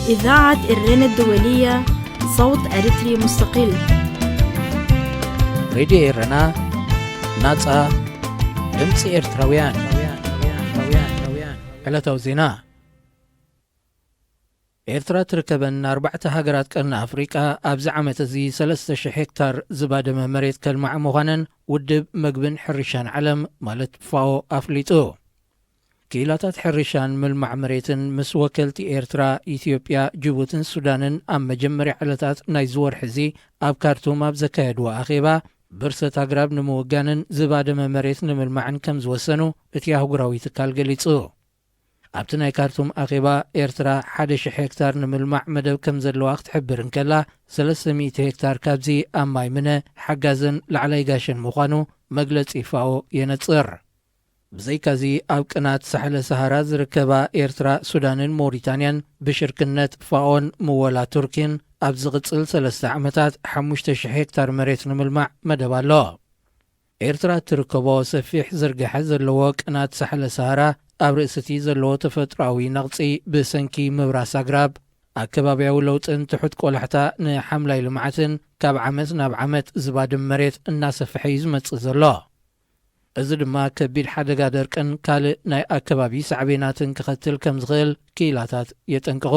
إذاعة إرينا الدولية، صوت أريتري مستقل. ሬድዮ ኤረና፣ ናጻ ድምጺ ኤርትራውያን። ዕለታዊ ዜና። ኤርትራ ትርከበን ኣርባዕተ ሃገራት ቀርኒ ኣፍሪቃ ኣብዚ ዓመት እዚ ሰለስተ ሽሕ ሄክታር ዝባደመ መሬት ከልማዓ ምዃነን ውድብ መግብን ሕርሻን ዓለም ማለት ፋኦ ኣፍሊጡ። ክኢላታት ሕርሻን ምልማዕ መሬትን ምስ ወከልቲ ኤርትራ፣ ኢትዮጵያ፣ ጅቡትን ሱዳንን ኣብ መጀመርያ ዕለታት ናይዚ ወርሒ እዚ ኣብ ካርቱም ኣብ ዘካየድዎ ኣኼባ፣ ብርሰት ኣግራብ ንምውጋንን ዝባደመ መሬት ንምልማዕን ከም ዝወሰኑ እቲ ኣህጉራዊ ትካል ገሊጹ። ኣብቲ ናይ ካርቱም ኣኼባ፣ ኤርትራ ሓደ ሽሕ ሄክታር ንምልማዕ መደብ ከም ዘለዋ ክትሕብር እንከላ፣ ሰለስተ ሚእቲ ሄክታር ካብዚ ኣብ ማይ ምነ ሓጋዘን ላዕላይ ጋሸን ምዃኑ መግለጺ ፋኦ የነጽር። ብዘይካዚ፣ ኣብ ቅናት ሳሕለ ሰሃራ ዝርከባ ኤርትራ፣ ሱዳንን ሞሪታንያን ብሽርክነት ፋኦን ምወላ ቱርኪን ኣብ ዝቕጽል ሰለስተ ዓመታት ሓሙሽተ ሽሕ ሄክታር መሬት ንምልማዕ መደብ ኣሎ። ኤርትራ እትርከቦ ሰፊሕ ዝርግሐ ዘለዎ ቅናት ሳሕለ ሰሃራ፣ ኣብ ርእሲ እቲ ዘለዎ ተፈጥሮኣዊ ነቕጺ ብሰንኪ ምብራስ ኣግራብ፣ ኣከባብያዊ ለውጥን ትሑት ቆላሕታ ንሓምላይ ልምዓትን ካብ ዓመት ናብ ዓመት ዝባድም መሬት እናሰፍሐ እዩ ዝመጽእ ዘሎ። እዚ ድማ ከቢድ ሓደጋ ደርቅን ካልእ ናይ ኣከባቢ ሳዕቤናትን ከኸትል ከም ዝኽእል ክኢላታት የጠንቅቑ።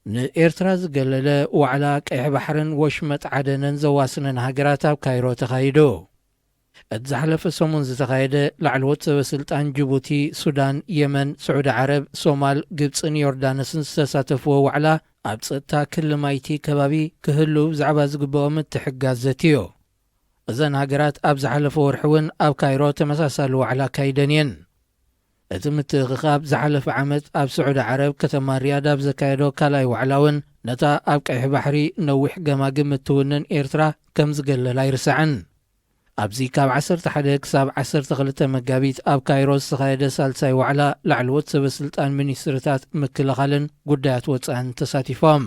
ንኤርትራ ዝገለለ ዋዕላ ቀይሕ ባሕርን ወሽመጥ ዓደንን ዘዋስነን ሃገራት ኣብ ካይሮ ተኻይዱ። እቲ ዝሓለፈ ሰሙን ዝተኻየደ ላዕለዎት ሰበ ስልጣን ጅቡቲ፣ ሱዳን፣ የመን፣ ስዑዲ ዓረብ፣ ሶማል፣ ግብጽን ዮርዳኖስን ዝተሳተፍዎ ዋዕላ ኣብ ጸጥታ ክሊ ማይቲ ከባቢ ክህሉ ብዛዕባ ዝግብኦ ምትሕግጋዝ ዘትዩ። እዘን ሃገራት ኣብ ዝሓለፈ ወርሒ እውን ኣብ ካይሮ ተመሳሳሊ ዋዕላ ኣካይደን እየን። እቲ ምትእኽኻብ ዝሓለፈ ዓመት ኣብ ስዑዲ ዓረብ ከተማ ሪያድ ኣብ ዘካየዶ ካልኣይ ዋዕላ እውን ነታ ኣብ ቀይሕ ባሕሪ ነዊሕ ገማግም እትውንን ኤርትራ ከም ዝገለል ኣይርሳዕን። ኣብዚ ካብ ዓሰርተ ሓደ ክሳብ ዓሰርተ ክልተ መጋቢት ኣብ ካይሮ ዝተኻየደ ሳልሳይ ዋዕላ ላዕለዎት ሰበ ስልጣን ሚኒስትርታት ምክልኻልን ጉዳያት ወጻእን ተሳቲፎም።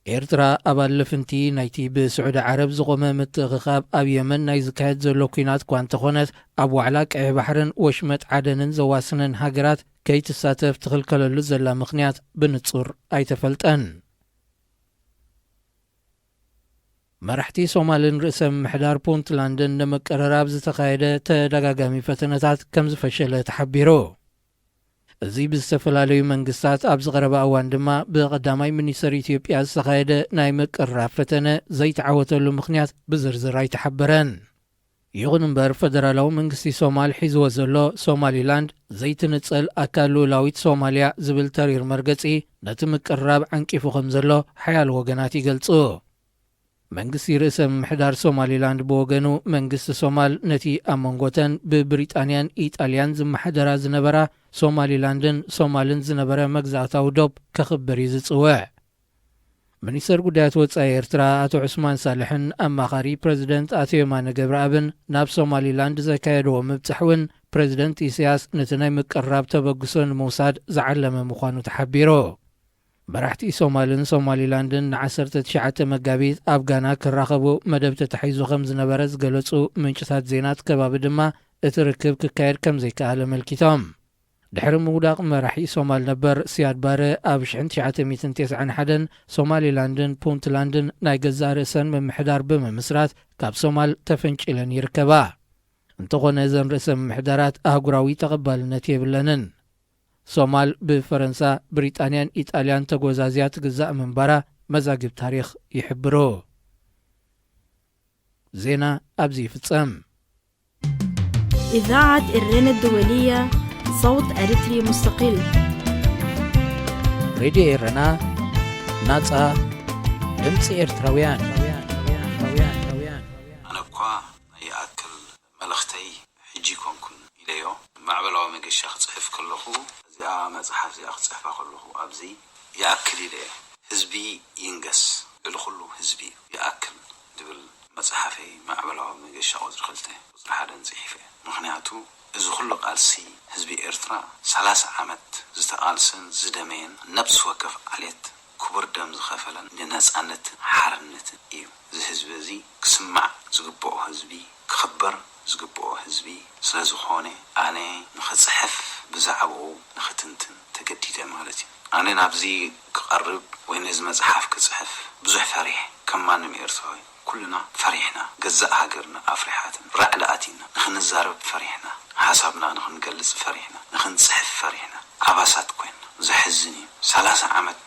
ኤርትራ ኣባል ልፍንቲ ናይቲ ብስዑዲ ዓረብ ዝቖመ ምትእኽኻብ ኣብ የመን ናይ ዝካየድ ዘሎ ኲናት እኳ እንተኾነት፣ ኣብ ዋዕላ ቀይሕ ባሕርን ወሽመጥ ዓደንን ዘዋስነን ሃገራት ከይትሳተፍ ትኽልከለሉ ዘላ ምኽንያት ብንጹር ኣይተፈልጠን። መራሕቲ ሶማልን ርእሰ ምምሕዳር ፑንትላንድን ንምቅርራብ ዝተኻየደ ተደጋጋሚ ፈተነታት ከም ዝፈሸለ ተሓቢሩ። እዚ ብዝተፈላለዩ መንግስታት ኣብ ዝቐረበ እዋን ድማ ብቐዳማይ ሚኒስተር ኢትዮጵያ ዝተኻየደ ናይ ምቅርራብ ፈተነ ዘይተዓወተሉ ምኽንያት ብዝርዝር ኣይተሓበረን። ይኹን እምበር፣ ፈደራላዊ መንግስቲ ሶማል ሒዝዎ ዘሎ ሶማሊላንድ ዘይትንጸል ኣካል ልኡላዊት ሶማልያ ዝብል ተሪር መርገጺ ነቲ ምቅርራብ ዓንቂፉ ከም ዘሎ ሓያሎ ወገናት ይገልጹ። መንግስቲ ርእሰ ምምሕዳር ሶማሊላንድ ብወገኑ፣ መንግስቲ ሶማል ነቲ ኣብ መንጎተን ብብሪጣንያን ኢጣልያን ዝመሓደራ ዝነበራ ሶማሊላንድን ሶማልን ዝነበረ መግዛእታዊ ዶብ ከኽብር እዩ ዝጽውዕ። ሚኒስተር ጉዳያት ወጻኢ ኤርትራ ኣቶ ዑስማን ሳልሕን ኣማኻሪ ፕረዚደንት ኣቶ የማነ ገብረኣብን ናብ ሶማሊላንድ ዘካየድዎ ምብጻሕ እውን፣ ፕረዚደንት ኢሳያስ ነቲ ናይ ምቅርራብ ተበግሶ ንምውሳድ ዝዓለመ ምዃኑ ተሓቢሩ። መራሕቲ ሶማልን ሶማሊላንድን ንዓሰርተ ትሽዓተ መጋቢት ኣብ ጋና ክራኸቡ መደብ ተታሒዙ ከም ዝነበረ ዝገለጹ ምንጭታት ዜና እቲ ከባቢ ድማ፣ እቲ ርክብ ክካየድ ከም ዘይከኣለ ኣመልኪቶም። ድሕሪ ምውዳቕ መራሒ ሶማል ነበር ሲያድ ባረ ኣብ ሽሕን ትሽዓተ ሚእትን ተስዓን ሓደን፣ ሶማሊላንድን ፑንትላንድን ናይ ገዛእ ርእሰን ምምሕዳር ብምምስራት ካብ ሶማል ተፈንጪለን ይርከባ። እንተኾነ፣ እዘን ርእሰ ምምሕዳራት ኣህጉራዊ ተቐባልነት የብለንን። ሶማል ብፈረንሳ፣ ብሪጣንያን ኢጣልያን ተጎዛዝያ ትግዛእ ምንባራ መዛግብ ታሪኽ ይሕብሩ። ዜና ኣብዚ ይፍጸም። إذاعة إرينا الدولية، صوت أريتري مستقل. ሬድዮ ኤረና፣ ናጻ ድምጺ ኤርትራውያን። ኣነ እኳ ይኣክል መልእኽተይ ሕጂ ኮንኩን ኢለዮ። ማዕበላዊ መገሻ ክጽሕፍ ከለኹ፣ እዚኣ መጽሓፍ እዚኣ ክጽሕፋ ከለኹ፣ ኣብዚ ይኣክል ኢለ እየ። ህዝቢ ይንገስ፣ ልዕሊ ኩሉ ህዝቢ እዩ። ይኣክል ዝብል መጽሓፈይ ማዕበላዊ መገሻ ቁጽሪ ክልተ፣ ቁጽሪ ሓደን ጽሒፈ። ምኽንያቱ፣ እዚ ኩሉ ቃልሲ ህዝቢ ኤርትራ፣ ሰላሳ ዓመት ዝተቓልሰን ዝደመየን፣ ነብሲ ወከፍ ዓሌት ክቡር ደም ዝኸፈለን ንነጻነትን ሓርነትን እዩ። እዚ ህዝቢ እዚ ክስማዕ ዝግብኦ ህዝቢ፣ ክኽበር ዝግብኦ ህዝቢ ስለ ዝኾነ፣ ኣነ ንኽጽሕፍ፣ ብዛዕባኡ ንኽት ክትንትን ተገዲደ ማለት እዩ። ኣነ ናብዚ ክቐርብ ወይ ነዚ መጽሓፍ ክጽሕፍ ብዙሕ ፈሪሕ፣ ከም ማንም ኤርትራዊ ኩልና ፈሪሕና። ገዛእ ሃገርና ኣፍሪሓትን ራዕዲ ኣቲና፣ ንኽንዛረብ ፈሪሕና፣ ሓሳብና ንኽንገልጽ ፈሪሕና፣ ንኽንጽሕፍ ፈሪሕና፣ ኣባሳት ኮይንና። ዘሕዝን እዩ። ሰላሳ ዓመት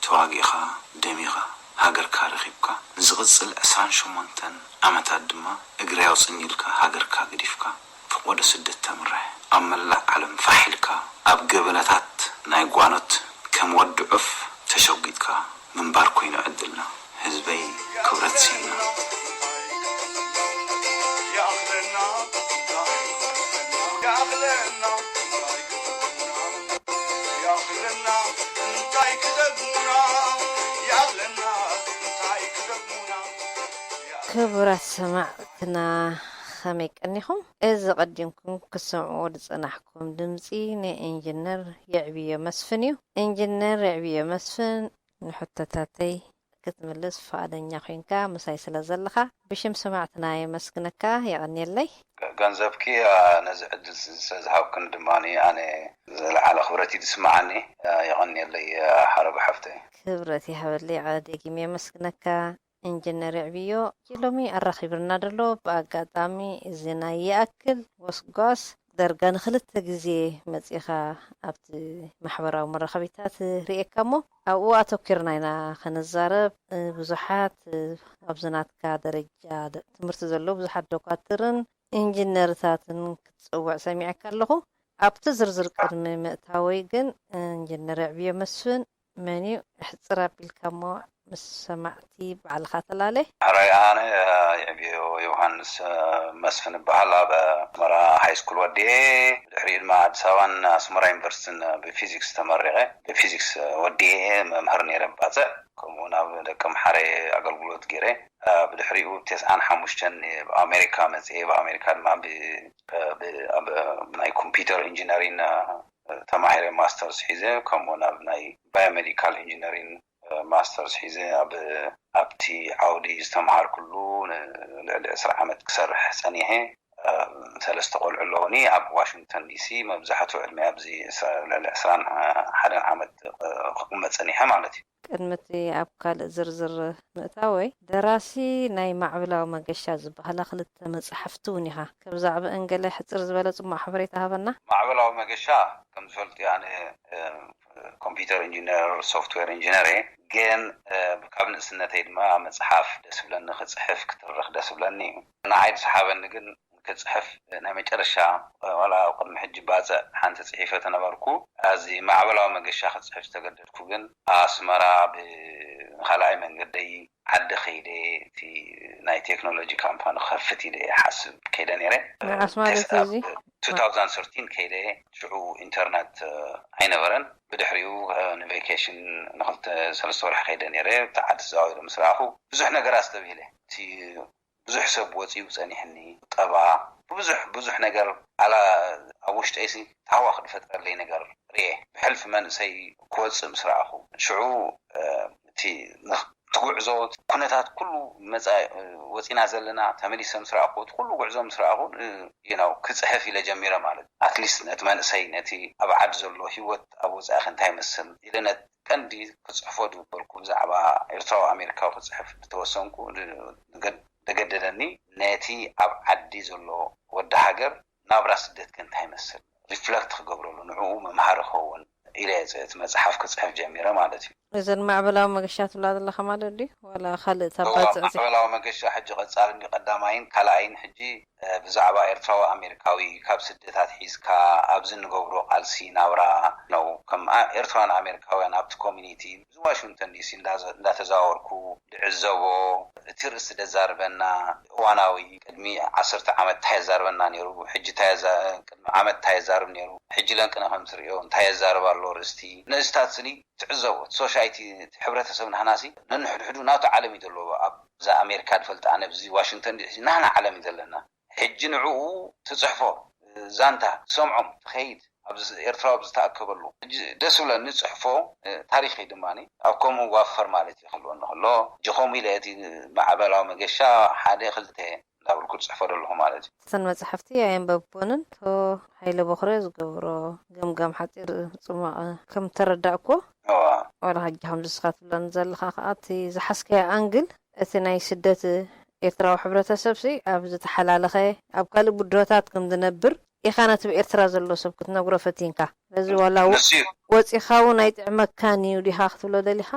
ተዋጊእኻ፣ ደሚኻ፣ ሃገርካ ረኺብካ፣ ንዝቕጽል ዕስራን ሸሞንተን ዓመታት ድማ እግሪ ኣውጽኒ ኢልካ ሃገርካ ገዲፍካ፣ ፈቖዶ ስደት ተምርሕ፣ ኣብ መላእ ዓለም ፋሕ ኢልካ፣ ኣብ ገበናታት ናይ ጓኖት ከም ወዲ ዑፍ ተሸጒጥካ ምንባር ኮይኑ ዕድልና። ህዝበይ፣ ክብረት ስኢና። ክቡራት ሰማዕትና፣ ከመይ ቀኒኹም? እዚ ቀዲምኩም ክትሰምዕዎ ዝጸናሕኩም ድምጺ ናይ ኢንጂነር የዕብዮ መስፍን እዩ። ኢንጂነር የዕብዮ መስፍን፣ ንሕቶታተይ ክትምልስ ፍቓደኛ ኮይንካ ምሳይ ስለ ዘለኻ፣ ብሽም ሰማዕትና የመስግነካ። የቐንየለይ። ገንዘብኪ፣ ኣ፣ ነዚ ዕድል ስለ ዝሃብክኒ ድማ ኣነ ዝለዓለ ክብረት እዩ ዝስምዓኒ። ኣ፣ የቐንየለይ፣ ኣ፣ ሓረጉ ሓፍተይ። ክብረት ይሃበለይ፣ ደጊም የመስግነካ። ኢንጂነር የዕብዮ፣ ሎሚ ኣራኺብና ዘሎ ብኣጋጣሚ እዚ ናይ ይኣክል ጎስጓስ ዳርጋ ንኽልተ ግዜ መጺኻ ኣብቲ ማሕበራዊ መራኸቢታት ርእየካ እሞ ኣብኡ ኣተኲርና ኢና ክንዛረብ። ብዙሓት ኣብዚ ናትካ ደረጃ ትምህርቲ ዘለዉ ብዙሓት ዶኳትርን ኢንጂነርታትን ክትጽውዕ ሰሚዐካ ኣለኹ። ኣብቲ ዝርዝር ቅድሚ ምእታወይ ግን ኢንጂነር የዕብዮ መስፍን መን እዩ? ኣሕጽር ኣቢልካ እሞ ምስ ሰማዕቲ ባዕልኻ ተላለ። ሕራይ ኣነ የዕብዮ ዮሃንስ መስፍን እበሃል። ኣብ ኣስመራ ሃይስኩል ወዲኤ ብድሕሪኡ ድማ ኣዲስ ኣበባን ኣስመራ ዩኒቨርሲቲን ብፊዚክስ ተመሪቐ። ብፊዚክስ ወዲኤ መምህር ነይረ ባፅዕ ከምኡ እውን ኣብ ደቀምሓረ ኣገልግሎት ገይረ። ብድሕሪኡ ተስዓን ሓሙሽተን ኣብ ኣሜሪካ መፅኤ። ብኣሜሪካ ድማ ብ- ብ- ኣብ ናይ ኮምፒውተር ኢንጂነሪን ተማሂረ ማስተርስ ሒዘ ከምኡ ናብ ናይ ባዮሜዲካል ኢንጂነሪን ማስተርስ ሒዘ ኣብ ኣብቲ ዓውዲ ዝተምሃርኩሉ ንልዕሊ ዕስራ ዓመት ክሰርሕ ፀኒሐ። ሰለስተ ቆልዑ ኣለውኒ ኣብ ዋሽንግተን ዲሲ። መብዛሕትኡ ዕድመ ኣብዚ ልዕሊ ዕስራን ሓደን ዓመት ክቕመጥ ፀኒሐ ማለት እዩ። ቅድሚ እቲ ኣብ ካልእ ዝርዝር ምእታወይ፣ ደራሲ ናይ ማዕበላዊ መገሻ ዝበሃላ ክልተ መጻሕፍቲ እውን ኢኻ። ከብዛዕብአን ገለ ሕጽር ዝበለ ጽማቕ ሓበሬታ ሃበና። ማዕበላዊ መገሻ ከም ዝፈልጥዮ ኣነ ኮምፒውተር ኢንጂነር፣ ሶፍትዌር ኢንጂነር እየ። ግን ካብ ንእስነተይ ድማ መጽሓፍ ደስ ብለኒ፣ ክጽሕፍ ክትርኽ ደስ ብለኒ እዩ። ንዓይ ዝሰሓበኒ ግን ክፅሕፍ ናይ መጨረሻ ዋላ ኣብ ቅድሚ ሕጂ ባፅዕ ሓንቲ ፅሒፈ ተነበርኩ። ኣዚ ማዕበላዊ መገሻ ክፅሕፍ ዝተገደድኩ ግን ኣስመራ ብኻልኣይ መንገደይ ዓዲ ከይደ እቲ ናይ ቴክኖሎጂ ካምፓኒ ክኸፍት ኢለ ይሓስብ ከይደ ነይረ። መዓስ ማለት እዩ እዚ? two thousand thirteen ከይደ ሽዑ ኢንተርነት ኣይነበረን። ብድሕሪኡ ንቬኬሽን ንክልተ ሰለስተ ወርሒ ከይደ ነይረ። ብቲ ዓዲ ተዛዊረ ምስ ረኣኹ ብዙሕ ነገር ኣስተብሂለ። እቲ ብዙሕ ሰብ ወፂኡ ፀኒሕኒ፣ ቁጠባ፣ ብብዙሕ ብዙሕ ነገር ኣላ ኣብ ውሽጠይሲ ታህዋ ክድፈጥረለይ ነገር ርኤ። ብሕልፊ መንእሰይ ክወፅእ ምስ ረኣኹ ሽዑ እቲ እቲ ጉዕዞ ኩነታት ኩሉ መፃ ወፂና ዘለና ተመሊሰ ምስ ረኣኹ እቲ ኩሉ ጉዕዞ ምስ ረኣኹ you know ክፅሕፍ ኢለ ጀሚረ ማለት ኣትሊስት ነቲ መንእሰይ ነቲ ኣብ ዓዲ ዘሎ ሂወት ኣብ ወፃኢ ከ እንታይ ይመስል ኢለ ነቲ ቀንዲ ክፅሕፎ ዝበልኩ ብዛዕባ ኤርትራዊ ኣሜሪካዊ ክፅሕፍ ዝተወሰንኩ ዘገደደኒ ነቲ ኣብ ዓዲ ዘሎ ወዲ ሃገር ናብራ ስደት ከ እንታይ ይመስል ሪፍለክት ክገብረሉ ንዕኡ መምሃሪ ክኸውን ኢለ እቲ መፅሓፍ ክፅሕፍ ጀሚረ ማለት እዩ። እዘን ማዕበላዊ መገሻ ትብላ ዘለኻ ማለት ድዩ ዋላ ካልእ እታ ባፅዕ? ማዕበላዊ መገሻ ሕጂ ቀፃሊ እንዲ ቀዳማይን ካልኣይን ሕጂ ብዛዕባ ኤርትራዊ ኣሜሪካዊ ካብ ስደት ኣትሒዝካ ኣብዚ እንገብሮ ቃልሲ ናብራ ነው። ከም ኤርትራውያን ኣሜሪካውያን ኣብቲ ኮሚኒቲ እዚ ዋሽንግተን ዲሲ እንዳተዛወርኩ ዝዕዘቦ እቲ ርእሲ ደዛርበና እዋናዊ ቅድሚ ዓሰርተ ዓመት እንታይ የዛርበና ነይሩ ሕጂ እንታይ ቅድሚ ዓመት እንታይ የዛርብ ነይሩ ሕጂ ለንቅነ ከም ትርእዮ እንታይ የዛርብ ኣሎ ርእስቲ ነዚታት ስኒ ትዕዘቦ እቲ ሶሻይቲ እቲ ሕብረተሰብ ናህናሲ ነንሕድሕዱ ናቱ ዓለም እዩ ዘለዎ ኣብዛ ኣሜሪካ ዝፈልጥ ኣነ ብዚ ዋሽንግተን ዲሲ ናህና ዓለም እዩ ዘለና ሕጂ ንዕኡ ትፅሕፎ ዛንታ ትሰምዖም ትኸይድ ኣብዚ ኤርትራዊ ኣብ ዝተኣከበሉ ሕጂ ደስ ብለኒ ፅሕፎ ታሪኸይ ድማ ኣብ ከምኡ ዋፈር ማለት ይኽልወኒ ከሎ ሕጂ ከምኡ ኢለ እቲ ማዕበላዊ መገሻ ሓደ ክልተ እንዳበልኩ ዝፅሕፎ ዘለኹ ማለት እዩ። እተን መፅሓፍቲ ኣየንበብኩወንን። እቶ ሃይለ በኹረ ዝገብሮ ገምጋም ሓፂር ፅሟቕ ከም ተረዳእኩዎ፣ እዋ ዋላ ሕጂ ከምዚ ንስኻ ትብለኒ ዘለኻ ከዓ እቲ ዝሓዝካዮ ኣንግል፣ እቲ ናይ ስደት ኤርትራዊ ሕብረተሰብሲ ኣብ ዝተሓላለኸ፣ ኣብ ካልእ ብድሆታት ከም ዝነብር ኢኻ ነቲ ብኤርትራ ዘሎ ሰብ ክትነግሮ ፈቲንካ። ስለዚ ዋላ ወ- ንሱ እዩ ወፂኻ እውን ኣይጥዕመካን እዩ ዲኻ ክትብሎ ደሊኻ?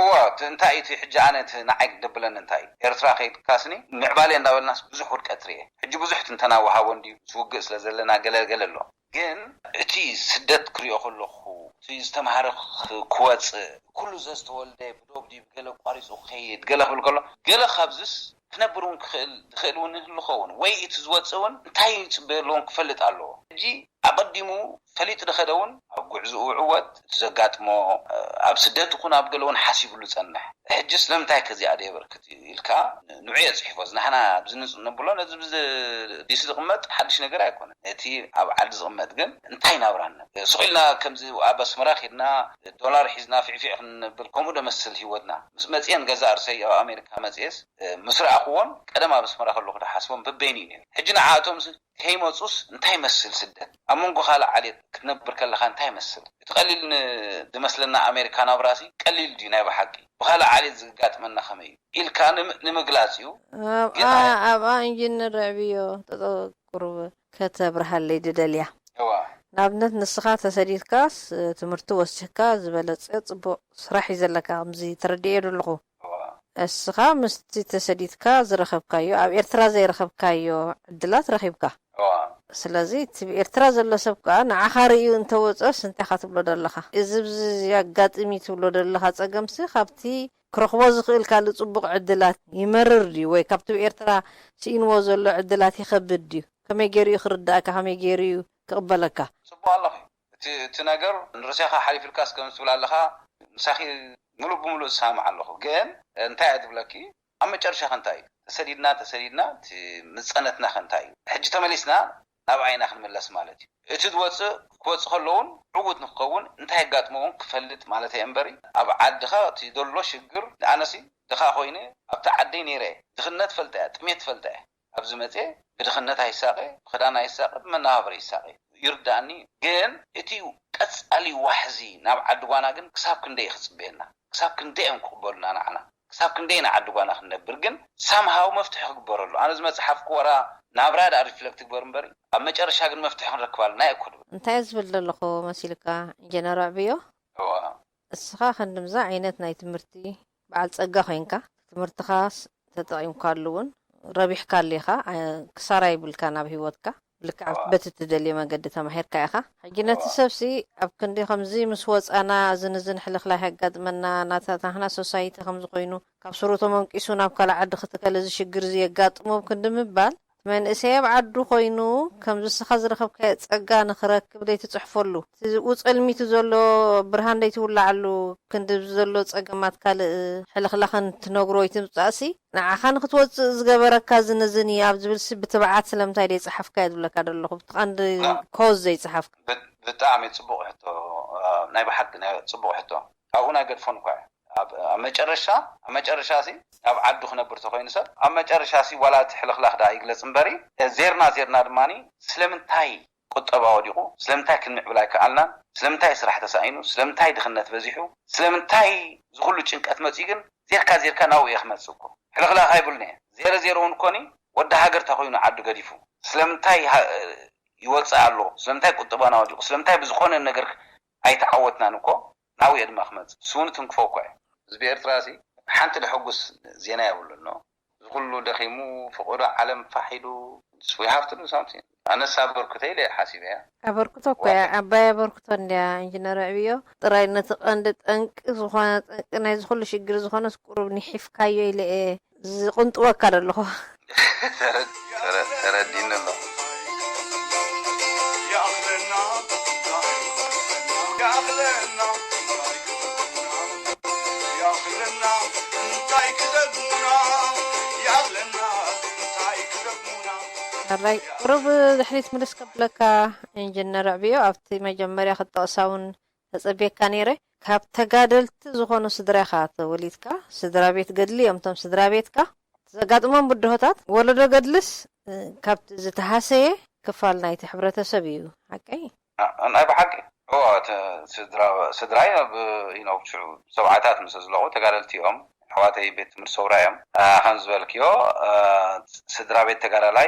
እዋ እቲ እንታይ እቲ ሕጂ ኣነ እቲ ንዓይ ደብለኒ እንታይ እዩ? ኤርትራ ከይድካስኒ ምዕባለ እንዳበልናስ ብዙሕ ውድቀት ርኤ። ሕጂ ብዙሕ ትንተና ወሃቦ እንድዩ፣ ምስ ውግእ ስለ ዘለና ገለ ገለ ኣሎ። ግን እቲ ስደት ክሪኦ ከለኹ እቲ ዝተምሃረ ክ- ክወፅእ፣ ኩሉ ዘዝተወልደ ብዶብ ድዩ ብገለ ኣቋሪፁ ክኸይድ ገለ ክብል ከሎ፣ ገለ ካብዝስ ክነብር እውን ክኽእል ዝኽእል እውን ይህሉ ኸውን ወይ እቲ ዝወፅእ እውን እንታይ ይፅበዮ ኣለዎም ክፈልጥ ኣለዎ። ሕጂ ኣቐዲሙ ፈሊጡ ዝኸደ እውን ኣብ ጉዕዝኡ ይዕወት፣ እቲ ዘጋጥሞ ኣብ ስደት ይኹን ኣብ ገለ እውን ሓሲብሉ ዝፀንሕ። ሕጂ ስለምንታይ ከዚኣ ዶ የበርክት ኢልካ ንዑ እየ ፅሒፎ። እዚ ንሕና ኣብዚ ንፅ- ንብሎ ነዚ ብዚ ዲሲ ዝቕመጥ ሓድሽ ነገር ኣይኮነን። እቲ ኣብ ዓዲ ዝቕመጥ ግን እንታይ ናብራ ንነብር? ስቕ ኢልና ከምዚ ኣብ ኣስመራ ኬድና ዶላር ሒዝና ፊዕፊዕ ክንነብር ከምኡ ዶ መስል ህይወትና? ምስ መፅኤን ገዛእ ርእሰይ ኣብ ኣሜሪካ መፅኤስ ምስ ረኣኽዎን ቀደም ኣብ ኣስመራ ከለኹ ዝሓስቦም በበይኑ እዩ ነይሩ። ሕጂ ንዓኣቶም ከይመፁስ እንታይ ይመስል ስደት? ኣብ መንጎ ካልእ ዓሌት ክትነብር ከለኻ እንታይ ይመስል? እቲ ቀሊል ን- ዝመስለና ኣሜሪካ ናብራሲ ቀሊል ድዩ ናይ ብሓቂ? ብኻልእ ዓሌት ዝጋጥመና ከመይ እዩ ኢልካ ንም- ንምግላፅ እዩ። ግን ኣብኣ ኣይ- ኣብኣ ኢንጂነር ኣዕብዮ ጠጠው ቁሩብ ከተብርሃለይ ድደልያ። እዋ ንኣብነት ንስኻ ተሰዲድካስ ትምህርቲ ወሲኽካ ዝበለፀ ፅቡቕ ስራሕ እዩ ዘለካ ከምዚ ተረዲኤ ዘለኹ። እዋ እስኻ ምስቲ ተሰዲድካ ዝረኸብካዮ ኣብ ኤርትራ ዘይረኸብካዮ ዕድላት ረኺብካ። እዋ ስለዚ እቲ ብኤርትራ ዘሎ ሰብ ከዓ ንዓኻ ርእዩ እንተወፀስ እንታይ ኢኻ ትብሎ ዘለኻ? እዚ ብዚ ኣጋጢሚ ትብሎ ዘለኻ ፀገምሲ ካብቲ ክረኽቦ ዝኽእል ካልእ ፅቡቕ ዕድላት ይመርር ድዩ ወይ ካብቲ ብኤርትራ ስኢንዎ ዘሎ ዕድላት ይኸብድ ድዩ? ከመይ ገይሩ እዩ ክርዳእካ? ከመይ ገይሩ እዩ ክቕበለካ? ፅቡቅ ኣለኺ። እቲ እቲ ነገር ንርእስኻ ሓሊፍልካስ ከም ትብል ኣለኻ፣ ምሳኺ ምሉእ ብምሉእ እሰማማዕ ኣለኹ። ግን እንታይ እየ ዝብለኪ፣ ኣብ መጨረሻ ከ እንታይ እዩ? ተሰዲድና ተሰዲድና እቲ ምፀነትና ከ እንታይ እዩ? ሕጂ ተመሊስና ናብ ዓይና ክንምለስ ማለት እዩ። እቲ ዝወፅእ ክወፅእ ከሎ እውን ዕዉት ንክኸውን እንታይ የጋጥሞ እውን ክፈልጥ ማለት እየ እምበሪ፣ ኣብ ዓድኻ እቲ ዘሎ ሽግር፣ ኣነሲ ድኻ ኮይነ ኣብቲ ዓደይ ነይረ እየ። ድኽነት ፈልጠ እየ፣ ጥሜት ፈልጠ እየ። ኣብዚ መፅየ ብድኽነት ኣይሳቐ፣ ብኽዳን ኣይሳቐ፣ ብመነባብሮ ይሳቐ። ይርዳእኒ። ግን እቲ ቀፃሊ ዋሕዚ ናብ ዓዲ ጓና ግን ክሳብ ክንደይ እዩ ክፅበየና? ክሳብ ክንደይ እዮም ክቕበሉና ንዓና? ክሳብ ክንደይ ኢና ዓዲ ጓና ክንነብር? ግን ሳምሃው መፍትሒ ክግበረሉ። ኣነ ዝመፅሓፍኩ ወራ ናብራ ደኣ ሪፍለክት ግበር እምበሪ ኣብ መጨረሻ ግን መፍትሒ ክንረክብ ኣለና እየ እኮ ድብል። እንታይ ዝብል ዘለኹ መሲልካ ኢንጀነር ኣዕብዮ? እዋ እስኻ ክንድምዛ ዓይነት ናይ ትምህርቲ በዓል ጸጋ ኮይንካ ትምህርትኻስ ተጠቒምካሉ እውን ረቢሕካሉ ኢኻ። ኣ- ክሳራ ይብልካን ኣብ ህይወትካ። ብልክዕ ኣብቲ በቲ ትደልዮ መገዲ ተማሂርካ ኢኻ። ሕጂ ነቲ ሰብሲ ኣብ ክንዲ ከምዚ ምስ ወጻና እዚ ንዚ ንሕልኽላኽ የጋጥመና ናታታህና ሶሳይቲ ከምዚ ኮይኑ ካብ ስሩ ተመንቂሱ ናብ ካልእ ዓዲ ክትከል እዚ ሽግር እዚ የጋጥሞ ኣብ ክንዲ ምባል እቲ መንእሰይ ኣብ ዓዱ ኮይኑ ከምዚ እስኻ ዝረኸብካዮ ጸጋ ንኽረክብ ደይትጽሕፈሉ እቲ ዝኡ ጸልሚቱ ዘሎ ብርሃን ደይትውላዓሉ ክንዲ ኣብዚ ዘሎ ጸገማት ካልእ ሕልኽላኽን ትነግሮ ወይ ትምጻእሲ ንዓኻ ንክትወፅእ ዝገበረካ ዝንዝን እዩ ኣብ ዝብል ሲ ብትብዓት ስለምንታይ ደይፀሓፍካዮ ዝብለካ ዘለኹ ብቲ ቀንዲ ኮዝ ዘይፀሓፍካ። ብጣዕሚ ፅቡቅ ሕቶ። ናይ ብሓቂ ናይ ፅቡቅ ሕቶ። ካብኡ ናይ ገድፎን እኳ ኣብ መጨረሻ ኣብ መጨረሻ ሲ ኣብ ዓዱ ክነብር ተኮይኑ ሰብ ኣብ መጨረሻ ሲ ዋላ እቲ ሕልኽላኽ ደኣ ይግለፅ እምበሪ ዜርና ዜርና ድማ ስለምንታይ ቁጠባ ወዲቑ ስለምንታይ ክንምዕብል ኣይከኣልናን ስለምንታይ ስራሕ ተሳኢኑ ስለምንታይ ድኽነት በዚሑ ስለምንታይ ዝኩሉ ጭንቀት መፂኡ ግን ዜርካ ዜርካ ናብኡ እየ ክመፅእ እኮ ሕልኽላኽ ኣይብሉን እየ ዜሮ ዜሮ እውን እኮኒ ወዲ ሃገር ተኮይኑ ዓዱ ገዲፉ ስለምንታይ ይወፅእ ኣሎ ስለምንታይ ቁጠባና ወዲቑ ስለምንታይ ብዝኮነ ነገር ኣይተዓወትናን እኮ ናብኡ እየ ድማ ክመፅእ ንሱ እውን ትንክፎ እኳ እዩ ህዝቢ ኤርትራ ሲ ሓንቲ ደሐጉስ ዜና የብሉን no እዚ ኩሉ ደኺሙ ፍቆዶ ዓለም ፋሕ ኢሉ we have to do something ኣነስ ኣበርክቶ ኢለ እየ ሓሲበያ ኣበርክቶ እኮ እያ ዓባይ ኣበርክቶ እንድያ ኢንጂነር ኣዕብዮ ጥራይ ነቲ ቀንዲ ጠንቂ ዝኾነ ጠንቂ ናይዚ ኩሉ ሽግር ዝኾነስ ቁሩብ ንሒፍካዮ ኢለ እየ ዝቕንጥወካ ዘለኹ ተረዲኒ ኣሎ ይኣኽለና ይኣኽለና ይኣኽለና እንታይ ክደግሙና ይኣኽለና እንታይ ክደግሙና ሕራይ ቁሩብ ድሕሪት ምልስ ከብለካ ኢንጅነር ኣዕብዮ ኣብቲ መጀመርያ ክጠቕሳ እውን ተጸብየካ ነይረ ካብ ተጋደልቲ ዝኾኑ ስድራኻ ተወሊድካ ስድራ ቤት ገድሊ እዮም እቶም ስድራ ቤትካ ዘጋጥሞም ብድሆታት ወለዶ ገድልስ፣ እ፣ ካብቲ ዝተሃሰየ ክፋል ናይቲ ሕብረተሰብ እዩ። ሓቀይ? ኣ-፣ ናይ ብሓቂ። እዎ፣ እቲ ስድራ-፣ ስድራይ ኣብ፣ you know፣ ሽዑ ሰብዓታት ምስ ዝለቑ ተጋደልቲ እዮም። ኣሕዋተይ ቤት ትምህርቲ ሰውራ እዮም። ኣ፣ ከም ዝበልክዮ፣ ኣ፣ ስድራ ቤት ተጋዳላይ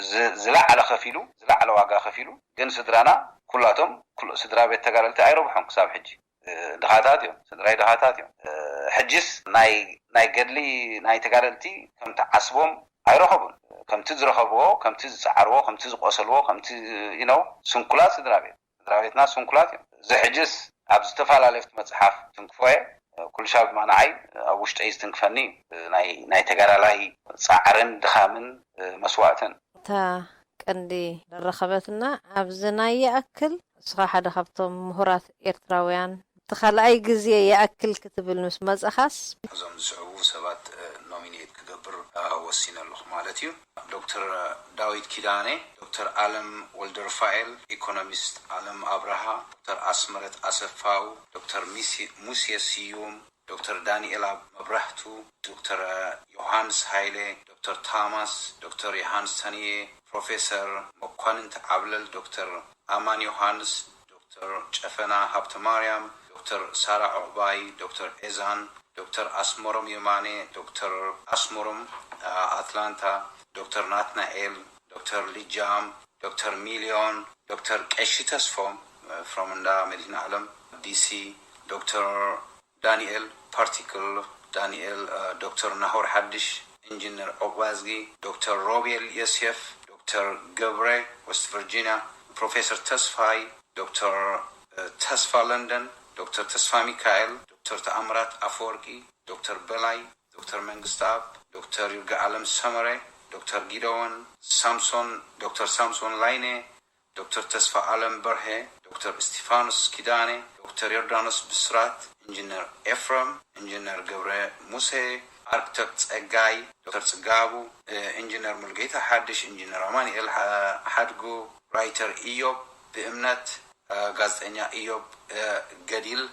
ዝ-፣ ዝለዓለ ከፊሉ፣ ዝለዓለ ዋጋ ከፊሉ፣ ግን ስድራና ኩላቶም፣ ኩሉ ስድራ ቤት ተጋደልቲ ኣይረብሑን ክሳብ ሕጂ። እ፣ ድኻታት እዮም። ስድራይ ድኻታት እዮም። እ፣ ሕጅስ ናይ፣ ናይ ገድሊ ናይ ተጋደልቲ ከምቲ ዓስቦም ኣይረኸቡን። ከምቲ ዝረኸብዎ፣ ከምቲ ዝጸዓርዎ፣ ከምቲ ዝቆሰልዎ፣ ከምቲ፣ you know፣ ስንኩላት ስድራ ቤት። ስድራ ቤትና ስንኩላት እዮም። እዚ ሕጅስ ኣብ ዝተፈላለየ መጽሓፍ ትንክፎ እየ። ኩሉ ሻብ ድማ ንዓይ ኣብ ውሽጠይ ዝትንክፈኒ እዩ። ናይ፣ ናይ ተጋዳላይ ጻዕርን ድኻምን መስዋእትን። እታ ቀንዲ ዘራኸበትና ኣብዚ ናይ ይኣክል፣ ንስኻ ሓደ ካብቶም ምሁራት ኤርትራውያን፣ እቲ ካልኣይ ግዜ ይኣክል ክትብል ምስ መጻኻስ? እዞም ዝስዕቡ ሰባት፣ እ፣ ኖሚኔት ክገብር፣ እ፣ ወሲነ ኣለኹ ማለት እዩ። ዶክተር ዳዊት ኪዳነ፣ ዶክተር ኣለም ወልደሩፋኤል፣ ኢኮኖሚስት ኣለም ኣብርሃ፣ ዶክተር ኣስመረት ኣሰፋው፣ ዶክተር ሚሲ-፣ ሙሴ ስዩም፣ ዶክተር ዳንኤል ኣብ መብራህቱ፣ ዶክተር ዮሃንስ ሃይለ፣ ዶክተር ታማስ፣ ዶክተር ዮሃንስ ተንየ፣ ፕሮፌሰር መኳንንት ዓብለል፣ ዶክተር ኣማን ዮሃንስ፣ ዶክተር ጨፈና ሃብተ ማርያም፣ ዶክተር ሳራ ዑቕባይ፣ ዶክተር ኤዛን፣ ዶክተር ኣስመሮም የማነ፣ ዶክተር ኣስመሮም፣ አ፣ ኣትላንታ፣ ዶክተር ናትናኤል፣ ዶክተር ሊጃም፣ ዶክተር ሚልዮን፣ ዶክተር ቀሺ ተስፎም፣ እ፣ ፍሮም እንዳ መድህን ዓለም፣ ዲሲ፣ ዶክተር ዳንኤል ፓርቲክል፣ ዳንኤል፣ እ፣ ዶክተር ናሆር ሓድሽ፣ ኢንጂነር ዑቅባዝጊ፣ ዶክተር ሮቤል ዮሴፍ፣ ዶክተር ገብረ፣ ዌስት ቨርጂኒያ፣ ፕሮፌሰር ተስፋይ፣ ዶክተር፣ እ፣ ተስፋ ለንደን፣ ዶክተር ተስፋ ሚካኤል፣ ዶክተር ተኣምራት ኣፈወርቂ፣ ዶክተር በላይ፣ ዶክተር መንግስተኣብ፣ ዶክተር ይርጋኣለም ሰመረ፣ ዶክተር ጊደዎን ሳምሶን፣ ዶክተር ሳምሶን ላይኔ፣ ዶክተር ተስፋ ኣለም በርሄ፣ ዶክተር እስቲፋኖስ ኪዳነ፣ ዶክተር ዮርዳኖስ ብስራት፣ ኢንጂነር ኤፍረም፣ ኢንጂነር ገብረ ሙሴ፣ ኣርክተክት ጸጋይ፣ ዶክተር ጽጋቡ፣ እ፣ ኢንጂነር ሙልጌታ ሓድሽ፣ ኢንጂነር ኣማኑኤል ሓ-፣ ሓድጉ፣ ራይተር ኢዮብ ብእምነት፣ እ፣ ጋዜጠኛ ኢዮብ፣ እ፣ ገዲል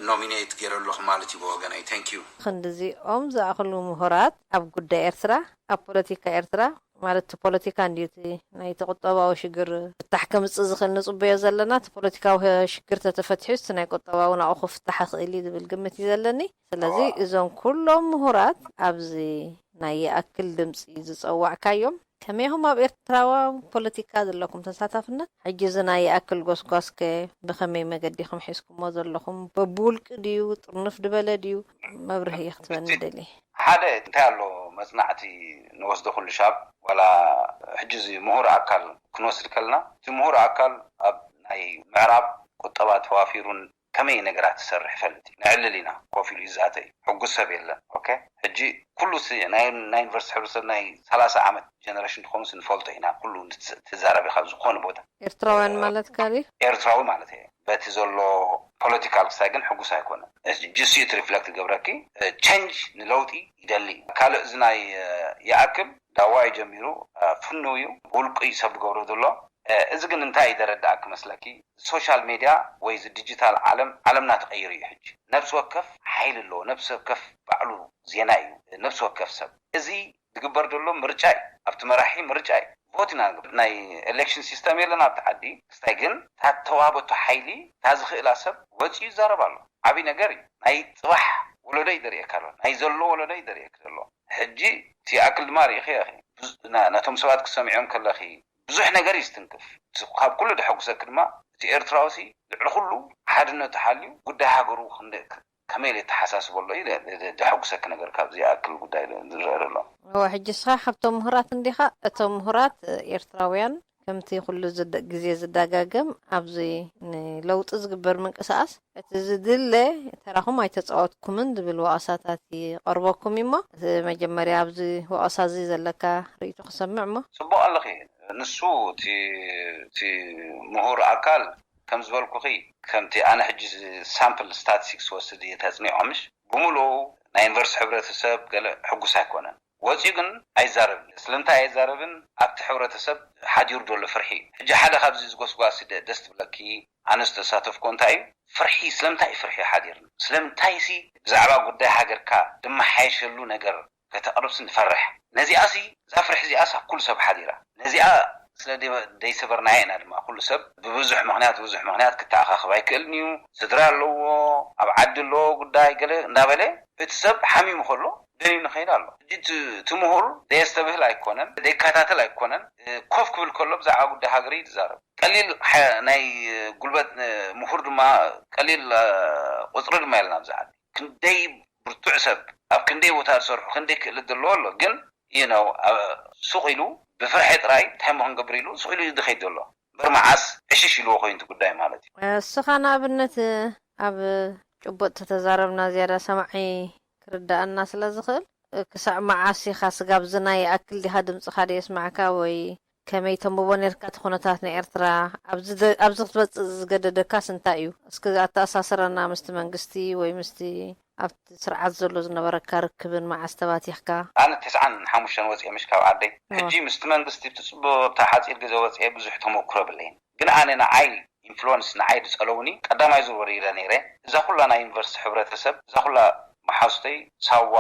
ኖሚኔት ገይረ ኣለኹ ማለት እዩ ብወገነይ። Thank you። ክንድዚኦም ዝኣኽሉ ምሁራት ኣብ ጉዳይ ኤርትራ፣ ኣብ ፖለቲካ ኤርትራ፣ ማለት እቲ ፖለቲካ እንድዩ እቲ ናይቲ ቁጠባዊ ሽግር ፍታሕ ከምጽእ ዝኽእል ንጽበዮ ዘለና። እቲ ፖለቲካዊ ሽግር ተተፈቲሑ እቲ ናይ ቁጠባዊ ናብኡ ክፍታሕ ይኽእል እዩ ዝብል ግምት እዩ ዘለኒ። ስለዚ እዋ። እዞም ኩሎም ምሁራት ኣብዚ ናይ ይኣክል ድምጺ ዝጸዋዕካዮም፣ ከመይ ኢኹም ኣብ ኤርትራዊ ፖለቲካ ዘለኩም ተሳታፍነት፣ ሕጂ እዚ ናይ ይኣክል ጎስጓስከ ብኸመይ መገዲ ኢኹም ሒዝኩሞ ዘለኹም? በብውልቂ ድዩ? ጥርንፍ ድበለ ድዩ? መብርሂ ክትበኒ ደሊ። ሓደ እንታይ ኣሎ መጽናዕቲ ንወስዶ ኩሉ ሻብ፣ ዋላ ሕጂ እዚ ምሁር ኣካል ክንወስድ ከለና፣ እቲ ምሁር ኣካል ኣብ ናይ ምዕራብ ቁጠባ ተዋፊሩን ከመይ ነገራት ትሰርሕ ይፈልጥ እዩ። ነዕልል ኢና፣ ኮፍ ኢሉ ይዛተ እዩ። ሕጉስ ሰብ የለን። ኦኬ፣ ሕጂ ኩሉ ሲ-፣ ናይ፣ ናይ ዩኒቨርሲቲ ሕብረተሰብ ናይ ሰላሳ ዓመት ጀነሬሽን ትኾኑስ ንፈልጦ ኢና። ኩሉ ትዝ-፣ ትዛረብ ኢኻ ኣብ ዝኾነ ቦታ። ኤርትራውያን እ፣ ማለት ካሊ? ኤርትራዊ ማለት እየ። በቲ ዘሎ ፖለቲካል ክሳይ ግን ሕጉስ ኣይኮነን። ጅሲ እቲ ሪፍለክት ገብረኪ፣ እ፣ ቸንጅ ንለውጢ ይደሊ። ካልእ እዚ ናይ፣ እ፣ ይኣክል ዳዋ እዩ ጀሚሩ፣ እ፣ ፍኑው እዩ። ብውልቁ እዩ ሰብ ዝገብሮ ዘሎ። እ፣ እዚ ግን እንታይ እዩ ዘረዳእኪ መስለኪ? ሶሻል ሜድያ ወይ እዚ ዲጂታል ዓለም፣ ዓለምና ተቐይሩ እዩ ሕጂ። ነብሲ ወከፍ ሓይሊ ኣለዎ። ነብሲ ወከፍ ባዕሉ ዜና እዩ። ነብሲ ወከፍ ሰብ። እዚ ዝግበር ዘሎ ምርጫ እዩ። ኣብቲ መራሒ ምርጫ እዩ። ቮት ኢና ንግበር። ናይ ኤሌክሽን ሲስተም የለን ኣብቲ ዓዲ። ክስታይ ግን እታ ተዋህበቶ ሓይሊ፣ እታ ዝኽእላ ሰብ ወፂኡ ይዛረብ ኣሎ። ዓብዪ ነገር እዩ። ናይ ፅባሕ ወለዶ እዩ ዘርእየካ ኣሎ። ናይ ዘሎ ወለዶ እዩ ዘርእየካ ዘሎ። ሕጂ እቲ ይኣክል ድማ ርኢኺ ኢኺ። ብዙ-፣ ና-፣ ነቶም ሰባት ክሰምዕዮም ከለኺ ብዙሕ ነገር እዩ ዝትንክፍ። ካብ ኩሉ ደሐጉሰኪ ድማ እቲ ኤርትራዊ ሲ ልዕሊ ኩሉ ሓድነቱ ሓልዩ ጉዳይ ሃገሩ ክንደ-፣ ከመይ ኢሉ የተሓሳስቦ ኣሎ እዩ ደ-፣ ደ-፣ ደሐጉሰኪ ነገር ካብዚ ይኣክል ጉዳይ ደ-፣ ዝረአ ዘሎ። እወ፣ ሕጂ ንስኻ ካብቶም ምሁራት እንዲኻ። እቶም ምሁራት፣ እ፣ ኤርትራውያን ከምቲ ኩሉ ዝደ-፣ ግዜ ዝደጋገም ኣብዚ ንለውጢ ዝግበር ምንቅስቓስ እቲ ዝድለ ተራኹም ኣይተጻወትኩምን ዝብል ወቐሳታት ይቐርበኩም እዩሞ፣ እቲ መጀመርያ ኣብዚ ወቐሳ እዚ ዘለካ ርእይቶ ክሰምዕ እሞ። ጽቡቕ ኣለኺ። ንሱ እቲ፣ እቲ ምሁር ኣካል ከም ዝበልኩኺ፣ ከምቲ ኣነ ሕጂ ሳምፕል ስታትስቲክስ ወስድ እየ ተጽኒዖምሽ፣ ብምሉኡ ናይ ዩኒቨርሲቲ ሕብረተሰብ ገለ ሕጉስ ኣይኮነን። ወጺኡ ግን ኣይዛረብን። ስለምንታይ ኣይዛረብን? ኣብቲ ሕብረተሰብ ሓዲሩ ዘሎ ፍርሒ እዩ። ሕጂ ሓደ ካብዚ ዝጎስጓሲ ደ-፣ ደስ ትብለኪ፣ ኣነ ዝተሳተፍኩ እንታይ እዩ? ፍርሒ፣ ስለምንታይ እዩ ፍርሒ ሓዲርኒ? ስለምንታይሲ ብዛዕባ ጉዳይ ሃገርካ ድመሓየሸሉ ነገር ከተቕርብሲ ንፈርሕ። ነዚኣሲ፣ እዛ ፍርሒ እዚኣስ ኣብ ኩሉ ሰብ ሓዲራ። ነዚኣ ስለ ደይ-፣ ደይሰበርናያ ኢና ድማ ኩሉ ሰብ ብብዙሕ ምኽንያት፣ ብዙሕ ምኽንያት ክተኣኻኸብ ኣይክእልን እዩ። ስድራ ኣለዎ፣ ኣብ ዓዲ ኣለዎ ጉዳይ ገለ እንዳበለ እቲ ሰብ ሓሚሙ ከሎ ደንዩ ንኸይድ ኣሎ። ሕጂ እቲ፣ እቲ ምሁር ደየስተብህል ኣይኮነን፣ ደይከታተል ኣይኮነን። እ፣ ኮፍ ክብል ከሎ ብዛዕባ ጉዳይ ሃገር እዩ ዝዛረብ። ቀሊል ሓ-፣ ናይ ጉልበት፣ እ፣ ምሁር ድማ ቀሊል፣ እ፣ ቁጽሪ ድማ የለን ኣብዚ ዓዲ። ክንደይ ብርቱዕ ሰብ፣ ኣብ ክንደይ ቦታ ዝሰርሑ፣ ክንደይ ክእለት ዘለዎ ኣሎ። ግን፣ you know፣ ኣብ ሱቕ ኢሉ ብፍርሒ ጥራይ እንታይ እሞ ክንገብር ኢሉ ሱቕ ኢሉ እዩ ዝኸይድ ዘሎ። እምበር መዓስ ዕሽሽ ኢልዎ ኮይኑ እቲ ጉዳይ ማለት እዩ። እስኻ ንኣብነት ኣብ ጭቡጥ ተተዛረብና ዝያዳ ሰማዒ ክርዳኣና ስለ ዝኽእል፣ ክሳዕ መዓስ ኢኻ ስጋብ ዝና ይኣክል ዲኻ ድምጽኻ ደየስማዕካ ወይ ከመይ ተንብቦ ነርካ እቲ ኩነታት ናይ ኤርትራ? ኣብዚ ደ-፣ ኣብዚ ክትበጽእ ዝገደደካስ እንታይ እዩ? እስኪ ኣተኣሳስረና ምስቲ መንግስቲ ወይ ምስቲ ኣብቲ ስርዓት ዘሎ ዝነበረካ ርክብን መዓስ ተባቲኽካ? ኣነ ተስዓን ሓሙሽተን ወጽየ ምሽ ካብ ዓደይ። ሕጂ ምስቲ መንግስቲ ብቲ ጽቡቕ ኣብታ ሓጺር ግዜ ወጽየ ብዙሕ ተመኩሮ የብለይን። ግን ኣነ ንዓይ ኢንፍሉወንስ ንዓይ ዝጸለውኒ ቀዳማይ ዙር ወሪደ ነይረ። እዛ ኩላ ናይ ዩኒቨርሲቲ ሕብረተሰብ፣ እዛ ኩላ መሓዙተይ ሳዋ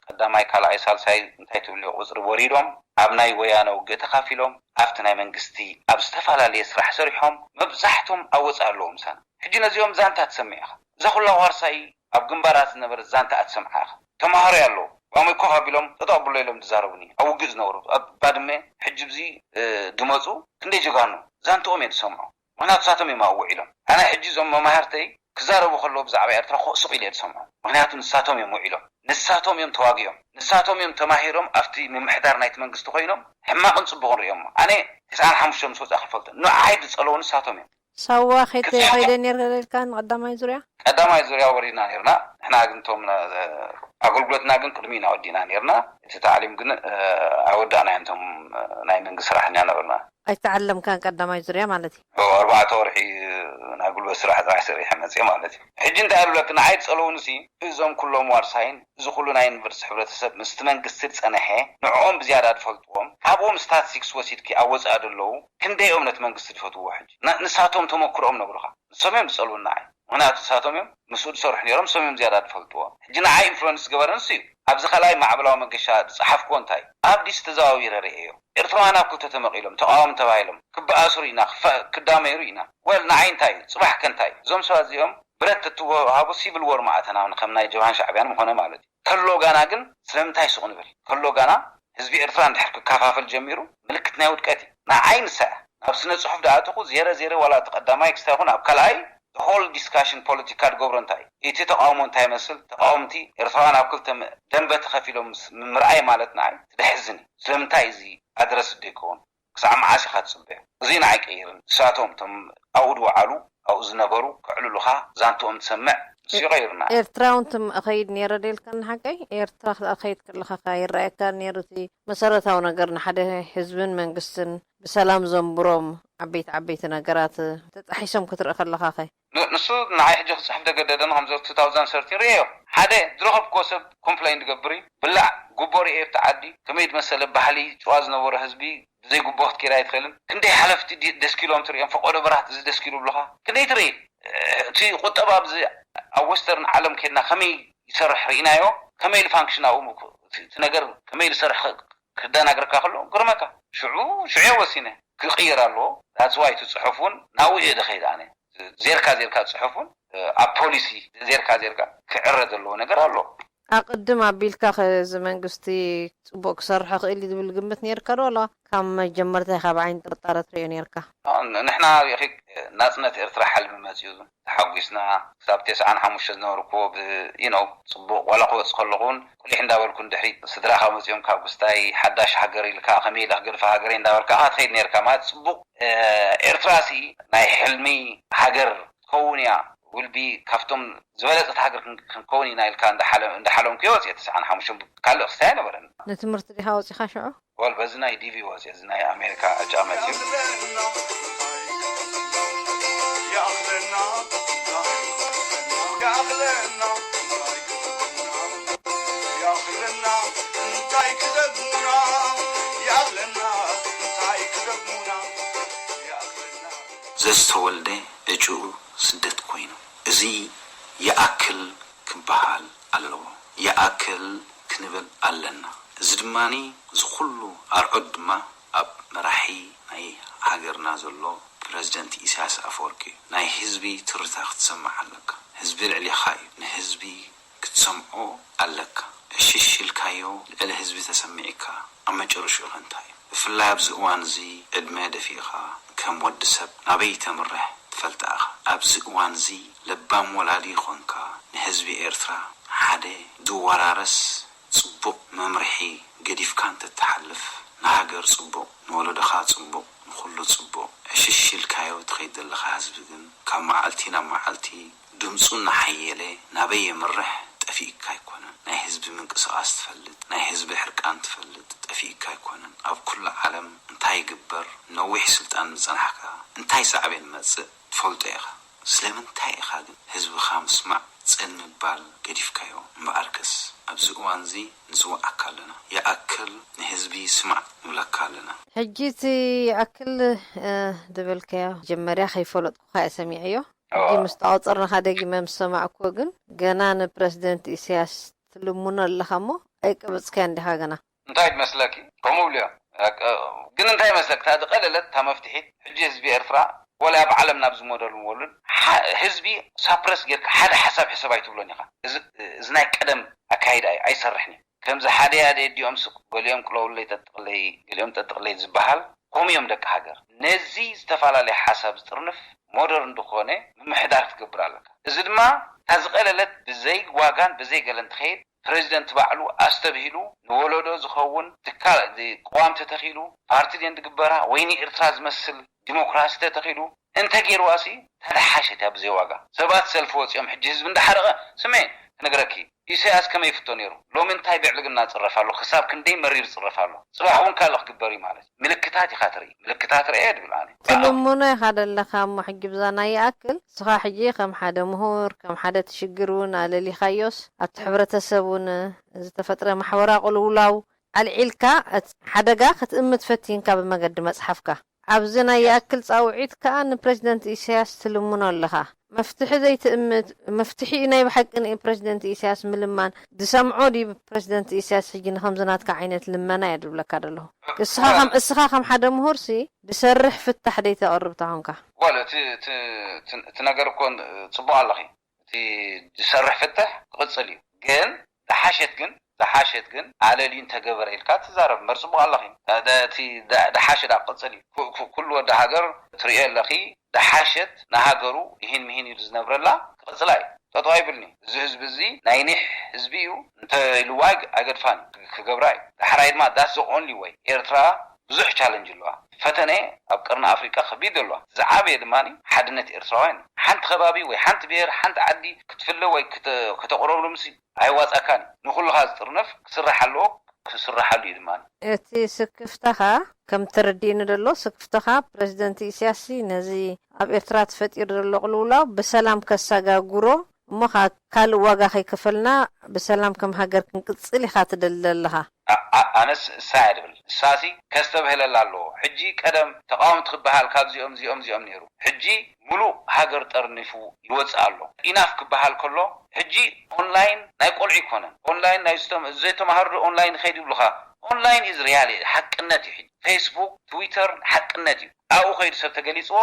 ቀዳማይ፣ ካልኣይ፣ ሳልሳይ እንታይ ትብልዮ ቁጽሪ ወሪዶም ኣብ ናይ ወያነ ውግእ ተኻፊሎም ኣብቲ ናይ መንግስቲ ኣብ ዝተፈላለየ ስራሕ ሰሪሖም መብዛሕቶም ኣብ ወጻኢ ኣለዉ ምሳና። ሕጂ ነዚኦም ዛንታ ትሰምዕ ኢኻ። እዛ ኩላ ዋርሳይ ኣብ ግንባራት ዝነበረት ዛንታ ኣትሰምዓ ኢኻ። ተማሃሮ ኣለዉ። ባሞይ ኮፍ ኣቢሎም ጠጠው ኣብሎ ኢሎም ዝዛረቡኒ ኣብ ውግእ ዝነበሩ ኣብ ባድመ ሕጂ ብዚ እ፣ ድመፁ ክንደይ ጀጋኑ ዛንትኦም እየ ዝሰምዖ። ምክንያቱ ንሳቶም እዮም ኣብኡ ውዒሎም። ኣነ ሕጂ እዞም መማህርተይ ክዛረቡ ከለዉ ብዛዕባ ኤርትራ ኮ-፣ ስቕ ኢለ እየ ዝሰምዖ። ምክንያቱ ንሳቶም እዮም ውዒሎም፣ ንሳቶም እዮም ተዋጊኦም፣ ንሳቶም እዮም ተማሂሮም ኣብቲ ምምሕዳር ናይቲ መንግስቲ ኮይኖም ሕማቕን ጽቡቕን ርእዮሞ። ኣነ ተስዓን ሓሙሽተን ምስ ወጻእኩ ይፈልጦ። ንዓይ ዝጸለዉ ንሳቶም እዮም። ሳዋ ከይተ-፣ ክሳብ ከይደ ነይረ ኢልካ ንቀዳማይ ዙርያ? ቀዳማይ ዙርያ ወሪድና ነይርና። ንሕና ግን እቶም፣ እ፣ ኣገልግሎትና ግን ቅድሚ ኢና ወዲእና ነይርና። እቲ ታዕሊም ግን፣ እ፣ ኣይወዳእናዮን። እቶም፣ እ፣ ናይ መንግስቲ ሰራሕተኛ ነበርና። ኣይተዓለምካን ቀዳማይ ዙርያ ማለት እዩ? ኦ፣ ኣርባዕተ ወርሒ ናይ ጉልበት ስራሕ ጥራሕ ሰሪሐ መፅየ ማለት እዩ። ሕጂ እንታይ ይብለክ፣ ንዓይ ዝፀለውንሲ እዞም ኩሎም ዋርሳይን እዚ ኩሉ ናይ ዩኒቨርሲቲ ሕብረተሰብ ምስቲ መንግስቲ ዝፀንሐ ንዕኦም ብዝያዳ ዝፈልጥዎም፣ ካብኦም ስታትስቲክስ ወሲድኪ ኣብ ወፃኢ ዘለዉ ክንደይኦም ነቲ መንግስቲ ዝፈትውዎ ሕጂ? ና-፣ ንሳቶም ተመክሮኦም ነግሩኻ። ንሶም እዮም ዝፀልኡኒ ንዓይ። ምክንያቱ ንሳቶም እዮም ምስኡ ዝሰርሑ ነይሮም፣ ንሶም እዮም ዝያዳ ዝፈልጥዎ። ሕጂ ንዓይ ኢንፍሉወንስ ዝገበረ ንሱ እዩ። ኣብዚ ካልኣይ ማዕበላዊ መገሻ ዝፀሓፍክዎ እንታይ እዩ? ኣብ ዲስ ተዘዋዊረ ርእየዮ። ኤርትራውያን ኣብ ክልተ ተመቒሎም፣ ተቃወምቲ ተባሂሎም፣ ክበኣሱ ርኢና፣ ክፋ-፣ ክዳመዩ ርኢና። ወል ንዓይ እንታይ እዩ? ፅባሕ ከ እንታይ እዩ? እዞም ሰባት እዚኦም ብረት ተትወሃቡ ሲቪል ዎር ምኣተና፣ ከም ናይ ጀብሃን ሻዕብያን ምኾነ ማለት እዩ። ከሎ ጋና ግን ስለምንታይ ሱቕ ንብል? ከሎ ጋና ህዝቢ ኤርትራ እንድሕር ክከፋፈል ጀሚሩ ምልክት ናይ ውድቀት እዩ። ንዓይ ንሳ እያ። ናብ ስነ ጽሑፍ ደኣተኹ ዜረ ዜረ ዋላ እቲ ቀዳማይ ክስታይ ይኹን ኣብ ካልኣይ the whole discussion ፖለቲካ ዝገብሮ እንታይ እዩ? እቲ ተቃውሞ እንታይ ይመስል? ተቃወምቲ ኤርትራውያን ኣብ ክልተ ም-፣ ደንበ ተኸፊሎም ምስ-፣ ምርኣይ ማለት ንዓይ ትደሕዝን እዩ። ስለምንታይ እዚ ኣድረስ ዘይከውን? ክሳዕ መዓስ ኢኻ ትጽበዮ? እዚ ንዓይ ቀይርን። ንሳቶም እቶም ኣብኡ ዝወዓሉ፣ ኣብኡ ዝነበሩ፣ ከዕልሉኻ፣ ዛንትኦም ትሰምዕ፣ ንሱ ይቐይሩና። ኤርትራ እውን ትም-፣ እኸይድ ነይረ ዶ ኢልካኒ ሓቀይ? ኤርትራ ክትከይድ ከለኻ ከ ይረኣየካ ነይሩ እቲ መሰረታዊ ነገር ንሓደ ህዝብን መንግስትን ብሰላም ዘንብሮም ዓበይቲ ዓበይቲ ነገራት ተጣሒሶም ክትርኢ ከለኻ ከ? ን-፣ ንሱ ንዓይ ሕጂ ክጽሕፍ ዘገደደኒ ከምዚ two thousand thirteen ርእዮ። ሓደ ዝረኸብክዎ ሰብ ኮምፕለይን ዝገብር እዩ። ብላዕ ጉቦ ርእየ ኣብቲ ዓዲ። ከመይ ዝመሰለ ባህሊ ጭዋ ዝነበሮ ህዝቢ ብዘይ ጉቦ ክትከይድ ኣይትኽእልን። ክንደይ ሓለፍቲ ዲ-፣ ደስኪሎም ትርእዮም፣ ፈቆዶ በራህቲ እዚ ደስኪሉ ብለኻ። ክንደይ ትርኢ? እቲ ቁጠባ ኣብዚ ኣብ ወስተርን ዓለም ከድና ከመይ ይሰርሕ ርኢናዮ፣ ከመይ ኢሉ ፋንክሽን ኣብኡ ም-፣ እቲ፣ እቲ ነገር ከመይ ኢሉ ይሰርሕ ክ-፣ ክደናግረካ ከሎ ግርመካ። ሽዑ፣ ሽዑ እየ ወሲነ። ክቕየር ኣለዎ። That's why እቲ ጽሑፍ እውን ናብኡ እየ ዝኸይድ ኣነ። ዜርካ ዜርካ ጽሑፍ እውን ኣብ ፖሊሲ ዜርካ ዜርካ ክዕረ ዘለዎ ነገር ኣሎ። ኣቕድም ኣቢልካ ከ እዚ መንግስቲ ጽቡቕ ክሰርሖ ክእል እዩ ዝብል ግምት ነይርካ ዶ? ዋላ ካብ መጀመርታ ኢኻ ብዓይኒ ጥርጣረ ትርእዮ ነይርካ? ን-፣ ንሕና ርኢኺ ናጽነት ኤርትራ ሓልሚ መጺኡ ተሓጒስና ክሳብ ተስዓን ሓሙሽተ ዝነበርኩዎ ብ-፣ you know፣ ጽቡቕ ዋላ ክወጽእ ከለኹ እውን ቁሊሕ እንዳበልኩ ንድሕሪት ስድራኻ መጺኦም ካብ ክስታይ ሓዳሽ ሃገር ኢልካ ከመይ ኢለ ክገድፋ ሃገረይ እንዳበልካ ኢኻ ትኸይድ ነይርካ። ማለት ጽቡቕ፣ እ፣ ኤርትራሲ ናይ ሕልሚ ሃገር ክትከውን እያ። ውልቢ ካብቶም ዝበለጸት ሃገር ክን-፣ ክንከውን ኢና ኢልካ እንዳሓለ-፣ እንዳሓለምኩ እየ ወጺአ። ተስዓን ሓሙሽተን ካልእ ክስታይ ኣይነበረን። ንትምህርቲ ዲኻ ወጺኻ ሽዑ? ወል በዚ ናይ ዲቪ ወጺአ፣ እዚ ናይ ኣሜሪካ ዕጫ መጺኡ። ዘዝተወልደ ዕጭኡ ስደት ኮይኑ፣ እዚ ይኣክል ክበሃል ኣለዎ። ይኣክል ክንብል ኣለና። እዚ ድማኒ፣ እዚ ኩሉ ኣርዑት ድማ ኣብ መራሒ ናይ ሃገርና ዘሎ ፕረዚደንት ኢሳያስ ኣፈወርቂ እዩ። ናይ ህዝቢ ትርታ ክትሰምዕ ኣለካ። ህዝቢ ልዕሌኻ እዩ። ንህዝቢ ክትሰምዖ ኣለካ። ዕሽሽ ኢልካዮ ልዕሊ ህዝቢ ተሰሚዕካ ኣብ መጨረሽኡ ኸ እንታይ እዩ? ብፍላይ ኣብዚ እዋን እዚ ዕድመ ደፊእኻ ከም ወዲ ሰብ ናበይ ተምርሕ ትፈልጥ ኢኻ። ኣብዚ እዋን እዚ ለባም ወላዲ ኾንካ ንህዝቢ ኤርትራ ሓደ ዝወራረስ ጽቡቕ መምርሒ ገዲፍካ እንተትሓልፍ ንሃገር ጽቡቕ፣ ንወለዶኻ ጽቡቕ፣ ንኹሉ ጽቡቕ። ዕሽሽ ኢልካዮ ትኸይድ ዘለኻ ህዝቢ ግን ካብ መዓልቲ ናብ መዓልቲ ድምፁ እናሓየለ ናበይ የምርሕ ጠፊእካ ኣይኮነን። ናይ ህዝቢ ምንቅስቓስ ትፈልጥ፣ ናይ ህዝቢ ሕርቃን ትፈልጥ ጠፊእካ ኣይኮነን። ኣብ ኩሉ ዓለም እንታይ ይግበር፣ ነዊሕ ስልጣን ምጸናሕካ እንታይ ሳዕቤን መጽእ ትፈልጦ ኢኻ። ስለምንታይ ኢኻ ግን ህዝብኻ ምስማዕ ጽን ምባል ገዲፍካዮ? እምበኣርከስ ኣብዚ እዋን እዚ ንጽውዓካ ኣለና። ይኣክል ንህዝቢ ስማዕ ንብለካ ኣለና። ሕጂ እቲ ይኣክል፣ እ፣ ዝበልካዮ መጀመርያ ከይፈለጥኩኻ እየ ሰሚዐዮ። ሕጂ ምስ ተቖጸርናኻ ደጊመ ምስ ሰማዕኩዎ ግን ገና ንፕረዚደንት ኢሳያስ ትልምኖ ኣለኻ እሞ ኣይቀበጽካዮን ዲኻ ገና? እንታይ ትመስለኪ? ከምኡ ብልዮ። ግን እንታይ መስለክ? እታ ዝቐለለት፣ እታ መፍትሒት፣ ሕጂ ህዝቢ ኤርትራ፣ ወላ ኣብ ዓለም ናብ ዝሞደሉ ወሉን፣ ሓ-፣ ህዝቢ ሳፕረስ ጌርካ ሓደ ሓሳብ ሕሰብ ኣይትብሎን ኢኻ። እዚ፣ እዚ ናይ ቀደም ኣካይዳ እዩ፣ ኣይሰርሕን እዩ። ከምዚ ሓደ ያደ ኣዲኦም ስቅ፣ ገሊኦም ቅለውለይ ጠጥቕለይ፣ ገሊኦም ጠጥቕለይ ዝበሃል፣ ከምኡ እዮም ደቂ ሃገር። ነዚ ዝተፈላለየ ሓሳብ ዝጥርንፍ ሞደርን ዝኾነ ምምሕዳር ክትገብር ኣለካ። እዚ ድማ እታ ዝቐለለት ብዘይ ዋጋን ብዘይ ገለን ትኸይድ፣ ፕረዚደንት ባዕሉ ኣስተብሂሉ ንወለዶ ዝኸውን ትካል፣ ቅዋም ተተኺሉ፣ ፓርቲ ድየን ዝግበራ ወይ ንኤርትራ ዝመስል ዲሞክራሲ ተተኺሉ እንተገይርዋሲ ተደሓሸት እያ ብዘይ ዋጋ። ሰባት ሰልፊ ወፂኦም ሕጂ ህዝቢ እንዳሓረቐ፣ ስምዒ ክነግረኪ፣ ኢሳያስ ከመይ ይፍቶ ነይሩ? ሎሚ እንታይ ብዕልግና ዝፅረፍ ኣሎ? ክሳብ ክንደይ መሪር ዝፅረፍ ኣሎ? ፅባሕ እውን ካልእ ክግበር እዩ ማለት እዩ። ምልክታት ኢኻ ትርኢ። ምልክታት ርኤ ድብል ኣነ። ትልምኖ ኢኻ ደለኻ እሞ ሕጂ ብዛና ይኣክል ንስኻ ሕጂ ከም ሓደ ምሁር፣ ከም ሓደ እቲ ሽግር እውን ኣለሊኻዮስ ኣብቲ ሕብረተሰብ እውን ዝተፈጥረ ማሕበራዊ ቅልውላው ኣልዒልካ እቲ ሓደጋ ክትእምት ፈቲንካ ብመገዲ መጽሓፍካ። ኣብዚ ናይ ይኣክል ጻውዒት ከኣ ንፕረዚደንት ኢሳያስ ትልምኖ ኣለኻ። መፍትሒ ዘይትእምት፣ መፍትሒኡ ናይ ብሓቂ ንፕረዚደንት ኢሳያስ ምልማን ዝሰምዖ ድዩ ፕረዚደንት ኢሳያስ ሕጂ ንኸምዚ ናትካ ዓይነት ልመና እየ ድብለካ ዘለኹ። እስኻ ከም፣ እስኻ ከም ሓደ ምሁርሲ ዝሰርሕ ፍታሕ ደይተቕርብ ተኾንካ? ዋል፣ እቲ፣ እቲ፣ እቲ፣ እቲ ነገር እኮ ጽቡቕ ኣለኺ። እቲ ዝሰርሕ ፍትሕ ክቕጽል እዩ። ግን ዝሓሸት ግን፣ ዝሓሸት ግን ኣለልዩ እንተገበረ ኢልካ ትዛረብ እምበር ጽቡቕ ኣለኺ። ዳ-፣ ዳ-፣ እቲ ዳ-፣ ዝሓሸ ዳኣ ክቕጽል እዩ። ኩ-፣ ኩ-፣ ኩሉ ወዲ ሃገር ትርእዮ ኣለኺ። ዝሓሸት ንሃገሩ ይሂን ምሂን ኢሉ ዝነብረላ ክቕጽላ እዩ። ጠጠው ኣይብልኒ። እዚ ህዝቢ እዚ ናይ ኒሕ ህዝቢ እዩ። እንተ ኢልዋ ኣይግ-፣ ኣይገድፋን እዩ። ክገብራ እዩ። ዳሕራይ ድማ that's the only way። ኤርትራ ብዙሕ ቻለንጅ ኣለዋ። ፈተነ ኣብ ቀርኒ ኣፍሪቃ ከቢድ ኣለዋ። ዝዓበየ ድማ ሓድነት ኤርትራውያን እዩ። ሓንቲ ከባቢ ወይ ሓንቲ ብሄር፣ ሓንቲ ዓዲ ክትፍለ ወይ ክተ-፣ ከተቕረብሎምሲ ኣይዋጻካን እዩ። ንኹልኻ ዝጥርነፍ ክስራሕ ኣለዎ፣ ክስርሓሉ እዩ ድማ። እቲ ስክፍታኻ ከም ተረዲእኒ ዘሎ፣ ስክፍታኻ ፕረዚደንት ኢሳያስ ነዚ ኣብ ኤርትራ ተፈጢሩ ዘሎ ቅልውላው ብሰላም ከሰጋግሮ እሞ ኸኣ ካልእ ዋጋ ከይከፈልና ብሰላም ከም ሃገር ክንቅጽል ኢኻ ትደሊ ዘለኻ። ኣ-፣ ኣ-፣ ኣነስ እሳ እያ ድብል። እሳሲ ከስተብህለላ ኣለዎ። ሕጂ ቀደም ተቃወምቲ ክበሃል ካብዚኦም፣ እዚኦም፣ እዚኦም ነይሩ። ሕጂ ሙሉእ ሃገር ጠርኒፉ ይወጽእ ኣሎ። ኢናፍ ክበሃል ከሎ፣ ሕጂ ኦንላይን ናይ ቆልዑ ይኮነን። ኦንላይን ናይ ዝቶም-፣ ዘይተማሃሩ ዶ ኦንላይን ይኸይድ ይብሉኻ? ኦንላይን ኢዝ ሪያሊ፣ ሓቅነት እዩ። ሕጂ ፌስቡክ፣ ትዊተር ሓቅነት እዩ። ኣብኡ ከይዱ ሰብ ተገሊጽዎ፣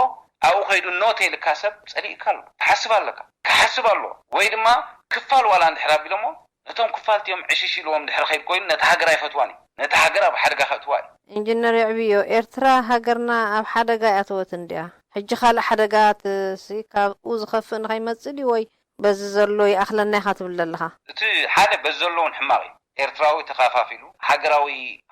ኣብኡ ከይዱ ኖ ተይልካ ሰብ ጸሊእካ ኣሎ። ትሓስብ ኣለካ። ክሓስብ ኣለዎ። ወይ ድማ ክፋል ዋላ እንድሕር ኣቢሎሞ፣ ነቶም ክፋልቲ እዮም ዕሽሽ ኢልዎም ድሕሪ ኸይድ ኮይኑ፣ ነቲ ሃገር ኣይፈትዋን እዩ። ነቲ ሃገር ኣብ ሓደጋ ከእትዋ እዩ። ኢንጂነር የዕብዮ፣ ኤርትራ ሃገርና ኣብ ሓደጋ እያ ተወት እንድያ። ሕጂ ካልእ ሓደጋ ትሲ ካብኡ ዝኸፍእ ንኸይመጽእ ድዩ ወይ በዚ ዘሎ ይኣኽለና ኢኻ ትብል ዘለኻ? እቲ ሓደ በዚ ዘሎ እውን ሕማቕ እዩ። ኤርትራዊ ተኻፋፊሉ፣ ሃገራዊ፣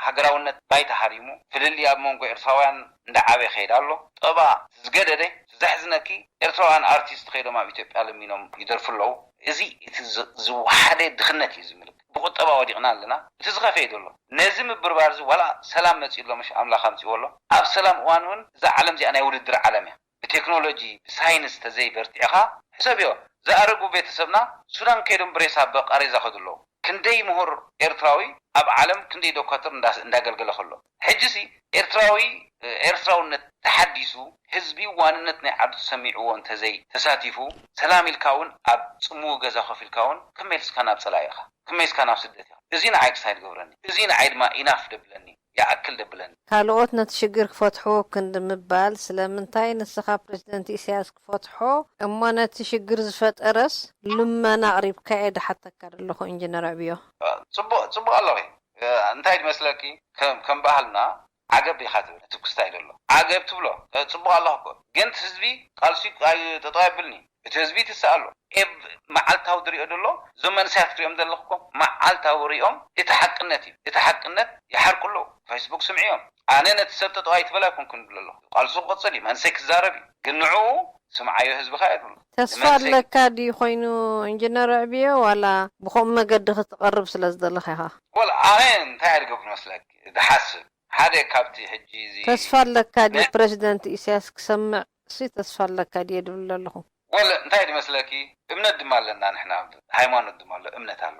ሃገራውነት ባይታ ሃሪሙ፣ ፍልልይ ኣብ መንጎ ኤርትራውያን እንዳዓበየ ይኸይድ ኣሎ። ጠባ ዝገደደ፣ ዘሕዝነኪ፣ ኤርትራውያን ኣርቲስት ከይዶም ኣብ ኢትዮጵያ ለሚኖም ይደርፉ ኣለዉ። እዚ እቲ ዝ-፣ ዝወሓደ ድኽነት እዩ ዝምልክ። ብቁጠባ ወዲቕና ኣለና። እቲ ዝኸፍኤ ዘሎ። ነዚ ምብርባር እዚ ዋላ ሰላም መጺኡ ኣሎ፣ ምሽ ኣምላኽ ኣምጺዎ ኣሎ። ኣብ ሰላም እዋን እውን እዛ ዓለም እዚኣ ናይ ውድድር ዓለም እያ። ብቴክኖሎጂ፣ ብሳይንስ ተዘይበርቲዕኻ፣ ሕሰብዮ፣ ዝኣረጉ ቤተሰብና ሱዳን ከይዶም ብሬሳ ብቃሬዛ ከዱ ኣለዉ። ክንደይ ምሁር ኤርትራዊ ኣብ ዓለም ክንደይ ዶካትር እንዳ-፣ እንዳገልገለ ከሎ። ሕጂሲ ኤርትራዊ ኤርትራውነት ተሓዲሱ፣ ህዝቢ ዋንነት ናይ ዓዱ ተሰሚዕዎ እንተዘይ ተሳቲፉ፣ ሰላም ኢልካ እውን ኣብ ጽምው ገዛ ኮፍ ኢልካ እውን ክመይ ኢልካ ናብ ጸላኢ ኢኻ፣ ክመይ ኢልካ ናብ ስደት ኢኻ። እዚ ንዓይ ክሳይ ዝገብረኒ፣ እዚ ንዓይ ድማ ኢናፍ ደብለኒ፣ ይኣክል ደብለኒ። ካልኦት ነቲ ሽግር ክፈትሕዎ ክንዲ ምባል፣ ስለምንታይ ንስኻ ፕረዚደንት ኢሳያስ ክፈትሖ እሞ ነቲ ሽግር ዝፈጠረስ ልመና ኣቕሪብካ እየ ድሓተካ ዘለኹ ኢንጂነር ዕብዮ። ጽቡቕ ጽቡቕ ኣለኺ። እንታይ ድመስለኪ፣ ከም ባህልና ዓገብ ኢኻ ትብል፣ እቲ ክስታይ ዘሎ ዓገብ ትብሎ። ጽቡቕ ኣለኻ እኮ፣ ግን እቲ ህዝቢ ቃልሲ ጠጠው የብልኒ። እቲ ህዝቢ ትስእ ኣሎ። ኤብ መዓልታዊ ዝሪኦ ዘሎ፣ እዞም መንእሰያት ክትሪኦም ዘለኹ እኮ መዓልታዊ ሪኦም። እቲ ሓቅነት እዩ። እቲ ሓቅነት ይሓርቁ ኣለዉ። ፌስቡክ ስምዕዮም። ኣነ ነቲ ሰብ ጠጠው ኣይትበል ኣይኮንኩን ዝብል ኣለኹ። ቃልሱ ክቕጽል እዩ። መንእሰይ ክዛረብ እዩ። ግን ንዕኡ ስምዓዮ ህዝብኻ እየ ዝብሎ። ተስፋ ኣለካ ድዩ ኮይኑ ኢንጂነር ዕብዮ ዋላ ብኸምኡ መገዲ ክትቐርብ ስለ ዝደለኻ ኢኻ? ወላ ኣነ እንታይ እየ ዝገብር መስለኪ ዝሓስብ ሓደ ካብቲ ሕጂ እዚ ተስፋ ኣለካ ድዩ ፕረዚደንት ኢሳያስ ክሰምዕ ሲ ተስፋ ኣለካ ድየ ድብል ኣለኹ። ወለ እንታይ ድመስለኪ እምነት ድማ ኣለና ንሕና ሃይማኖት ድማ ኣሎ እምነት ኣሎ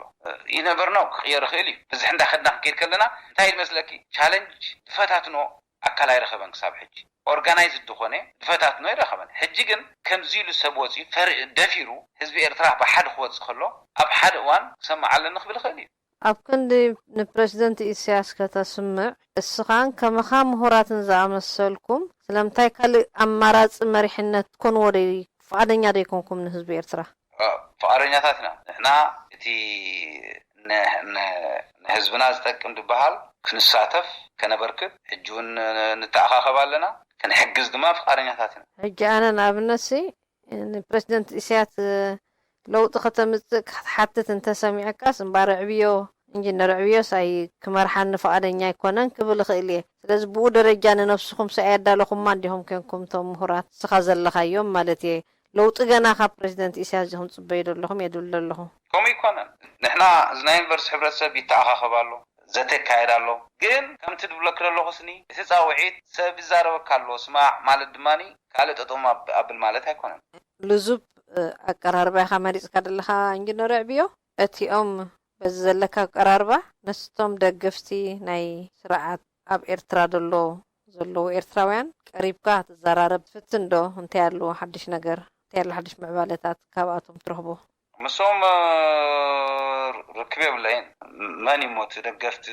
ይነበርና ክቕየር ይኽእል እዩ። ብዝሕ እንዳኸድና ክንከይድ ከለና እንታይ ድመስለኪ ቻለንጅ ዝፈታትኖ ኣካል ኣይረኸበን ክሳብ ሕጂ ኦርጋናይዝ ዝኾነ ዝፈታትኖ ይረኸበን። ሕጂ ግን ከምዚ ኢሉ ሰብ ወፂኡ ፈር- ደፊሩ ህዝቢ ኤርትራ ብሓደ ክወፅእ ከሎ ኣብ ሓደ እዋን ክሰምዕ ኣለኒ ክብል ይኽእል እዩ። ኣብ ክንዲ ንፕረዚደንት ኢሳያስ ከተስምዕ፣ እስኻን ከማኻ ምሁራትን ዝኣመሰልኩም ስለምንታይ ካልእ ኣማራጺ መሪሕነት ክትኮንዎ ፍቓደኛ ደይኮንኩም ንህዝቢ ኤርትራ? ፍቓደኛታት ኢና ንሕና። እቲ ንህዝብና ዝጠቅም ዝበሃል ክንሳተፍ ከነበርክት ሕጂ እውን ንተኣኻኸብ ኣለና። ክንሕግዝ ድማ ፍቓደኛታት ኢና። ሕጂ ኣነ ንኣብነትሲ ንፕረዚደንት ኢሳያስ ለውጢ ከተምጽእ ክትሓትት እንተሰሚዐካስ እምባር ኣዕብዮ፣ ኢንጂነር ኣዕብዮስ ኣይ ክመርሓኒ ፍቓደኛ ኣይኮነን ክብል እኽእል እየ። ስለዚ ብኡ ደረጃ ንነብስኹምሲ ኣየዳለኹማ እንዲኹም ኬንኩም እቶም ምሁራት ንስኻ ዘለኻዮም ማለት እየ። ለውጢ ገና ካብ ፕረዚደንት ኢሳያስ ዲኹም ትጽበዩ ዘለኹም እየ ድብል ዘለኹ። ከምኡ ኣይኮነን። ንሕና እዚ ናይ ዩኒቨርሲቲ ሕብረተሰብ ይተኣኻኸብ ኣሎ፣ ዘተ ይካየድ ኣሎ። ግን ከምቲ ድብለኪ ዘለኹ ስኒ እቲ ጻውዒት ሰብ ይዛረበካ ኣሎ ስማዕ ማለት ድማ ካልእ ጠጠው ኣብል ማለት ኣይኮነን። ልዙብ ኣቀራርባ ኢኻ መሪጽካ ዘለኻ ኢንጂነር ኣዕብዮ። እቲኦም በዚ ዘለካ ኣቀራርባ ነስቶም ደገፍቲ ናይ ስርዓት ኣብ ኤርትራ ደሎ ዘለዉ ኤርትራውያን ቀሪብካ ትዘራረብ ትፍትን ዶ? እንታይ ኣለዎ ሓድሽ ነገር? እንታይ ኣሎ ሓድሽ ምዕባለታት ካብኣቶም ትረኽቦ? ምስኦም ርክብ የብለይን። መን እሞ እቲ ደገፍቲ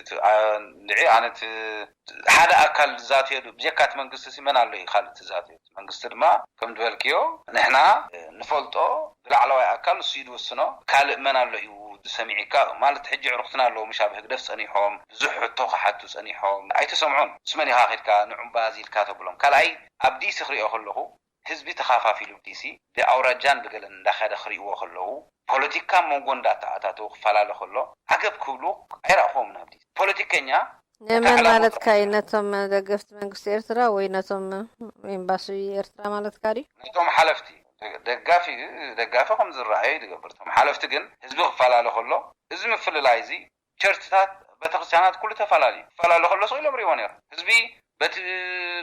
ንዒ ኣነ ሓደ ኣካል ዝዛተየሉ ብጀካ እቲ መንግስቲ ሲ መን ኣሎ እዩ ካልእ ትዛተዩ? መንግስቲ ድማ ከም ዝበልክዮ ንሕና ንፈልጦ ብላዕለዋይ ኣካል ንሱ እዩ ዝውስኖ። ካልእ መን ኣሎ እዩ ዝሰሚዕካ ማለት ሕጂ ዕሩክትና ኣለዎ ምሽ ኣብ ህግደፍ ጸኒሖም ብዙሕ ሕቶ ክሓቱ ጸኒሖም ኣይተሰምዖን። ምስ መን ኢኻ ከድካ ንዑምባ እዚ ኢልካ ተብሎም። ካልኣይ ኣብ ዲሲ ክሪኦ ከለኹ ህዝቢ ተኻፋፊሉ ዲሲ ብኣውራጃን ብገለን እንዳኸደ ክሪእዎ ከለዉ ፖለቲካ መንጎ እንዳተኣታተው ክፈላለ ከሎ ዓገብ ክብሉ ኣይረእኹዎም ናብ ዲሲ ፖለቲከኛ ነመን ማለትካ እዩ? ነቶም ደገፍቲ መንግስቲ ኤርትራ ወይ ነቶም ኤምባሲ ኤርትራ ማለትካ ድዩ? ነቶም ሓለፍቲ ደጋፊ ደጋፊ ከም ዝረኣዩ ዝገብር እቶም ሓለፍቲ ግን ህዝቢ ክፈላለ ከሎ እዚ ምፍልላይ እዚ ቸርችታት ቤተክርስትያናት ኩሉ ተፈላለዩ ክፈላለ ከሎ ስቕ ኢሎም ሪእዎ ነይሮም ህዝቢ በቲ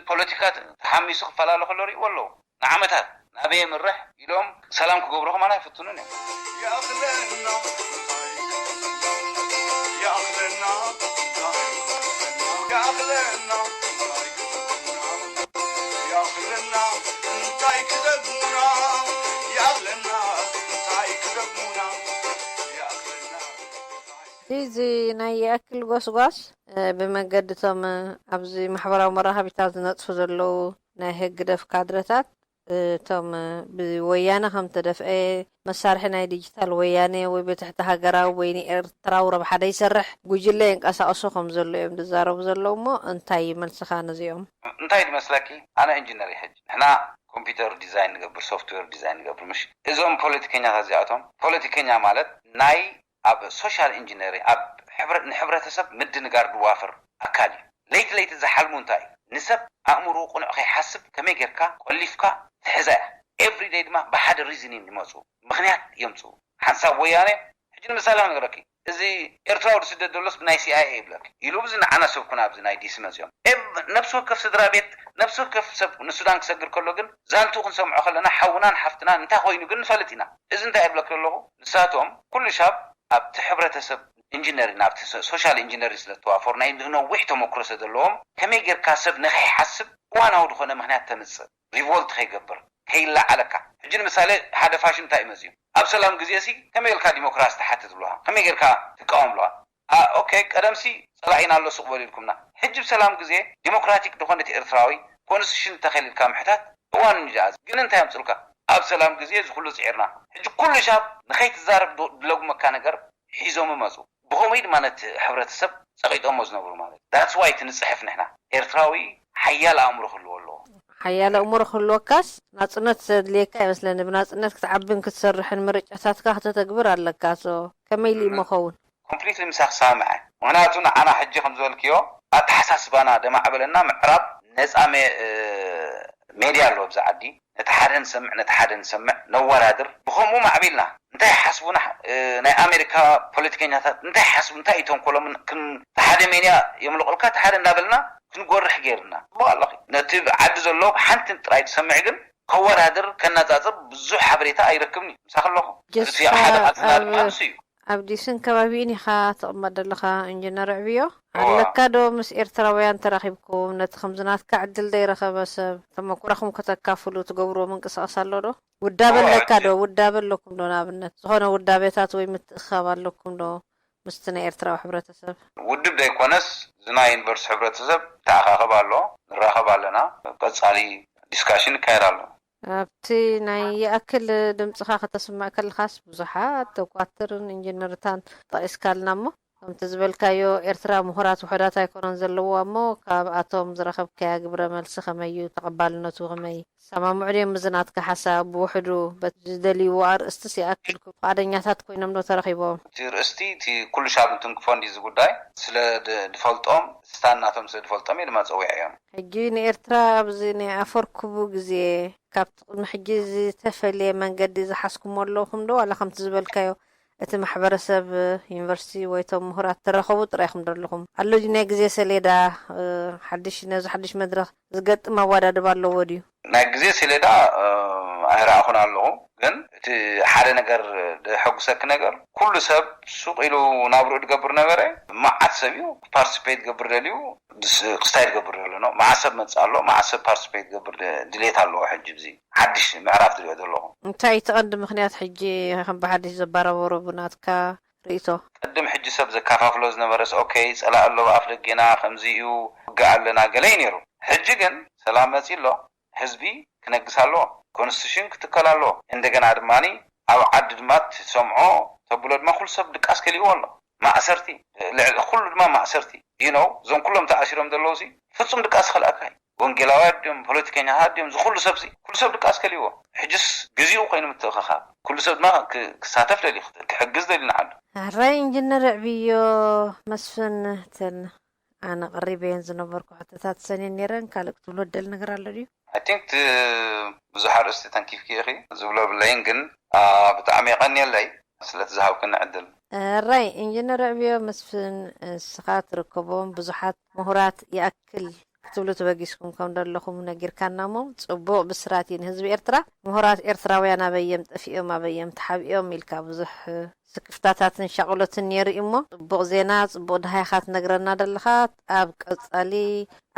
ፖለቲካ ተሓሚሱ ክፈላለ ከሎ ሪእዎ ኣለዉ ንዓመታት ናበይ የምርሕ ኢሎም ሰላም ክገብሩ ከማን ኣይፍትኑን እዮም። እዚ ናይ ይኣክል ጎስጓስ ብመገዲ እቶም ኣብዚ ማሕበራዊ መራኸቢታት ዝነጥፉ ዘለዉ ናይ ህግደፍ ካድረታት እቶም ብወያነ ከም ተደፍአ መሳርሒ ናይ ዲጂታል ወያነ ወይ ብትሕቲ ሃገራዊ ወይ ንኤርትራዊ ረብሓ ደይሰርሕ ጉጅለ የንቀሳቕሱ ከም ዘሎ እዮም ዝዛረቡ ዘለዉ እሞ እንታይ እዩ መልስኻ ነዚኦም? እንታይ ድመስለኪ ኣነ ኢንጂነር እየ ሕጂ ንሕና ኮምፒውተር ዲዛይን ንገብር ሶፍትዌር ዲዛይን ንገብር ምሽ እዞም ፖለቲከኛታት እዚኣቶም ፖለቲከኛ ማለት ናይ ኣብ ሶሻል ኢንጂነሪንግ ኣብ ንሕብረተሰብ ምድንጋር ድዋፍር ኣካል እዩ። ለይቲ ለይቲ ዝሓልሙ እንታይ እዩ? ንሰብ ኣእምርኡ ቅኑዕ ከይሓስብ ከመይ ጌርካ ቆሊፍካ ትሕዛ እያ። ኤቭሪደይ ድማ ብሓደ ሪዝኒንግ ይመፁ፣ ምኽንያት የምፅኡ። ሓንሳብ ወያነ ሕጂ ንምሳሌ ክነግረኪ፣ እዚ ኤርትራዊ ዝስደድ ዘሎስ ብናይ ሲኣይኤ ይብለኪ ኢሉ ብዚ ንዓና ሰብ ኩና ኣብዚ ናይ ዲሲ መፅኦም። ነብሲ ወከፍ ስድራ ቤት ነብሲ ወከፍ ሰብ ንሱዳን ክሰግር ከሎ ግን ዛንትኡ ክንሰምዖ ከለና ሓውናን ሓፍትናን እንታይ ኮይኑ ግን ንፈልጥ ኢና። እዚ እንታይ እብለኪ ዘለኹ ንሳቶም ኩሉ ሻብ ኣብቲ ሕብረተሰብ ኢንጂነሪንግ ኣብቲ ሶሻል ኢንጂነሪንግ ስለ ዝተዋፈሩ ናይ ነዊሕ ተመክሮ ስለ ዘለዎም ከመይ ጌርካ ሰብ ንኸይሓስብ እዋናዊ ዝኾነ ምኽንያት ተምፅእ፣ ሪቮልት ከይገብር፣ ከይለዓለካ። ሕጂ ንምሳሌ ሓደ ፋሽን እንታይ እዩ መፅዩ? ኣብ ሰላም ግዜ ሲ ከመይ ጌርካ ዲሞክራሲ ትሓትት ብለዋ፣ ከመይ ጌርካ ትቃወም ብለዋ። ኦኬ፣ ቀደምሲ ፀላኢና ኣሎ ሱቕ በሉ ኢልኩምና። ሕጂ ብሰላም ግዜ ዲሞክራቲክ ዝኾነት ኤርትራዊ ኮንስቲቱሽን እንተኸሊልካ ምሕታት እዋን እንጃ። ግን እንታይ ኣምፅልካ? ኣብ ሰላም ግዜ እዚ ኩሉ ፅዒርና። ሕጂ ኩሉ ሻብ ንኸይትዛረብ ድለጉመካ ነገር ሒዞም መፁ። ብኸምኡ ድማ ነቲ ሕብረተሰብ ፀቒጦሞ ዝነብሩ ማለት እዩ። That's why እቲ ንፅሕፍ ንሕና ኤርትራዊ ሓያል ኣእምሮ ክህልዎ ኣለዎ። ሓያል ኣእምሮ ክህልወካስ ናፅነት ዘድልየካ ይመስለኒ። ብናፅነት ክትዓብን ክትሰርሕን ምርጫታትካ ከተተግብር ኣለካ። ሶ ከመይ ኢሉ እዩ መኸውን? ኮምፕሊትሊ ምሳኽ ስማምዐ። ምኽንያቱ ንዓና ሕጂ ከም ዝበልክዮ ኣተሓሳስባና ደማዕበለና ምዕራብ ነፃ ሜ- እ፣ ሜድያ ኣሎ ኣብዚ ዓዲ። ነቲ ሓደ ንሰምዕ፣ ነቲ ሓደ ንሰምዕ፣ ነወዳድር። ብኸምኡ ማዕቢልና። እንታይ ይሓስቡ ንሕ- እ፣ ናይ ኣሜሪካ ፖለቲከኛታት እንታይ ይሓስቡ፣ እንታይ እዩ ተንኮሎም? ክን- እቲ ሓደ ሜድያ የምልቑልካ፣ እቲ ሓደ እንዳበልና ክንጎርሕ ገይርና። ጽቡቕ ኣለኺ። ነቲ ዓዲ ዘሎ ሓንቲ ጥራይ ዝሰምዕ ግን ከወዳድር፣ ከነጻጽር ብዙሕ ሓበሬታ ኣይረክብን እዩ። ምሳኺ ኣለኹ። ጀስፋ፣ እቲ ሓደ ቃልስና ኣብ ድማ ንሱ እዩ። ኣብ ዲስን ከባቢኡን ኢኻ ትቕመጥ ዘለኻ፣ ኢንጂነር ዕብዮ? እዋ። ኣለካ ዶ ምስ ኤርትራውያን ተራኺብኩም፣ ነቲ ከምዚ ናትካ ዕድል ዘይረኸበ ሰብ ተመኩሮኹም ከተካፍሉ ትገብርዎ ምንቅስቓስ ኣሎ ዶ? ውዳበ እዋ፣ ኣለካ ዶ? እጅ- ውዳበ ኣለኩም ዶ? ንኣብነት፣ ዝኾነ ውዳቤታት ወይ ምትእኽኻብ ኣለኩም ዶ ምስቲ ናይ ኤርትራዊ ሕብረተሰብ? ውድብ ዘይኮነስ፣ እዚ ናይ ዩኒቨርሲቲ ሕብረተሰብ ተኣኻኸብ ኣሎ፣ ንራኸብ ኣለና፣ ቀጻሊ ዲስካሽን ይካየድ ኣሎ። ኣብቲ ናይ ይኣክል ድምጽኻ ከተስምዕ ከለኻስ፣ ብዙሓት ዶኳትርን ኢንጂነርታን ጠቒስካልና እሞ፣ ከምቲ ዝበልካዮ፣ ኤርትራ ምሁራት ውሑዳት ኣይኮነን ዘለውዋ እሞ፣ ካብኣቶም ዝረኸብካያ ግብረ መልሲ ከመይ እዩ? ተቐባልነቱ ከመይ? ይሰማምዑ ድዮም ምስዚ ናትካ ሓሳብ? ብውሕዱ በቲ ዝደልይዎ ኣርእስቲስ ይኣክል ፍቓደኛታት ኮይኖም ዶ ተረኺቦም? እቲ ርእስቲ፣ እቲ ኩሉ ሻብ እንትንክፎ እንዲ እዚ ጉዳይ፣ ስለ ድ- ድፈልጦም፣ ስታን ናቶም ስለ ድፈልጦም እየ ድማ ጸዊዐዮም። ሕጂ ንኤርትራ ኣብዚ ናይ ኣፈርክቡ ግዜ ካብቲ ቅድሚ ሕጂ ዝተፈልየ መንገዲ ዝሓዝኩሞ ኣለኹም ዶ? ዋላ ከምቲ ዝበልካዮ እቲ ማሕበረሰብ ዩኒቨርሲቲ ወይ እቶም ምሁራት ተራኸቡ ጥራይ ኢኹም ዶ ኣለኹም? ኣሎ ድዩ ናይ ግዜ ሰሌዳ? እ፣ ሓድሽ፣ ነዚ ሓድሽ መድረኽ ዝገጥም ኣወዳድባ ኣለዎ ድዩ? ናይ ግዜ ሰሌዳ፣ እ፣ ኣይረኣኹን ኣለኹ። ግን እቲ ሓደ ነገር ደሐጉሰኪ ነገር፣ ኩሉ ሰብ ሱቕ ኢሉ ናብርኡ ዝገብር ነበረ። መዓት ሰብ እዩ ፓርቲሲፔት ዝገብር ደልዩ፣ ድስ- ክስታይ ዝገብር ዘሎ ነው። መዓት ሰብ መጽእ ኣሎ፣ መዓት ሰብ ፓርቲሲፔት ዝገብር ድ- ድሌት ኣለዎ። ሕጂ ብዚ ሓድሽ ምዕራፍ ዝሪኦ ዘለኹ። እንታይ እቲ ቀንዲ ምኽንያት ሕጂ ከም ብሓድሽ ዘባራበሮ ብናትካ ርእይቶ? ቅድም ሕጂ ሰብ ዘካፋፍሎ ዝነበረስ፣ ኦኬ፣ ጸላኢ ኣሎ፣ ኣፍ ደጌና ከምዚ እዩ፣ ውግእ ኣለና፣ ገለ እዩ ነይሩ። ሕጂ ግን ሰላም መጺእ ኣሎ፣ ህዝቢ ክነግስ ኣለዎ፣ ኮንስቲቱሽን ክትከል ኣለዎ። እንደገና ድማ ኣብ ዓዲ ድማ ትሰምዖ ተብሎ ድማ ኩሉ ሰብ ድቃስ ከሊእዎ ኣሎ። ማእሰርቲ፣ ልዕሊ ኩሉ ድማ ማእሰርቲ። You know፣ እዞም ኩሎም ተኣሲሮም ዘለዉ ሲ ፍጹም ድቃስ ከልኣካ እዩ። ወንጌላውያን ድዮም፣ ፖለቲከኛታት ድዮም፣ እዚ ኩሉ ሰብ ሲ፣ ኩሉ ሰብ ድቃስ ከሊእዎ። ሕጅስ ግዜኡ ኮይኑ ምትእኽኻብ። ኩሉ ሰብ ድማ ክ- ክሳተፍ ደልዩ፣ ክሕግዝ ደልዩ ንዓዱ። ሕራይ ኢንጂነር ዕብዮ መስፍን፣ እተን ኣነ ቀሪበየን ዝነበርኩ ሕቶታት ሰኔን ነይረን። ካልእ ክትብሎ ደሊ ነገር ኣሎ ድዩ? I think ት- ብዙሕ ኣርእስቲ ተንኪፍኪ ኢኺ፣ ዝብሎ የብለይን፣ ግን ኣ፣ ብጣዕሚ የቐንየለይ ስለቲ ዝሃብክኒ ዕድል። ሕራይ ኢንጂነር ዕብዮ መስፍን፣ ንስኻ ትርከቦም ብዙሓት ምሁራት ይኣክል ክትብሉ ተበጊስኩም ከም ዘለኹም ነጊርካና እሞ፣ ጽቡቕ ብስራት እዩ ንህዝቢ ኤርትራ። ምሁራት ኤርትራውያን ኣበይ እዮም ጠፊኦም፣ ኣበይ እዮም ተሓቢኦም ኢልካ ብዙሕ ስክፍታታትን ሻቕሎትን ነይሩ እዩ እሞ፣ ጽቡቕ ዜና፣ ጽቡቕ ደሃይኻ ትነግረና ደለኻ። ኣብ ቀጻሊ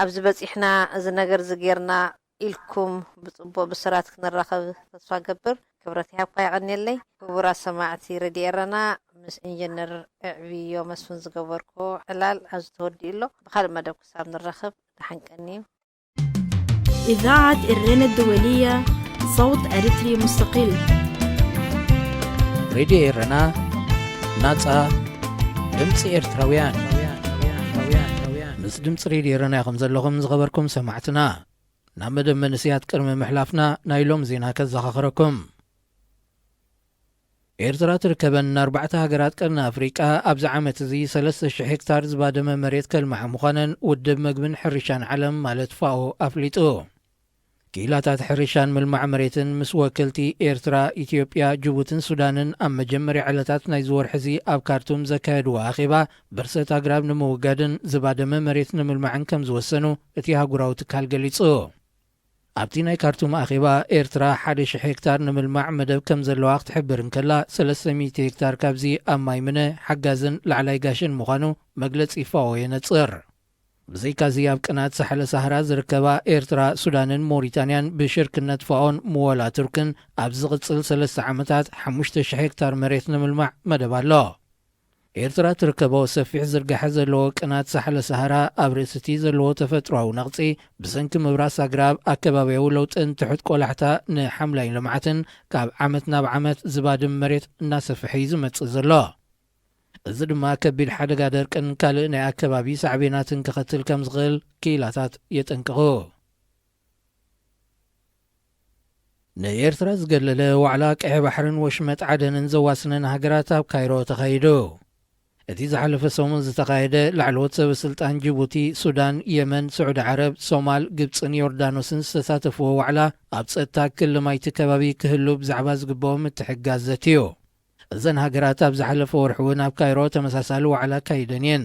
ኣብዚ በጺሕና፣ እዚ ነገር እዚ ጌርና ኢልኩም ብጽቡቕ ብስራት ክንራኸብ ተስፋ ገብር። ክብረት ይሃብካ፣ የቐንየለይ። ክቡራት ሰማዕቲ ሬድዮ ኤረና፣ ምስ ኢንጂነር ኣዕብዮ መስፍን ዝገበርኩ ዕላል ኣብዚ ተወዲኡ ኣሎ። ብኻልእ መደብ ክሳብ ንራኸብ፣ ደሓን ቀንዩ። إذاعة إرينا الدولية، صوت أريتري مستقل. ሬድዮ ኤረና፣ ናጻ ድምጺ ኤርትራውያን። ምስ ድምጺ ሬድዮ ኤረና ኢኹም ዘለኹም ዝኸበርኩም ሰማዕትና። ናብ መደብ መንስያት ቅድሚ ምሕላፍና፣ ናይ ሎም ዜና ከዘኻኽረኩም። ኤርትራ ትርከበን ኣርባዕተ ሃገራት ቀርኒ ኣፍሪቃ ኣብዚ ዓመት እዚ ሰለስተ ሽሕ ሄክታር ዝባደመ መሬት ከልምዓ ምዃነን ውድብ መግብን ሕርሻን ዓለም ማለት ፋኦ ኣፍሊጡ። ክኢላታት ሕርሻን ምልማዕ መሬትን ምስ ወከልቲ ኤርትራ፣ ኢትዮጵያ፣ ጅቡትን ሱዳንን ኣብ መጀመርያ ዕለታት ናይዚ ወርሒ እዚ ኣብ ካርቱም ዘካየድዎ ኣኼባ፣ ብርሰት ኣግራብ ንምውጋድን ዝባደመ መሬት ንምልማዕን ከም ዝወሰኑ እቲ ኣህጉራዊ ትካል ገሊጹ። ኣብቲ ናይ ካርቱም ኣኼባ፣ ኤርትራ ሓደ ሽሕ ሄክታር ንምልማዕ መደብ ከም ዘለዋ ክትሕብር እንከላ፣ ሰለስተ ሚእቲ ሄክታር ካብዚ ኣብ ማይ ምነ፣ ሓጋዝን ላዕላይ ጋሽን ምዃኑ መግለጺ ፋኦ የነጽር። ብዘይካዚ ኣብ ቅናት ሳሕለ ሳህራ ዝርከባ ኤርትራ፣ ሱዳንን ሞሪታንያን ብሽርክነት ፋኦን ምወላ ቱርክን ኣብ ዝቕጽል ሰለስተ ዓመታት ሓሙሽተ ሽሕ ሄክታር መሬት ንምልማዕ መደብ ኣሎ። ኤርትራ ትርከቦ ሰፊሕ ዝርጋሐ ዘለዎ ቅናት ሳሕለ ሳህራ ኣብ ርእሲ እቲ ዘለዎ ተፈጥሮኣዊ ነቕጺ ብሰንኪ ምብራስ ኣግራብ ኣከባብያዊ ለውጥን ትሑት ቆላሕታ ንሓምላይ ልምዓትን ካብ ዓመት ናብ ዓመት ዝባድም መሬት እናሰፍሐ እዩ ዝመጽእ ዘሎ። እዚ ድማ ከቢድ ሓደጋ ደርቅን ካልእ ናይ ኣከባቢ ሳዕቤናትን ከኸትል ከም ዝኽእል ክኢላታት የጠንቅቑ። ንኤርትራ ዝገለለ ዋዕላ ቀይሕ ባሕርን ወሽመጥ ዓደንን ዘዋስነን ሃገራት ኣብ ካይሮ ተኻይዱ። እቲ ዝሓለፈ ሰሙን ዝተኻየደ ላዕለዎት ሰበ ስልጣን ጅቡቲ፣ ሱዳን፣ የመን፣ ስዑዲ ዓረብ፣ ሶማል፣ ግብጽን ዮርዳኖስን ዝተሳተፍዎ ዋዕላ ኣብ ጸጥታ ክልማይቲ ከባቢ ክህሉ ብዛዕባ ዝግብኦ ምትሕግጋዝ ዘትዩ። እዘን ሃገራት ኣብ ዝሓለፈ ወርሒ እውን ኣብ ካይሮ ተመሳሳሊ ዋዕላ ኣካይደን እየን።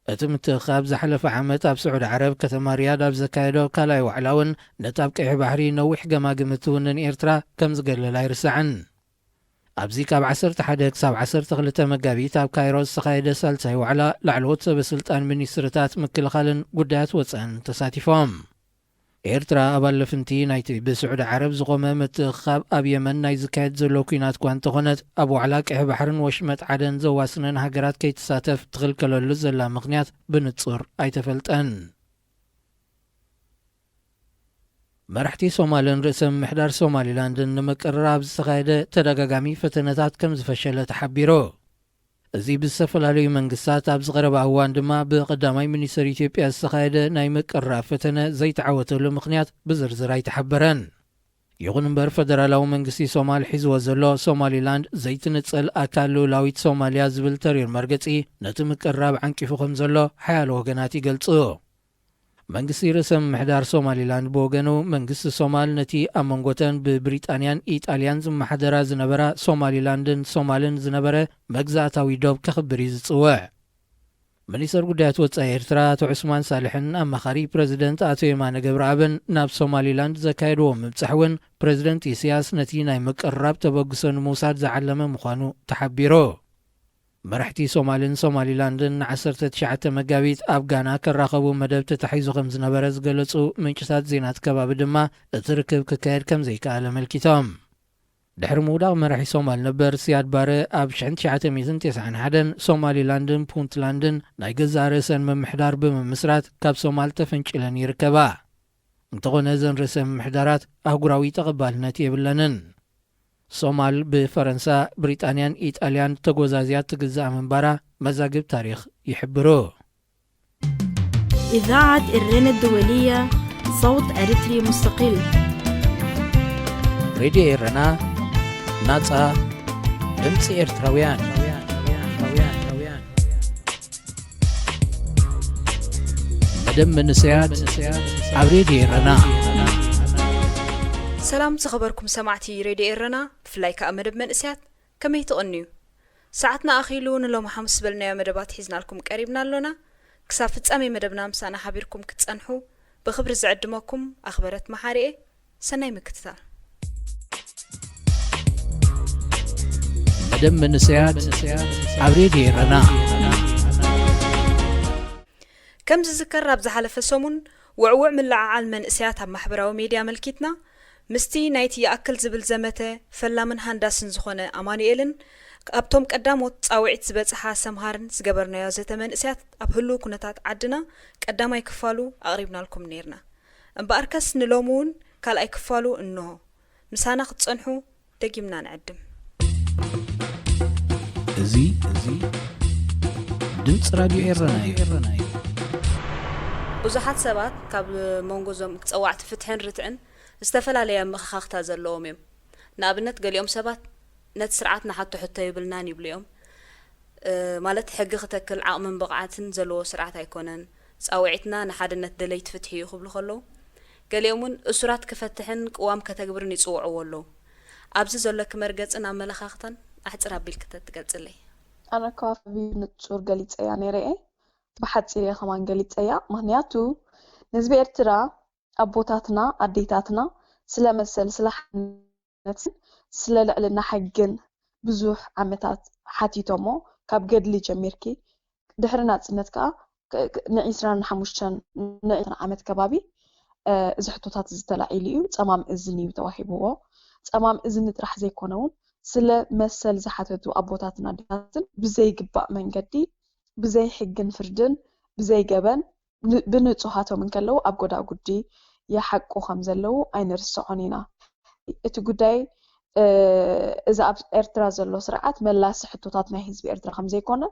እቲ ምትእኽኻብ ዝሓለፈ ዓመት ኣብ ስዑዲ ዓረብ ከተማ ሪያድ ኣብ ዘካየዶ ካልኣይ ዋዕላ እውን ነቲ ኣብ ቀይሕ ባሕሪ ነዊሕ ገማግም እትውንን ኤርትራ ከም ዝገለላ ኣይርሳዕን። ኣብዚ ካብ ዓሰርተ ሓደ ክሳብ ዓሰርተ ክልተ መጋቢት ኣብ ካይሮ ዝተኻየደ ሳልሳይ ዋዕላ ላዕለዎት ሰበ ስልጣን ሚኒስትርታት ምክልኻልን ጉዳያት ወፃእን ተሳቲፎም። ኤርትራ ኣባል ለፍንቲ ናይቲ ብስዑዲ ዓረብ ዝቖመ ምትእኽኻብ ኣብ የመን ናይ ዝካየድ ዘሎ ኲናት እኳ እንተኾነት፣ ኣብ ዋዕላ ቀይሕ ባሕርን ወሽመጥ ዓደን ዘዋስነን ሃገራት ከይትሳተፍ ትኽልከለሉ ዘላ ምኽንያት ብንጹር ኣይተፈልጠን። መራሕቲ ሶማልን ርእሰ ምምሕዳር ሶማሊላንድን ንምቅርራብ ዝተኻየደ ተደጋጋሚ ፈተነታት ከም ዝፈሸለ ተሓቢሩ። እዚ ብዝተፈላለዩ መንግስታት ኣብ ዝቐረበ እዋን ድማ ብቐዳማይ ሚኒስትር ኢትዮጵያ ዝተኻየደ ናይ ምቅርራብ ፈተነ ዘይተዓወተሉ ምኽንያት ብዝርዝር ኣይተሓበረን። ይኹን እምበር፣ ፈደራላዊ መንግስቲ ሶማል ሒዝዎ ዘሎ ሶማሊላንድ ዘይትንጸል ኣካል ልኡላዊት ሶማልያ ዝብል ተሪር መርገጺ ነቲ ምቅርራብ ዓንቂፉ ከም ዘሎ ሓያሎ ወገናት ይገልጹ። መንግስቲ ርእሰ ምምሕዳር ሶማሊላንድ ብወገኑ፣ መንግስቲ ሶማል ነቲ ኣብ መንጎተን ብብሪጣንያን ኢጣልያን ዝመሓደራ ዝነበራ ሶማሊላንድን ሶማልን ዝነበረ መግዛእታዊ ዶብ ከኽብር እዩ ዝጽውዕ። ሚኒስተር ጉዳያት ወጻኢ ኤርትራ ኣቶ ዑስማን ሳልሕን ኣማኻሪ ፕረዚደንት ኣቶ የማነ ገብረኣብን ናብ ሶማሊላንድ ዘካየድዎ ምብጻሕ እውን፣ ፕረዚደንት ኢሳያስ ነቲ ናይ ምቅርራብ ተበግሶ ንምውሳድ ዝዓለመ ምዃኑ ተሓቢሩ። መራሕቲ ሶማልን ሶማሊላንድን ን ዓሰርተ ትሽዓተ መጋቢት ኣብ ጋና ከራኸቡ መደብ ተታሒዙ ከም ዝነበረ ዝገለጹ ምንጭታት ዜና እቲ ከባቢ ድማ፣ እቲ ርክብ ክካየድ ከም ዘይከኣለ ኣመልኪቶም። ድሕሪ ምውዳቕ መራሒ ሶማል ነበር ሲያድ ባረ ኣብ ሽሕን ትሽዓተ ሚእትን ተስዓን ሓደን ሶማሊላንድን ፑንትላንድን ናይ ገዛእ ርእሰን ምምሕዳር ብምምስራት ካብ ሶማል ተፈንጭለን ይርከባ። እንተኾነ፣ እዘን ርእሰ ምምሕዳራት ኣህጉራዊ ተቐባልነት የብለንን። ሶማል ብፈረንሳ፣ ብሪጣንያን ኢጣልያን ተጎዛዝያ ትግዛእ ምንባራ መዛግብ ታሪኽ ይሕብሩ። إذاعة إرينا الدولية، صوت أريتري مستقل. ሬድዮ ኤረና፣ ናጻ ድምጺ ኤርትራውያን። መደብ መንእሰያት ኣብ ሬድዮ ኤረና። ሰላም ዝኸበርኩም ሰማዕቲ ሬድዮ ኤረና፣ ብፍላይ ከኣ መደብ መንእሰያት፣ ከመይ ትቕንዩ? ሰዓትና ኣኺሉ፣ ንሎሚ ሓሙስ ዝበልናዮ መደባት ሒዝናልኩም ቀሪብና ኣሎና። ክሳብ ፍጻሜ መደብና ምሳና ሓቢርኩም ክትጸንሑ ብኽብሪ ዝዕድመኩም ኣኽበረት መሓሪኤ። ሰናይ ምክትታል። መደብ መንእሰያት ኣብ ሬድዮ ኤረና። ከም ዝዝከር፣ ኣብ ዝሓለፈ ሰሙን ውዕውዕ ምልዕዓል መንእሰያት ኣብ ማሕበራዊ ሜድያ ኣመልኪትና፣ ምስቲ ናይቲ ይኣክል ዝብል ዘመተ ፈላምን ሃንዳስን ዝኾነ ኣማኑኤልን ኣብቶም ቀዳሞት ጻውዒት ዝበጽሓ ሰምሃርን ዝገበርናዮ ዘተ መንእሰያት ኣብ ህሉው ኩነታት ዓድና ቀዳማይ ክፋሉ ኣቕሪብናልኩም ነይርና። እምበኣርከስ ንሎሚ እውን ካልኣይ ክፋሉ እንሆ። ምሳና ክትጸንሑ ደጊምና ንዕድም። እዚ፣ እዚ ድምፂ ራድዮ ኤረና እዩ። ብዙሓት ሰባት ካብ መንጎ እዞም ጸዋዕቲ ፍትሕን ርትዕን ዝተፈላለየ ኣመኻኻኽታ ዘለዎም እዮም። ንኣብነት፣ ገሊኦም ሰባት ነቲ ስርዓት ንሓቶ ሕቶ የብልናን ይብሉ እዮም። እ፣ ማለት፣ ሕጊ ክተክል ዓቕምን ብቕዓትን ዘለዎ ስርዓት ኣይኮነን። ጻውዒትና ንሓድነት ደለይቲ ፍትሒ እዩ ክብሉ ከለዉ፣ ገሊኦም እውን እሱራት ክፈትሕን ቅዋም ከተግብርን ይጽውዕዎ ኣለዉ። ኣብዚ ዘሎኪ መርገጽን ኣመለኻኽታን ኣሕጽር ኣቢልኪ ተትገልጽለይ። ኣነ ከባቢ ብንጹር ገሊጸያ ነይረ እየ። ብሓጺር እየ ከማን ገሊጸያ። ምኽንያቱ ንህዝቢ ኤርትራ ኣቦታትና ኣዴታትና ስለ መሰል ስለ ሓድነትን ስለ ልዕልና ሕግን ብዙሕ ዓመታት ሓቲቶሞ ካብ ገድሊ ጀሚርኪ ድሕሪ ናጽነት ከኣ ንዒስራን ሓሙሽተን ንዒስራን ዓመት ከባቢ እዚ ሕቶታት ዝተላዒሉ እዩ። ጸማም እዝኒ እዩ ተዋሂብዎ። ጸማም እዝኒ ጥራሕ ዘይኮነ እውን ስለ መሰል ዝሓተቱ ኣቦታትን ኣዴታትን ብዘይግባእ መንገዲ ብዘይ ሕግን ፍርድን ብዘይ ገበን ብንጹሃቶም እንከለዉ ኣብ ጎዳጉዲ ይሓቁ ከም ዘለዉ ኣይንርስዖን ኢና። እቲ ጉዳይ እዚ ኣብ ኤርትራ ዘሎ ስርዓት መላሲ ሕቶታት ናይ ህዝቢ ኤርትራ ከም ዘይኮነ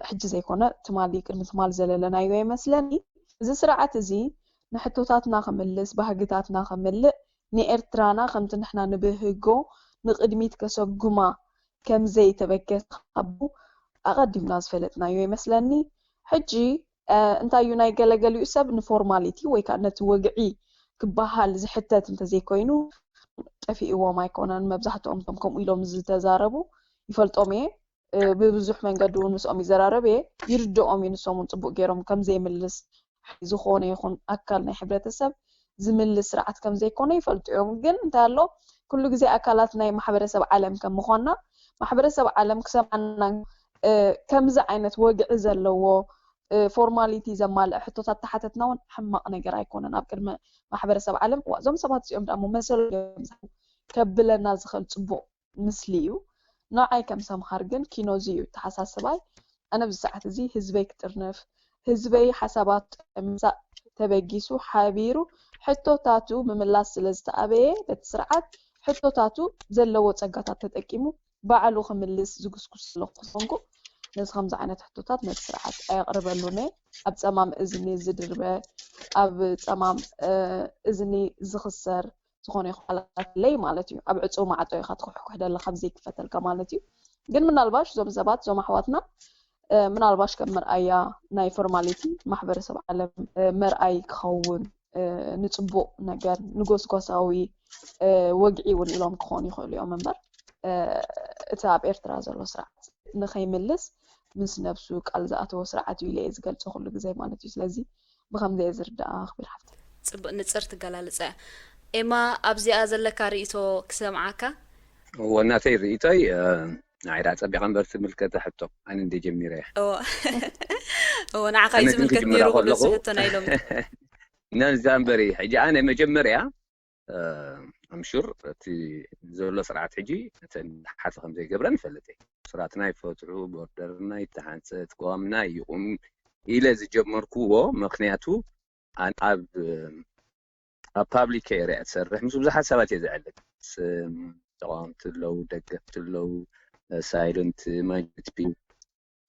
ሕጂ ዘይኮነ ትማሊ ቅድሚ ትማሊ ዘለለናዮ ይመስለኒ። እዚ ስርዓት እዚ ንሕቶታትና ክምልስ፣ ባህግታትና ከመልእ፣ ንኤርትራና ከምቲ ንሕና ንብህጎ ንቕድሚት ከሰጉማ ከም ዘይተበገሰ ኣቐዲምና ዝፈለጥናዮ ይመስለኒ። ሕጂ እንታይ እዩ ናይ ገለገሊኡ ሰብ ንፎርማሊቲ ወይ ከዓ ነቲ ወግዒ ክበሃል ዝሕተት እንተዘይኮይኑ ጠፊእዎም ኣይኮነን። መብዛሕትኦም እቶም ከምኡ ኢሎም ዝተዛረቡ ይፈልጦም እየ። ብብዙሕ መንገዲ እውን ምስኦም ይዘራረብ እየ። ይርድኦም እዩ። ንሶም እውን ፅቡቅ ገይሮም ከም ዘይምልስ ዝኾነ ይኹን ኣካል ናይ ሕብረተሰብ ዝምልስ ስርዓት ከም ዘይኮነ ይፈልጡ እዮም። ግን እንታይ ኣሎ፣ ኩሉ ግዜ ኣካላት ናይ ማሕበረሰብ ዓለም ከም ምኳንና ማሕበረሰብ ዓለም ክሰምዓና ከምዚ ዓይነት ወግዒ ዘለዎ ፎርማሊቲ ዘማልአ ሕቶታት ተሓተትና እውን ሕማቕ ነገር ኣይኮነን። ኣብ ቅድሚ ማሕበረሰብ ዓለም እዋ እዞም ሰባት እዚኦም ደሞ መሰሎም ከብለና ዝኽእል ፅቡቕ ምስሊ እዩ። ንዓይ ከም ሰምሃር ግን ኪኖ እዚ እዩ ተሓሳስባይ። ኣነ ኣብዚ ሰዓት እዚ ህዝበይ ክጥርንፍ፣ ህዝበይ ሓሳባት ምሳእ ተበጊሱ ሓቢሩ ሕቶታቱ ምምላስ ስለ ዝተኣበየ በቲ ስርዓት ሕቶታቱ ዘለዎ ፀጋታት ተጠቂሙ ባዕሉ ክምልስ ዝጉስጉስ ዘለኹ ኮንኩ ነዚ ከምዚ ዓይነት ሕቶታት ነቲ ስርዓት ኣየቕርበሉን እየ። ኣብ ፀማም እዝኒ ዝድርበ ኣብ ፀማም እዝኒ ዝኽሰር ዝኾነ ይኹን ቃላትለይ ማለት እዩ። ኣብ ዕፁው ማዕጦ ኢኻ ትኩሕኩሕ ደለኻ ብዘይክፈተልካ ማለት እዩ። ግን ምናልባሽ እዞም ሰባት እዞም ኣሕዋትና ምናልባሽ ከም መርኣያ ናይ ፎርማሊቲ ማሕበረሰብ ዓለም መርኣይ ክኸውን ንፅቡቕ ነገር ንጎስጓሳዊ ወግዒ እውን ኢሎም ክኾኑ ይኽእሉ እዮም እምበር እቲ ኣብ ኤርትራ ዘሎ ስርዓት ንኸይምልስ ምስ ነብሱ ቃል ዝኣተወ ስርዓት እዩ ኢለ እየ ዝገልፆ ኩሉ ግዜ ማለት እዩ። ስለዚ ብኸምዚ እየ ዝርዳኣ ኣኽቢር ሓፍቲ። ፅቡቅ ንፅር ትገላልፀ እያ። ኤማ ኣብዚኣ ዘለካ ርእቶ ክሰምዓካ። እዎ እናተይ ርእቶይ ንዓይ ደኣ ፀቢቐ እምበር ትምልከተ ሕቶ ኣነ እንደ ጀሚረ እያ። እዎ እዎ ንዓኻ እዩ ኣነ ግን ዝምልከት ክጅምራ ነይሩ ክብለሱ ከለኹ ሕቶ ናይ ሎሚ። ነዛ እምበሪ ሕጂ ኣነ መጀመርያ ኣምሹር እቲ ዘሎ ስርዓት ሕጂ ነተን ሓቲ ከም ዘይገብረን ይፈልጥ እየ። ስራትና ይፈትሑ፣ ቦርደርና ይተሓንፀት፣ ቅዋምና ይቁም ኢለ ዝጀመርኩዎ ምክንያቱ ኣብ ኣብ ፓብሊክ ኤርያ ትሰርሕ ምስ ብዙሓት ሰባት እየ ዘዕልል። ተቃወምቲ ኣለዉ፣ ደገፍቲ ኣለዉ፣ ሳይለንት ማጆሪቲ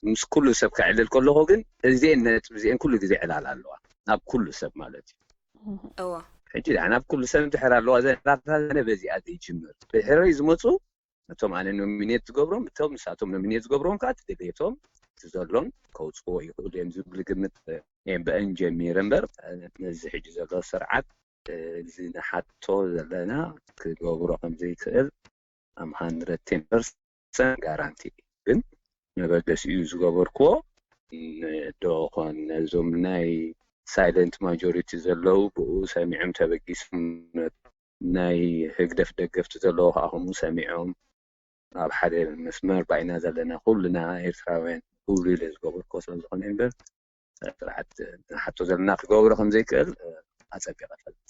ምስ ኩሉ ሰብ ከዕልል ከለኹ ግን እዚኤን ነጥቢ እዚኤን ኩሉ ግዜ ዕላል ኣለዋ ኣብ ኩሉ ሰብ ማለት እዩ። እዋ ሕጂ ደኣ ናብ ኩሉ ሰብ እንድሕር ኣለዋ ዘላታዘነ በዚኣ ዘይጅምር ድሕረይ ዝመፁ ነቶም ኣነ ኖሚኔት ዝገብሮም እቶም ንሳቶም ኖሚኔት ዝገብሮም ከዓ ትደልየቶም እቲ ዘሎን ከውፅዎ ይኽእሉ እዮም ዝብል ግምት እየም ብአን ጀሚረ እምበር ነዚ ሕጂ ዘሎ ስርዓት እዚ ንሓቶ ዘለና ክገብሮ ከምዘይክእል ኣም ሃንድረድ ቴን ፐርሰንት ጋራንቲ ግን መበገሲኡ ዝገበርክዎ ዶኾን ነዞም ናይ ሳይለንት ማጆሪቲ ዘለዉ ብኡ ሰሚዖም ተበጊሶም ናይ ህግደፍ ደገፍቲ ዘለዉ ከዓ ከምኡ ሰሚዖም ኣብ ሓደ መስመር ባይና ዘለና ኩልና ኤርትራውያን ክብሉ ኢለ ዝገበርክዎ ስለዝኾነ እምበር ስርዓት ንሓቶ ዘለና ክገብሮ ከምዘይክእል ኣፀቢቐ ፈልጥ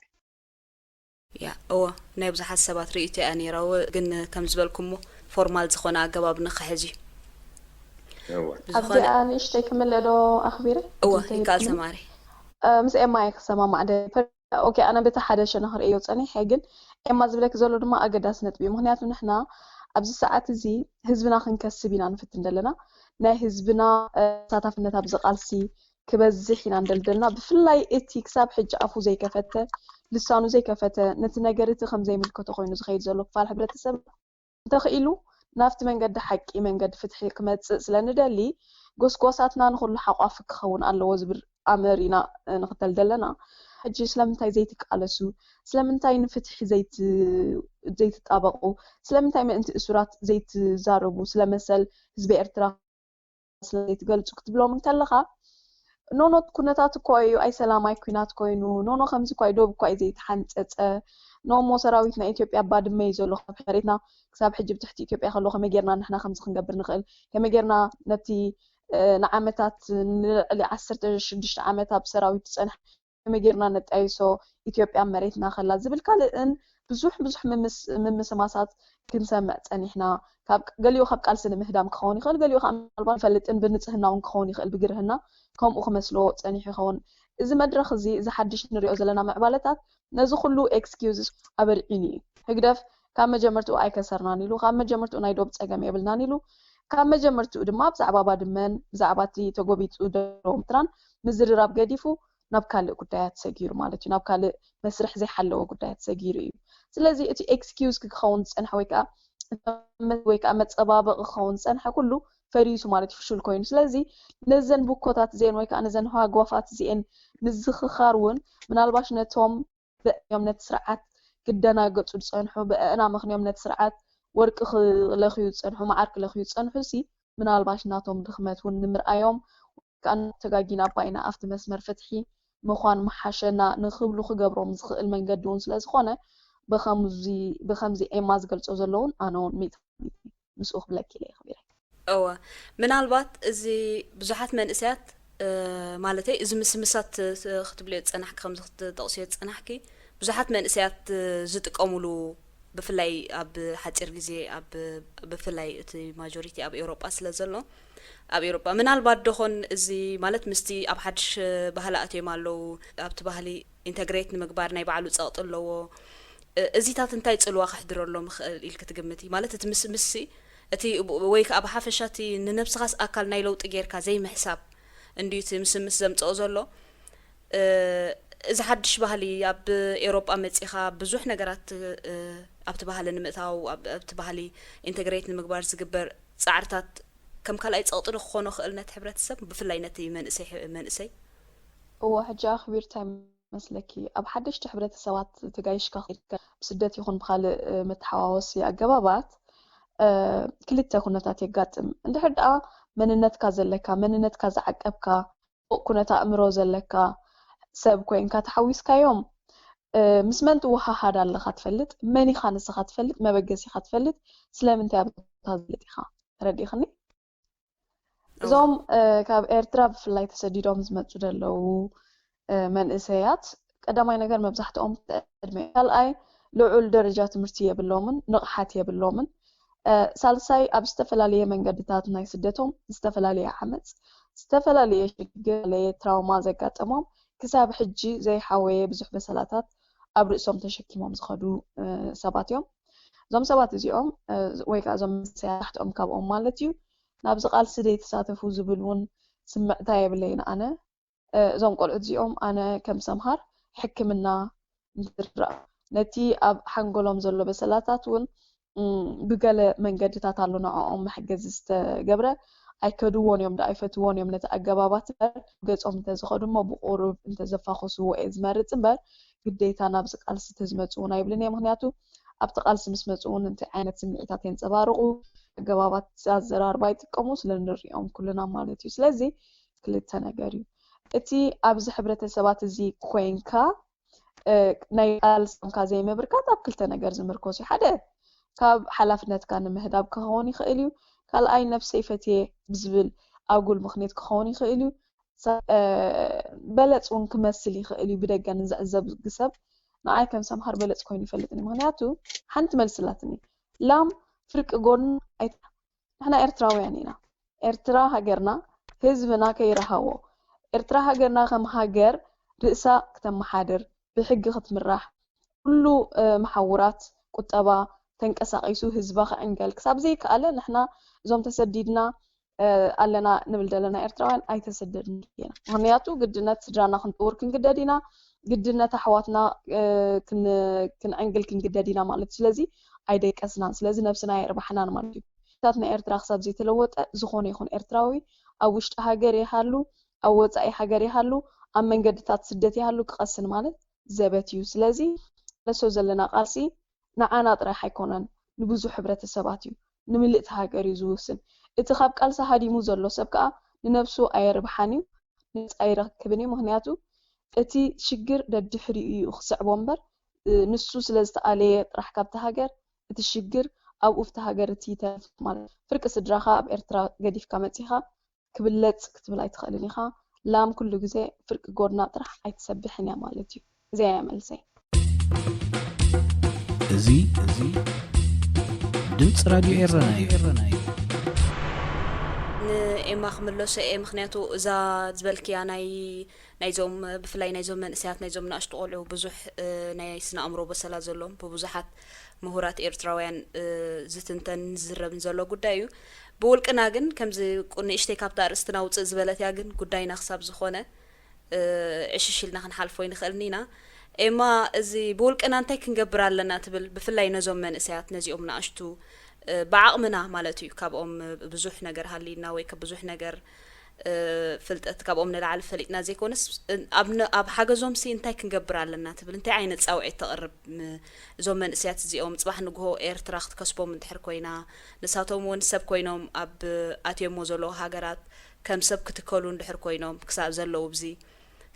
ያ እወ ናይ ብዙሓት ሰባት ርእቶ እያ ነይራ እወ ግን ከም ዝበልኩሞ ፎርማል ዝኾነ ኣገባብ ንኽሕዝ እዩ ኣብዚኣ ንእሽተይ ክምልእ ዶ ኣኽቢረ እወ ይከኣል ተማሪ ምስ ኤማ እየ ክሰማማዕ ደ ኦኬ ኣነ በቲ ሓደ ሸነኽ ርእዮ ጸኒሐ ግን ኤማ ዝብለኪ ዘሎ ድማ ኣገዳሲ ነጥቢ እዩ ምክንያቱ ንሕና ኣብዚ ሰዓት እዚ ህዝብና ክንከስብ ኢና ንፍትን ዘለና ናይ ህዝብና ተሳታፍነት ኣብዚ ቃልሲ ክበዝሕ ኢና እንደልደልና ብፍላይ እቲ ክሳብ ሕጂ ኣፉ ዘይከፈተ ልሳኑ ዘይከፈተ ነቲ ነገር እቲ ከም ዘይምልከቶ ኮይኑ ዝኸይድ ዘሎ ክፋል ሕብረተሰብ እንተኽኢሉ ናብቲ መንገዲ ሓቂ መንገዲ ፍትሒ ክመፅእ ስለ ንደሊ ጎስጓሳትና ንኹሉ ሓቋፊ ክኸውን ኣለዎ ዝብል ኣምር ኢና ንኽተል ዘለና ሕጂ ስለምንታይ ዘይትቃለሱ ስለምንታይ ንፍትሒ ዘይትጣበቑ ስለምንታይ ምእንቲ እሱራት ዘይትዛረቡ ስለመሰል ህዝቢ ኤርትራ ስለዘይትገልፁ ክትብሎም እንከለኻ ኖኖ ኩነታት እኮ እዩ ኣይ ሰላማይ ኩናት ኮይኑ ኖኖ ከምዚ እኳ ዶብ እኳ እዩ ዘይተሓንፀፀ ኖሞ ሰራዊት ናይ ኢትዮጵያ ባድመ እዩ ዘሎ ካብ መሬትና ክሳብ ሕጂ ብትሕቲ ኢትዮጵያ ከሎ ከመይ ጌርና ንሕና ከምዚ ክንገብር ንኽእል ከመይ ጌርና ነቲ ንዓመታት ንልዕሊ ዓሰርተ ሽዱሽተ ዓመት ኣብ ሰራዊት ዝፀንሐ ከመይ ጌርና ነጣይሶ ኢትዮጵያ መሬትና ከላ ዝብል ካልእን ብዙሕ ብዙሕ ምምስማሳት ክንሰምዕ ፀኒሕና። ገሊኡ ካብ ቃልሲ ንምህዳም ክኸውን ይኽእል፣ ገሊኡ ከዓ ምናልባት ፈልጥን ብንፅህናውን ክኸውን ይኽእል፣ ብግርህና ከምኡ ክመስሎ ፀኒሑ ይኸውን። እዚ መድረኽ እዚ፣ እዚ ሓድሽ ንሪኦ ዘለና ምዕባለታት ነዚ ኩሉ ኤክስኪውዝስ ኣበርዒኑ እዩ። ህግደፍ ካብ መጀመርትኡ ኣይከሰርናን ኢሉ፣ ካብ መጀመርትኡ ናይ ዶብ ፀገም የብልናን ኢሉ፣ ካብ መጀመርትኡ ድማ ብዛዕባ ባድመን ብዛዕባ እቲ ተጎቢጡ ደረው ምትራን ምዝርራብ ገዲፉ ናብ ካልእ ጉዳያት ሰጊሩ ማለት እዩ። ናብ ካልእ መስርሕ ዘይሓለወ ጉዳያት ሰጊሩ እዩ። ስለዚ እቲ ኤክስኪውዝ ክኸውን ዝፀንሐ ወይ ከዓ ወይ ከዓ መፀባበቂ ክኸውን ዝፀንሐ ኩሉ ፈሪሱ ማለት እዩ፣ ፍሹል ኮይኑ። ስለዚ ነዘን ብኮታት እዚአን ወይ ከዓ ነዘን ሃጓፋት እዚአን ምዝኽኻር እውን ምናልባሽ ነቶም ብእዮም ነቲ ስርዓት ክደናገፁ ዝፀንሑ፣ ብእና ምኽንዮም ነቲ ስርዓት ወርቂ ክለኽዩ ዝፀንሑ፣ መዓር ክለኽዩ ዝፀንሑ ሲ ምናልባሽ ናቶም ድኽመት እውን ንምርኣዮም ከዓ ተጋጊና ባይና ኣብቲ መስመር ፍትሒ ምዃን ምሓሸና ንክብሉ ክገብሮም ዝኽእል መንገዲ እውን ስለ ዝኾነ ብኸምዚ ኤማ ዝገልፆ ዘለውን ኣነ እውን ሚእቲ ምስኡ ክብለኪ ኢለ ይኽቢረ። እወ፣ ምናልባት እዚ ብዙሓት መንእሰያት ማለተይ እዚ ምስምሳት ክትብልዮ ዝፀናሕኪ ከምዚ ክትጠቕስዮ ዝፀናሕኪ ብዙሓት መንእሰያት ዝጥቀሙሉ ብፍላይ ኣብ ሓፂር ግዜ ኣብ ብፍላይ እቲ ማጆሪቲ ኣብ ኤውሮጳ ስለ ዘሎ ኣብ ኤውሮጳ ምናልባት ደኾን እዚ ማለት ምስቲ ኣብ ሓድሽ ባህሊ ኣትዮም ኣለዉ ኣብቲ ባህሊ ኢንተግሬት ንምግባር ናይ ባዕሉ ፀቕጢ ኣለዎ እዚታት እንታይ ፅልዋ ከሕድረሎም ይኽእል ኢልኪ ትግምቲ ማለት እቲ ምስምሲ እቲ ወይ ከዓ ብሓፈሻ እቲ ንነብስኻስ ኣካል ናይ ለውጢ ጌርካ ዘይምሕሳብ እንድዩ እቲ ምስምስ ዘምፅኦ ዘሎ እዚ ሓድሽ ባህሊ ኣብ ኤውሮጳ መፂኻ ብዙሕ ነገራት ኣብቲ ባህሊ ንምእታው ኣብቲ ባህሊ ኢንተግሬት ንምግባር ዝግበር ፃዕርታት ከም ካልኣይ ፀቕጢ ዶ ክኾኖ ክእል ነቲ ሕብረተሰብ ብፍላይ ነቲ መንእሰይ መንእሰይ እዎ ሕጂ ኣኽቢርታ መስለኪ ኣብ ሓደሽቲ ሕብረተሰባት ተጋይሽካ ከድካ ብስደት ይኹን ብካልእ መተሓዋወሲ ኣገባባት ክልተ ኩነታት የጋጥም። እንድሕር ደኣ መንነትካ ዘለካ፣ መንነትካ ዝዓቀብካ፣ ጽቡቕ ኩነት ኣእምሮ ዘለካ ሰብ ኮይንካ ተሓዊስካዮም ምስ መን ትወሃሃድ ኣለኻ ትፈልጥ፣ መን ኢኻ ንስኻ ትፈልጥ፣ መበገሲኻ ትፈልጥ፣ ስለምንታይ ኣብዚ ቦታ ዘለጥ ኢኻ። ተረዲእኽኒ? እዞም ካብ ኤርትራ ብፍላይ ተሰዲዶም ዝመፁ ዘለዉ መንእሰያት ቀዳማይ ነገር መብዛሕትኦም ዕድመ ካልኣይ ልዑል ደረጃ ትምህርቲ የብሎምን ንቕሓት የብሎምን ሳልሳይ ኣብ ዝተፈላለየ መንገድታት ናይ ስደቶም ዝተፈላለየ ዓመፅ ዝተፈላለየ ሽግር ለየ ትራውማ ዘጋጠሞም ክሳብ ሕጂ ዘይሓወየ ብዙሕ በሰላታት ኣብ ርእሶም ተሸኪሞም ዝኸዱ ሰባት እዮም እዞም ሰባት እዚኦም ወይ ከዓ እዞም መንእሰያት ካብኦም ማለት እዩ ናብዚ ቃልሲ ዘይተሳተፉ ዝብል እውን ስምዕታ የብለይን ኣነ እዞም ቆልዑት እዚኦም ኣነ ከም ሰምሃር ሕክምና እንትረኣ ነቲ ኣብ ሓንጎሎም ዘሎ በሰላታት እውን ብገለ መንገድታት ኣሎ ንዕኦም መሐገዚ ዝተገብረ ኣይከድዎን እዮም ዶ ኣይፈትዎን እዮም ነቲ ኣገባባት እምበር ገፆም እንተዝኸዱ እሞ ብቁሩብ እንተዘፋኸስዎ እየ ዝመርፅ እምበር ግዴታ ናብዚ ቃልሲ ተዝመፁ እውን ኣይብልን እየ ምክንያቱ ኣብቲ ቃልሲ ምስ መፁ እውን እንታይ ዓይነት ስምዒታት የንፀባርቑ ኣገባባት ኣዘራርባ ይጥቀሙ ስለ ንሪኦም ኩልና ማለት እዩ ስለዚ ክልተ ነገር እዩ እቲ ኣብዚ ሕብረተሰባት እዚ ኮይንካ ናይ ቃልስምካ ዘይምብርካት ኣብ ክልተ ነገር ዝምርኮስ እዩ ሓደ ካብ ሓላፍነትካ ንምህዳብ ክኸውን ይኽእል እዩ ካልኣይ ነብሰይ ፈትየ ብዝብል ኣጉል ምኽንያት ክኸውን ይኽእል እዩ በለፅ እውን ክመስል ይኽእል እዩ ብደገ ንዝዕዘብ ግሰብ ንዓይ ከም ሰምሃር በለፅ ኮይኑ ይፈልጥኒ ምክንያቱ ሓንቲ መልስላትኒ ላም ፍርቂ ጎን ኣይታ ንሕና ኤርትራውያን ኢና ኤርትራ ሃገርና ህዝብና ከይረሃዎ ኤርትራ ሃገርና ከም ሃገር ርእሳ ክተመሓድር ብሕጊ ክትምራሕ ኩሉ መሓውራት ቁጠባ ተንቀሳቒሱ ህዝባ ክዕንገል ክሳብ ዘይከኣለ ንሕና እዞም ተሰዲድና ኣለና ንብል ዘለና ኤርትራውያን ኣይተሰደድን ኢና ምክንያቱ ግድነት ስድራና ክንጥውር ክንግደድ ኢና ግድነት ኣሕዋትና ክንዕንግል ክንግደድ ኢና ማለት እዩ ስለዚ ኣይደቀስናን ስለዚ ነብስና የርባሕናን ማለት እዩ ኩነታት ናይ ኤርትራ ክሳብ ዘይተለወጠ ዝኾነ ይኹን ኤርትራዊ ኣብ ውሽጢ ሃገር ይሃሉ ኣብ ወፃኢ ሃገር ይሃሉ ኣብ መንገድታት ስደት ይሃሉ ክቐስን ማለት ዘበት እዩ ስለዚ ለሶ ዘለና ቃልሲ ንዓና ጥራሕ ኣይኮነን ንብዙሕ ሕብረተሰባት እዩ ንምልእቲ ሃገር እዩ ዝውስን እቲ ካብ ቃልሲ ሃዲሙ ዘሎ ሰብ ከዓ ንነብሱ ኣየርብሓን እዩ ነፃ ኣይረክብን እዩ ምክንያቱ እቲ ሽግር ደድሕሪኡ እዩ ክስዕቦ እምበር ንሱ ስለ ዝተኣለየ ጥራሕ ካብቲ ሃገር እቲ ሽግር ኣብኡ ፍቲ ሃገር እቲ ይተርፍ ማለት ፍርቂ ስድራኻ ኣብ ኤርትራ ገዲፍካ መፂኻ ክብለጽ ክትብል ኣይትኽእልን ኢኻ። ላም ኩሉ ግዜ ፍርቂ ጎድና ጥራሕ ኣይትሰብሕን እያ ማለት እዩ። እዚኣ እያ መልሰይ። እዚ እዚ ድምፂ ራድዮ ኤረና እዩ። ንኤማ ክምለሶ እየ። ምክንያቱ እዛ ዝበልክያ ናይ ናይዞም ብፍላይ ናይዞም መንእሰያት ናይዞም ንኣሽቱ ቆልዑ ብዙሕ ናይ ስነ ኣእምሮ በሰላ ዘሎም ብብዙሓት ምሁራት ኤርትራውያን ዝትንተን ዝዝረብን ዘሎ ጉዳይ እዩ። ብውልቅና ግን ከምዚ ንእሽተይ ካብታ ኣርእስትና ውፅእ ዝበለት እያ፣ ግን ጉዳይና ክሳብ ዝኾነ ዕሽሽ ኢልና ክንሓልፎ ይንኽእልን ኢና። ኤማ፣ እዚ ብውልቅና እንታይ ክንገብር ኣለና ትብል፣ ብፍላይ ነዞም መንእሰያት ነዚኦም ንኣሽቱ ብዓቕምና ማለት እዩ፣ ካብኦም ብዙሕ ነገር ሃልይና ወይ ብዙሕ ነገር ፍልጠት ካብኦም ንላዕሊ ፈሊጥና ዘይኮነስ ኣብ ሓገዞም ሲ እንታይ ክንገብር ኣለና ትብል፣ እንታይ ዓይነት ፃውዒት ተቕርብ? እዞም መንእሰያት እዚኦም ፅባሕ ንግሆ ኤርትራ ክትከስቦም እንድሕር ኮይና፣ ንሳቶም እውን ሰብ ኮይኖም ኣብ ኣትዮሞ ዘለዉ ሃገራት ከም ሰብ ክትከሉ እንድሕር ኮይኖም ክሳብ ዘለዉ ብዚ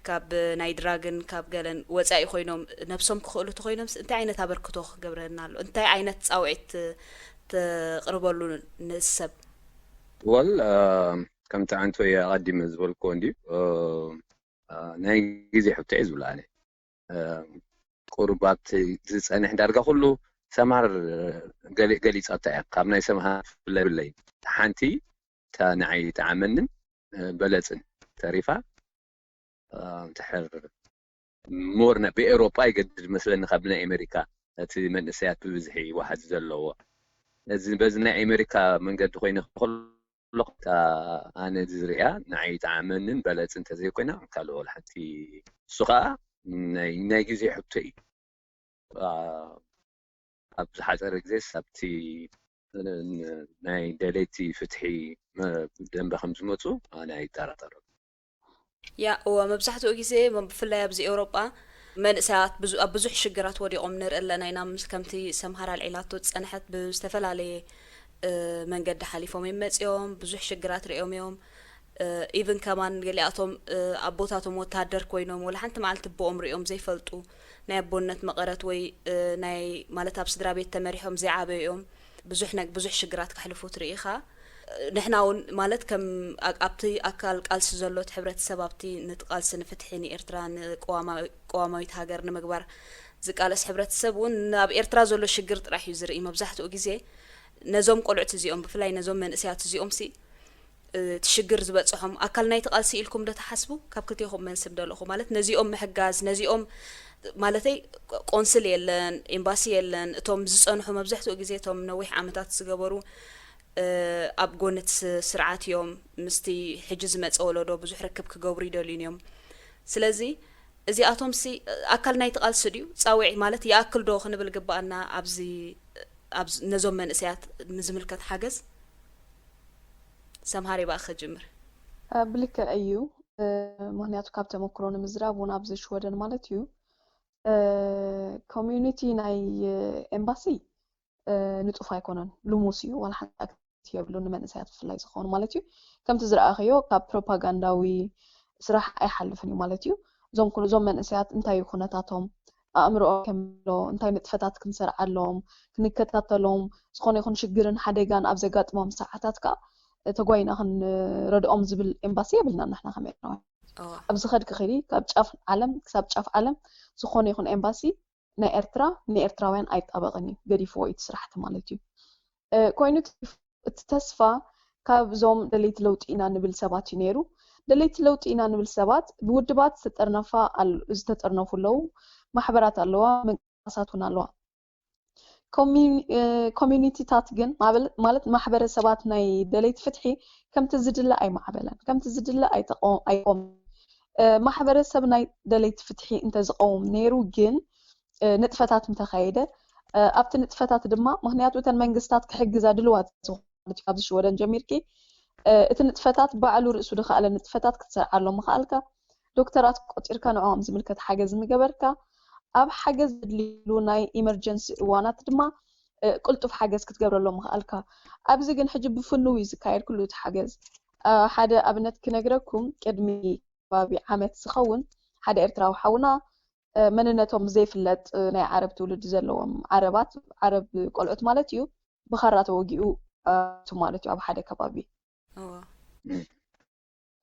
ካብ ናይ ድራግን ካብ ገለን ወፃኢ ኮይኖም ነብሶም ክኽእሉ ተኮይኖም እንታይ ዓይነት ኣበርክቶ ክገብረልና ኣሎ? እንታይ ዓይነት ፃውዒት ተቕርበሉ ንሰብ? ወል ከምቲ ኣንቶየ ኣቐዲመ ዝበልክዎ እንድዩ፣ ናይ ግዜ ሕቶ እየ ዝብል ኣነ። ቁሩብ ኣብቲ ዝፀንሕ ዳርጋ ኩሉ ሰምሃር ገሊፃታ እያ። ካብ ናይ ሰምሃር ፍለ ብለይ ሓንቲ እታ ንዓይ ጠዓመንን በለፅን ተሪፋ ድሕር ሞር ብኤውሮጳ ይገድድ መስለኒ ካብ ናይ ኣሜሪካ እቲ መንእሰያት ብብዝሒ ዋሕዚ ዘለዎ። እዚ በዚ ናይ ኣሜሪካ መንገዲ ኮይነ ከለኹ ኣነ ዝርእያ ንዓይ ጠዓመንን በለጽ እንተዘይኮይና ካልኦ ሓንቲ እሱ ከዓ ናይ ግዜ ሕቶ እዩ። ኣብ ዝሓፀረ ግዜ ኣብቲ ናይ ደለይቲ ፍትሒ ደንበ ከም ዝመፁ ኣነ ኣይጠራጠርን። ያ እወ፣ መብዛሕትኡ ግዜ ብፍላይ ኣብዚ ኤውሮጳ መንእሰያት ኣብ ብዙሕ ሽግራት ወዲቖም ንርኢ ኣለና ኢና። ምስ ከምቲ ሰምሃር ኣልዒላቶ ዝጸንሐት ብዝተፈላለየ መንገዲ ሓሊፎም እዮም መጺኦም፣ ብዙሕ ሽግራት ርእዮም እዮም። ኢቭን ከማን ገሊኣቶም ኣቦታቶም ወታደር ኮይኖም ወላ ሓንቲ መዓልቲ ኣቦኦም ርእዮም ዘይፈልጡ ናይ ኣቦነት መቐረት ወይ ናይ ማለት ኣብ ስድራ ቤት ተመሪሖም ዘይዓበዩ እዮም። ብዙሕ ነግ ብዙሕ ሽግራት ከሕልፉ ትርኢ ኢኻ። ንሕና እውን ማለት ከም ኣብቲ ኣካል ቃልሲ ዘሎ እቲ ሕብረተሰብ ኣብቲ ነቲ ቃልሲ ንፍትሒ ንኤርትራ ንቅዋማዊት ሃገር ንምግባር ዝቃለስ ሕብረተሰብ እውን ኣብ ኤርትራ ዘሎ ሽግር ጥራሕ እዩ ዝርኢ መብዛሕትኡ ግዜ። ነዞም ቆልዑት እዚኦም ብፍላይ ነዞም መንእሰያት እዚኦም ሲ እቲ ሽግር ዝበፅሖም ኣካል ናይቲ ቃልሲ ኢልኩም ዶ ትሓስቡ? ካብ ክልቴኹም መን ስም ደለኹ ማለት ነዚኦም ምሕጋዝ ነዚኦም ማለተይ ቆንስል የለን ኤምባሲ የለን። እቶም ዝፀንሑ መብዛሕትኡ ግዜ እቶም ነዊሕ ዓመታት ዝገበሩ ኣብ ጎኒ እቲ ስርዓት እዮም። ምስቲ ሕጂ ዝመፀ ወለዶ ብዙሕ ርክብ ክገብሩ ይደልዩን እዮም። ስለዚ እዚኣቶም ሲ ኣካል ናይቲ ቃልሲ ድዩ? ፃውዒ ማለት ይኣክል ዶ ክንብል ግባኣና ኣብዚ ነዞም መንእሰያት ንዝምልከት ሓገዝ? ሰምሃር ይባእ ክጅምር። ብልክዕ እዩ። ምክንያቱ ካብ ተመክሮ ንምዝራብ እውን ኣብዚ ሽወደን ማለት እዩ ኮሚዩኒቲ ናይ ኤምባሲ ንጡፍ ኣይኮነን፣ ልሙስ እዩ። ዋላ ሓንቲ ኣክት የብሉ ንመንእሰያት ብፍላይ ዝኾኑ ማለት እዩ። ከምቲ ዝረኣኽዮ ካብ ፕሮፓጋንዳዊ ስራሕ ኣይሓልፍን እዩ ማለት እዩ። እዞም ኩሉ እዞም መንእሰያት እንታይ እዩ ኩነታቶም፣ ኣእምሮኦም ከመይ ኣሎ፣ እንታይ ንጥፈታት ክንሰርዓሎም፣ ክንከታተሎም፣ ዝኾነ ይኹን ሽግርን ሓደጋን ኣብ ዘጋጥሞም ሰዓታት ከኣ ተጓይና ክንረድኦም ዝብል ኤምባሲ የብልናን ንሕና ከም ኤርትራውያን። ኣብዚ ከድኪ ኺዲ ካብ ጫፍ ዓለም ክሳብ ጫፍ ዓለም ዝኾነ ይኹን ኤምባሲ ናይ ኤርትራ ንኤርትራውያን ኣይጣበቕን እዩ፣ ገዲፍዎ እዩ እቲ ስራሕቲ ማለት እዩ። ኮይኑ እቲ ተስፋ ካብ እዞም ደለይቲ ለውጢ ኢና ንብል ሰባት እዩ ነይሩ። ደለይቲ ለውጢ ኢና ንብል ሰባት ብውድባት ዝተጠርነፋ ዝተጠርነፉ ኣለዉ፣ ማሕበራት ኣለዋ፣ ምንቅስቃሳት እውን ኣለዋ። ኮሚዩኒቲታት ግን ማለት ማሕበረሰባት ናይ ደለይቲ ፍትሒ ከምቲ ዝድለ ኣይማዕበለን፣ ከምቲ ዝድለ ኣይቆምን። ማሕበረሰብ ናይ ደለይቲ ፍትሒ እንተዝቀውም ነይሩ ግን ንጥፈታት ምተኻየደ ኣብቲ ንጥፈታት ድማ ምክንያቱ እተን መንግስታት ክሕግዛ ድልዋት ዝኾነት ካብዚ ሽወደን ጀሚርኪ እቲ ንጥፈታት ባዕሉ ርእሱ ዝኸኣለ ንጥፈታት ክትሰርዓሎም ምኽኣልካ ዶክተራት ቆፂርካ ንዕኦም ዝምልከት ሓገዝ ምገበርካ ኣብ ሓገዝ ዘድልየሉ ናይ ኢመርጀንሲ እዋናት ድማ ቅልጡፍ ሓገዝ ክትገብረሎም ምኽኣልካ። ኣብዚ ግን ሕጂ ብፍኑው እዩ ዝካየድ ኩሉ እቲ ሓገዝ። ሓደ ኣብነት ክነግረኩም ቅድሚ ከባቢ ዓመት ዝኸውን ሓደ ኤርትራዊ ሓውና መንነቶም ዘይፍለጥ ናይ ዓረብ ትውልዲ ዘለዎም ዓረባት ዓረብ ቆልዑት ማለት እዩ ብኻራ ተወጊኡ ቱ ማለት እዩ ኣብ ሓደ ከባቢ።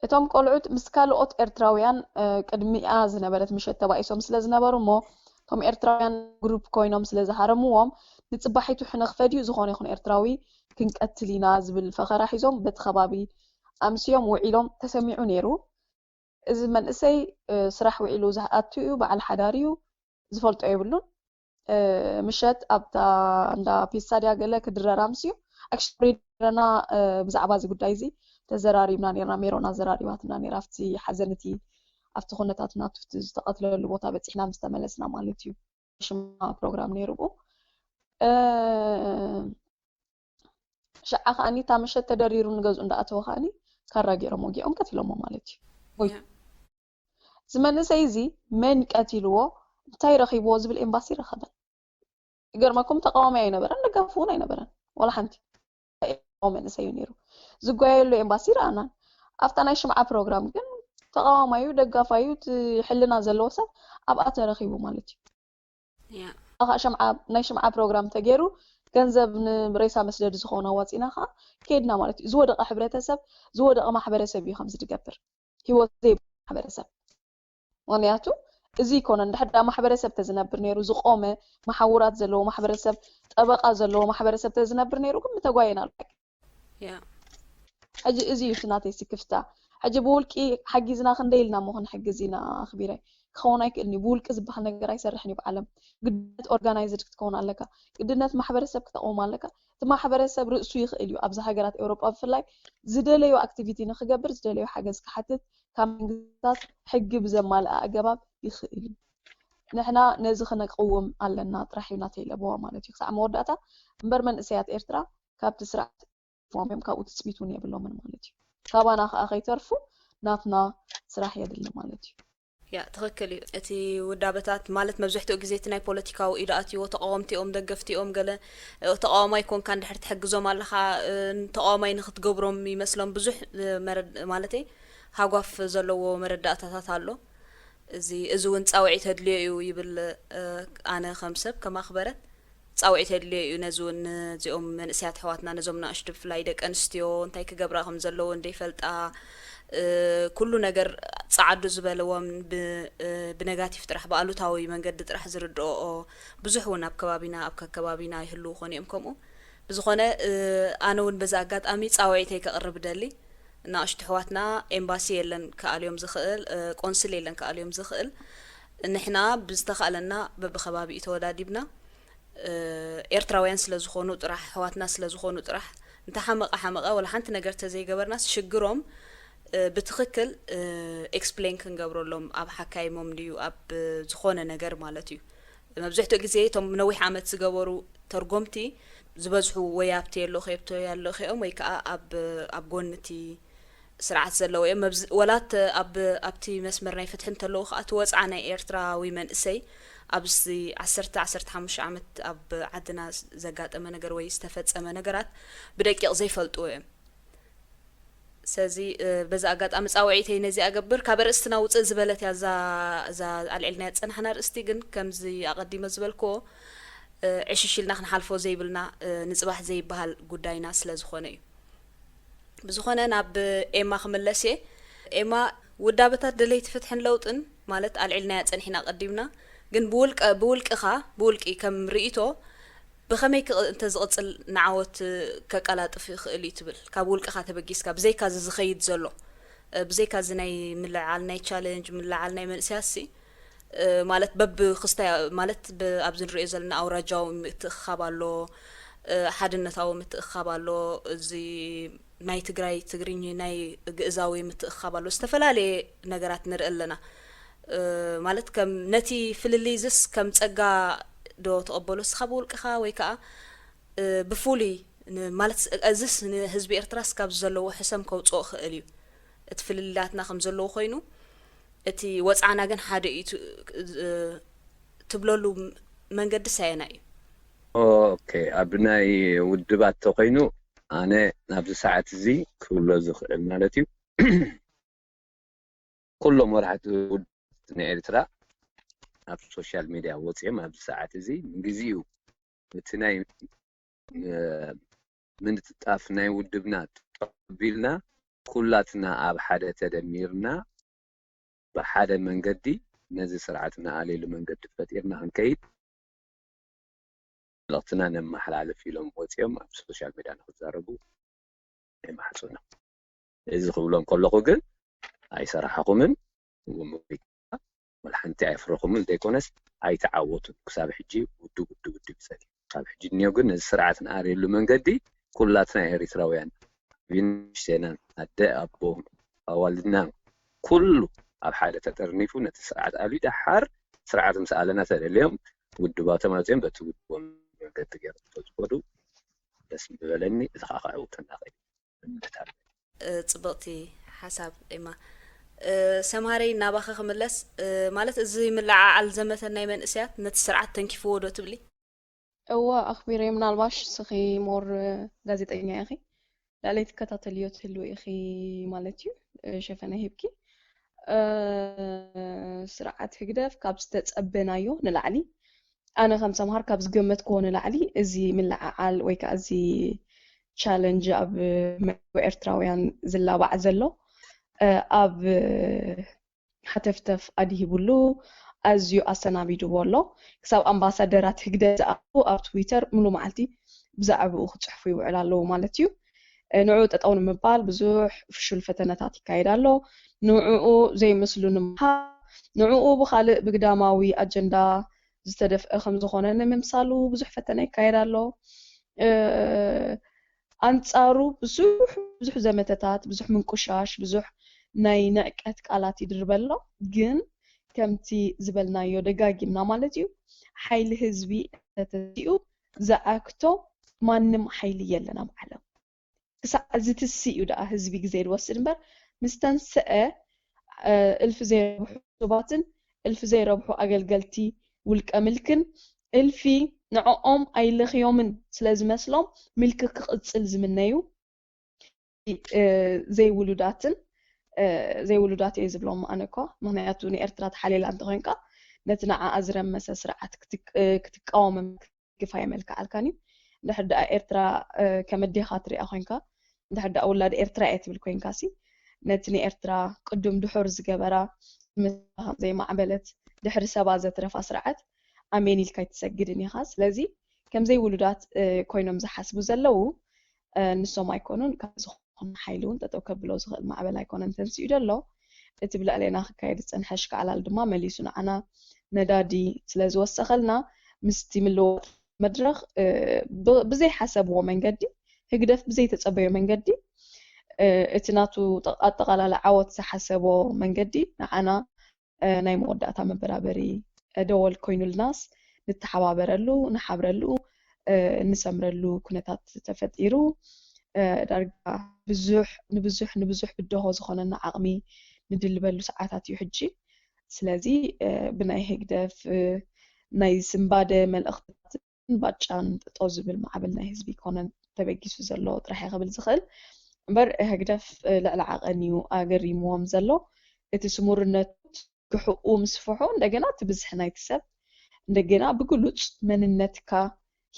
እቶም ቆልዑት ምስ ካልኦት ኤርትራውያን ቅድሚኣ ዝነበረት ምሸት ተባኢሶም ስለ ዝነበሩ እሞ እቶም ኤርትራውያን ግሩፕ ኮይኖም ስለ ዝሃረምዎም ንጽባሒቱ ሕነ ክፈድዩ ዝኾነ ይኹን ኤርትራዊ ክንቀትል ኢና ዝብል ፈኸራ ሒዞም በቲ ከባቢ ኣምስዮም ውዒሎም ተሰሚዑ ነይሩ። እዚ መንእሰይ ስራሕ ውዒሉ ዝኣቱ እዩ፣ በዓል ሓዳር እዩ፣ ዝፈልጦ የብሉን። ምሸት ኣብታ እንዳ ፒሳ ድያ ገለ ክድረር ኣምስዩ ኣክሽን ሬድዮ ኔርና ብዛዕባ እዚ ጉዳይ እዚ ተዘራሪብና ኔርና። ሜሮን ኣዘራሪባትና ኔራ ኣብቲ ሓዘን እቲ ኣብቲ ኩነታት ናቱ እቲ ዝተቐትለሉ ቦታ በፂሕና ምስ ተመለስና ማለት እዩ። ሽማ ፕሮግራም ነይሩ ብኡ። ሽዓ ከዓኒ እታ ምሸት ተደሪሩ ንገዝኡ እንዳኣተወ ከዓኒ ካራ ገይሮም ወጊኦም ቀቲሎሞ ማለት እዩ። ወይ እዚ መንእሰይ እዚ መን ቀቲልዎ እንታይ ረኺብዎ ዝብል ኤምባሲ ረኸበን። ይገርመኩም ተቃዋሚ ኣይነበረን ደጋፊ እውን ኣይነበረን ዋላ ሓንቲ። መንእሰይ እዩ ነይሩ ዝጓየሉ ኤምባሲ ረኣናን ኣብታ ናይ ሽምዓ ፕሮግራም ግን ተቃዋማዩ ደጋፋዩ እቲ ሕልና ዘለዎ ሰብ ኣብኣ ተረኺቡ ማለት እዩ። ያ ኣኻ ሸምዓ ናይ ሽምዓ ፕሮግራም ተገይሩ ገንዘብ ንሬሳ መስደዲ ዝኸውን ኣዋፂና ከዓ ከይድና ማለት እዩ። ዝወደቐ ሕብረተሰብ ዝወደቐ ማሕበረሰብ እዩ ከምዚ ዝገብር ህይወት ዘይብሉ ማሕበረሰብ። ምክንያቱ እዚ ይኮነ እንድሕር ዳ ማሕበረሰብ ተዝነብር ነይሩ ዝቆመ መሓውራት ዘለዎ ማሕበረሰብ ጠበቃ ዘለዎ ማሕበረሰብ ተዝነብር ነይሩ ግን ምተጓየና ኣሎ። ያ ሕጂ እዚ እዩ እቲ ናተይ ስክፍታ። ሕጂ ብውልቂ ሓጊዝና ክንደይ ኢልና እሞ ክንሕግዝ ኢና ኣኽቢረይ? ክኸውን ኣይክእልን እዩ። ብውልቂ ዝበሃል ነገር ኣይሰርሕን እዩ ብዓለም። ግድነት ኦርጋናይዝድ ክትከውን ኣለካ። ግድነት ማሕበረሰብ ክተቕውም ኣለካ። እቲ ማሕበረሰብ ርእሱ ይኽእል እዩ። ኣብዚ ሃገራት ኤውሮጳ ብፍላይ ዝደለዮ ኣክቲቪቲ ንክገብር ዝደለዮ ሓገዝ ክሓትት ካብ መንግስታት ሕጊ ብዘማልኣ ኣገባብ ይኽእል እዩ። ንሕና ነዚ ክነቅውም ኣለና ጥራሕ እዩ ናተይ ለበዋ ማለት እዩ። ክሳዕ መወዳእታ እምበር መንእሰያት ኤርትራ ካብቲ ስርዓት ፎም እዮም ካብኡ ትፅቢት እውን የብሎምን ማለት እዩ። ካባና ከዓ ከይተርፉ ናትና ስራሕ የድሊ ማለት እዩ። ያ ትኽክል እዩ። እቲ ውዳበታት ማለት መብዝሕትኡ ግዜ እቲ ናይ ፖለቲካዊ ኢዱ ኣትይዎ ተቃወምቲ እዮም ደገፍቲ እዮም ገለ ተቃዋማይ ኮንካ እንድሕር ትሕግዞም ኣለኻ ተቃዋማይ ንክትገብሮም ይመስሎም ብዙሕ ማለተይ ሃጓፍ ዘለዎ መረዳእታታት ኣሎ። እዚ እዚ እውን ፃውዒት ኣድልዮ እዩ ይብል ኣነ ከም ሰብ ከም ኣኽበረት ፃውዒት የድልዮ እዩ ነዚ እውን ነዚኦም መንእሰያት ኣሕዋትና ነዞም ናእሽቱ ብፍላይ ደቂ ኣንስትዮ እንታይ ክገብራ ከም ዘለዎን ዘይፈልጣ ኩሉ ነገር ፀዓዱ ዝበልዎም ብነጋቲቭ ጥራሕ ብኣሉታዊ መንገዲ ጥራሕ ዝርድኦኦ ብዙሕ እውን ኣብ ከባቢና ኣብ ከከባቢና ይህልው ኮኑ እዮም ከምኡ ብዝኾነ ኣነ እውን በዚ ኣጋጣሚ ፃውዒተይ ከቕርብ ደሊ ናእሽቱ ኣሕዋትና ኤምባሲ የለን ክኣልዮም ዝኽእል ቆንስል የለን ክኣልዮም ዝኽእል ንሕና ብዝተኻእለና በብኸባቢኡ ተወዳዲብና ኤርትራውያን ስለ ዝኾኑ ጥራሕ ኣሕዋትና ስለ ዝኾኑ ጥራሕ እንተ ሓመቐ ሓመቐ ወላ ሓንቲ ነገር ተዘይገበርናስ ሽግሮም ብትኽክል ኤክስፕሌን ክንገብረሎም ኣብ ሓካይሞም ድዩ ኣብ ዝኾነ ነገር ማለት እዩ መብዝሕትኡ ግዜ እቶም ነዊሕ ዓመት ዝገበሩ ተርጎምቲ ዝበዝሑ ወይ ኣብቲ የሎ ከየብቶ ያሎ ኸኦም ወይ ከዓ ኣብ ጎንቲ ስርዓት ዘለዎ እዮም። ወላ ኣብቲ መስመር ናይ ፍትሒ እንተለዉ ከዓ እቲ ወፅዓ ናይ ኤርትራዊ መንእሰይ ኣብዚ ዓሰርተ ዓሰርተ ሓሙሽተ ዓመት ኣብ ዓድና ዘጋጠመ ነገር ወይ ዝተፈፀመ ነገራት ብደቂቕ ዘይፈልጥዎ እዮም። ስለዚ በዚ ኣጋጣሚ ፃውዒተይ ነዚ ኣገብር ካብ ኣርእስትና ውፅእ ዝበለት እያ እዛ ኣልዒልና ዝፀናሕና ኣርእስቲ ግን ከምዚ ኣቐዲመ ዝበልክዎ ዕሽሽ ኢልና ክንሓልፎ ዘይብልና ንፅባሕ ዘይበሃል ጉዳይና ስለ ዝኾነ እዩ። ብዝኾነ ናብ ኤማ ክምለስ እየ። ኤማ ውዳበታት ደለይቲ ፍትሕን ለውጥን ማለት ኣልዒልናያ ፀኒሕና ቀዲምና ግን ብውልቀ ብውልቅኻ ብውልቂ ከም ርእይቶ ብኸመይ ክቕ- እንተዝቕፅል ንዓወት ከቀላጥፍ ይኽእል እዩ ትብል? ካብ ውልቅኻ ተበጊስካ ብዘይካ እዚ ዝኸይድ ዘሎ እ፣ ብዘይካ እዚ ናይ ምልዕዓል ናይ ቻለንጅ ምልዓል ናይ መንእሰያትሲ እ፣ ማለት በብክስታይ ማለት ብ- ኣብዚ ንሪኦ ዘለና ኣውራጃዊ ምትእኽኻብ ኣሎ እ፣ ሓድነታዊ ምትእኽኻብ ኣሎ እዚ ናይ ትግራይ ትግርኝ ናይ ግእዛዊ ምትእኽኻብ ኣሎ ዝተፈላለየ ነገራት ንርኢ ኣለና እ፣ ማለት ከም ነቲ ፍልልይ ዝስ ከም ፀጋ ዶ ተቐበሎ እስኻ ብውልቅኻ ወይ ከዓ እ፣ ብፍሉይ ን- ማለት እዝስ ንህዝቢ ኤርትራስ ካብዚ ዘለዎ ሕሰም ከውፅኦ ክእል እዩ እቲ ፍልልያትና ከም ዘለዎ ኮይኑ እቲ ወፅዓና ግን ሓደ እዩ ት- እ፣ ትብለሉ መንገዲ ሳየና እዩ ኦኬ ኣብ ናይ ውድባት ተኮይኑ ኣነ ኣብዚ ሰዓት እዚ ክብሎ ዝኽእል ማለት እዩ ኩሎም መራሕቲ ውድባት ናይ ኤርትራ ኣብ ሶሻል ሚድያ ወፂኦም ኣብዚ ሰዓት እዚ ንግዚኡ እቲ ናይ ምንጥጣፍ ናይ ውድብና ጠቢልና ኩላትና ኣብ ሓደ ተደሚርና ብሓደ መንገዲ ነዚ ስርዓት ንኣልየሉ መንገዲ ፈጢርና ክንከይድ መልእኽትና ነመሓላልፍ ኢሎም ወፂኦም ኣብ ሶሻል ሚድያ ንክዛረቡ ይማሕፁና። እዚ ክብሎም ከለኹ ግን ኣይሰራሕኹምን፣ ወላ ሓንቲ ኣይፍረኹምን ዘይኮነስ ኣይተዓወቱን። ክሳብ ሕጂ ውድብ ውድብ ውድብ ይጸሊ። ካብ ሕጂ እኒኦ ግን ነዚ ስርዓት ንኣርየሉ መንገዲ ኩላትና ኤሪትራውያን ብንሽተናን ኣደ ኣቦ ኣዋልድና ኩሉ ኣብ ሓደ ተጠርኒፉ ነቲ ስርዓት ኣልዩ ደሓር ስርዓት ምስ ኣለና ተደልዮም ውድባቶም ኣውፅኦም በቲ ውድቦም መንገዲ ገይሮም ተዝኮዱ ደስ ምበለኒ። እዚ ከዓ ከዕውተና ኽእል እምነት ኣሎ። ጽብቕቲ ሓሳብ ኤማ። ሰምሃረይ ናባኸ ክምለስ፣ ማለት እዚ ምልዓዓል ዘመተ ናይ መንእሰያት ነቲ ስርዓት ተንኪፍዎ ዶ ትብሊ? እወ ኣኽቢረ። ምናልባሽ ንስኺ ሞር ጋዜጠኛ ኢኺ፣ ልዕለይ ትከታተልዮ ትህልዊ ኢኺ ማለት እዩ። ሸፈነ ሂብኪ። ስርዓት ህግደፍ ካብ ዝተጸበናዮ ንላዕሊ፣ ኣነ ከም ሰምሃር ካብ ዝገመትክዎ ንላዕሊ እዚ ምልዓዓል ወይ ከዓ እዚ ቻለንጅ ኣብ መንጎ ኤርትራውያን ዝላባዕ ዘሎ ኣብ ሃተፍተፍ ኣድሂብሉ ኣዝዩ ኣሰናቢድዎ ኣሎ። ክሳብ ኣምባሳደራት ህግደፍ ዝኣትዉ ኣብ ትዊተር ሙሉ መዓልቲ ብዛዕባኡ ክፅሕፉ ይውዕሉ ኣለዉ ማለት እዩ። ንዕኡ ጠጠው ንምባል ብዙሕ ፍሹል ፈተነታት ይካየድ ኣሎ። ንዕኡ ዘይምስሉ ንምሃብ፣ ንዕኡ ብኻልእ ብግዳማዊ ኣጀንዳ ዝተደፍአ ከም ዝኾነ ንምምሳሉ ብዙሕ ፈተነ ይካየድ ኣሎ። ኣንጻሩ ብዙሕ ብዙሕ ዘመተታት፣ ብዙሕ ምንቁሻሽ፣ ብዙሕ ናይ ንዕቀት ቃላት ይድርበ ኣሎ። ግን ከምቲ ዝበልናዮ ደጋጊምና ማለት እዩ፣ ሓይሊ ህዝቢ እንተተሲኡ ዝኣክቶ ማንም ሓይሊ የለን ኣብ ዓለም። ክሳዕ ዝትስእ እዩ ደኣ ህዝቢ ግዜ ዝወስድ እምበር፣ ምስ ተንስአ እልፊ ዘይረብሑ ዕሱባትን እልፊ ዘይረብሑ ኣገልገልቲ ውልቀ ምልክን እልፊ ንዕኦም ኣይለኽዮምን ስለ ዝመስሎም ምልኪ ክቕጽል ዝምነዩ ዘይውሉዳትን ዘይውሉዳት እየ ዝብሎም ኣነ እኳ። ምክንያቱ ንኤርትራ ተሓልየላ እንተኮይንካ ነቲ ንዓኣ ዝረመሰ ስርዓት ክትቃወም ክትግፋ የመልክዓልካን እዩ። እንድሕር ደኣ ኤርትራ ከም ኣዴኻ ትሪኣ ኮይንካ፣ እንድሕር ደኣ ውላድ ኤርትራ እየ ትብል ኮይንካ ሲ ነቲ ንኤርትራ ቅዱም ድሑር ዝገበራ ምስላ ከም ዘይማዕበለት ድሕሪ ሰባ ዘትረፋ ስርዓት ኣሜን ኢልካ ኣይትሰግድን ኢኻ። ስለዚ ከምዘይ ውሉዳት ኮይኖም ዝሓስቡ ዘለዉ ንሶም ኣይኮኑን፣ ካብ ዝኾነ ሓይሊ እውን ጠጠው ከብሎ ዝኽእል ማዕበል ኣይኮነን ተንሲኡ ዘሎ። እቲ ብልዕሌና ክካየድ ዝጸንሐ ኣሽካዕላል ድማ መሊሱ ንዓና ነዳዲ ስለ ዝወሰኸልና ምስቲ ምልዋጥ መድረኽ ብዘይሓሰብዎ መንገዲ፣ ህግደፍ ብዘይተጸበዮ መንገዲ እቲ ናቱ ኣጠቓላሊ ዓወት ዝሓሰቦ መንገዲ ንዓና ናይ መወዳእታ መበራበሪ ደወል ኮይኑልናስ ንተሓባበረሉ፣ ንሓብረሉ፣ ንሰምረሉ ኩነታት ተፈጢሩ ዳርጋ ብዙሕ ንብዙሕ ንብዙሕ ብደሆ ዝኾነና ዓቕሚ ንድልበሉ ሰዓታት እዩ ሕጂ። ስለዚ ብናይ ህግደፍ ናይ ስንባደ መልእኽትታትን ባጫን ጠጠው ዝብል ማዕበል ናይ ህዝቢ ኣይኮነን ተበጊሱ ዘሎ ጥራሕ እየ ክብል ዝኽእል እምበር ህግደፍ ልዕሊ ዓቐን እዩ ኣገሪምዎም ዘሎ። እቲ ስሙርነቱ ግሕኡ ምስፍሖ እንደገና እቲ ብዝሒ ናይቲ ሰብ እንደገና ብግሉጽ መንነትካ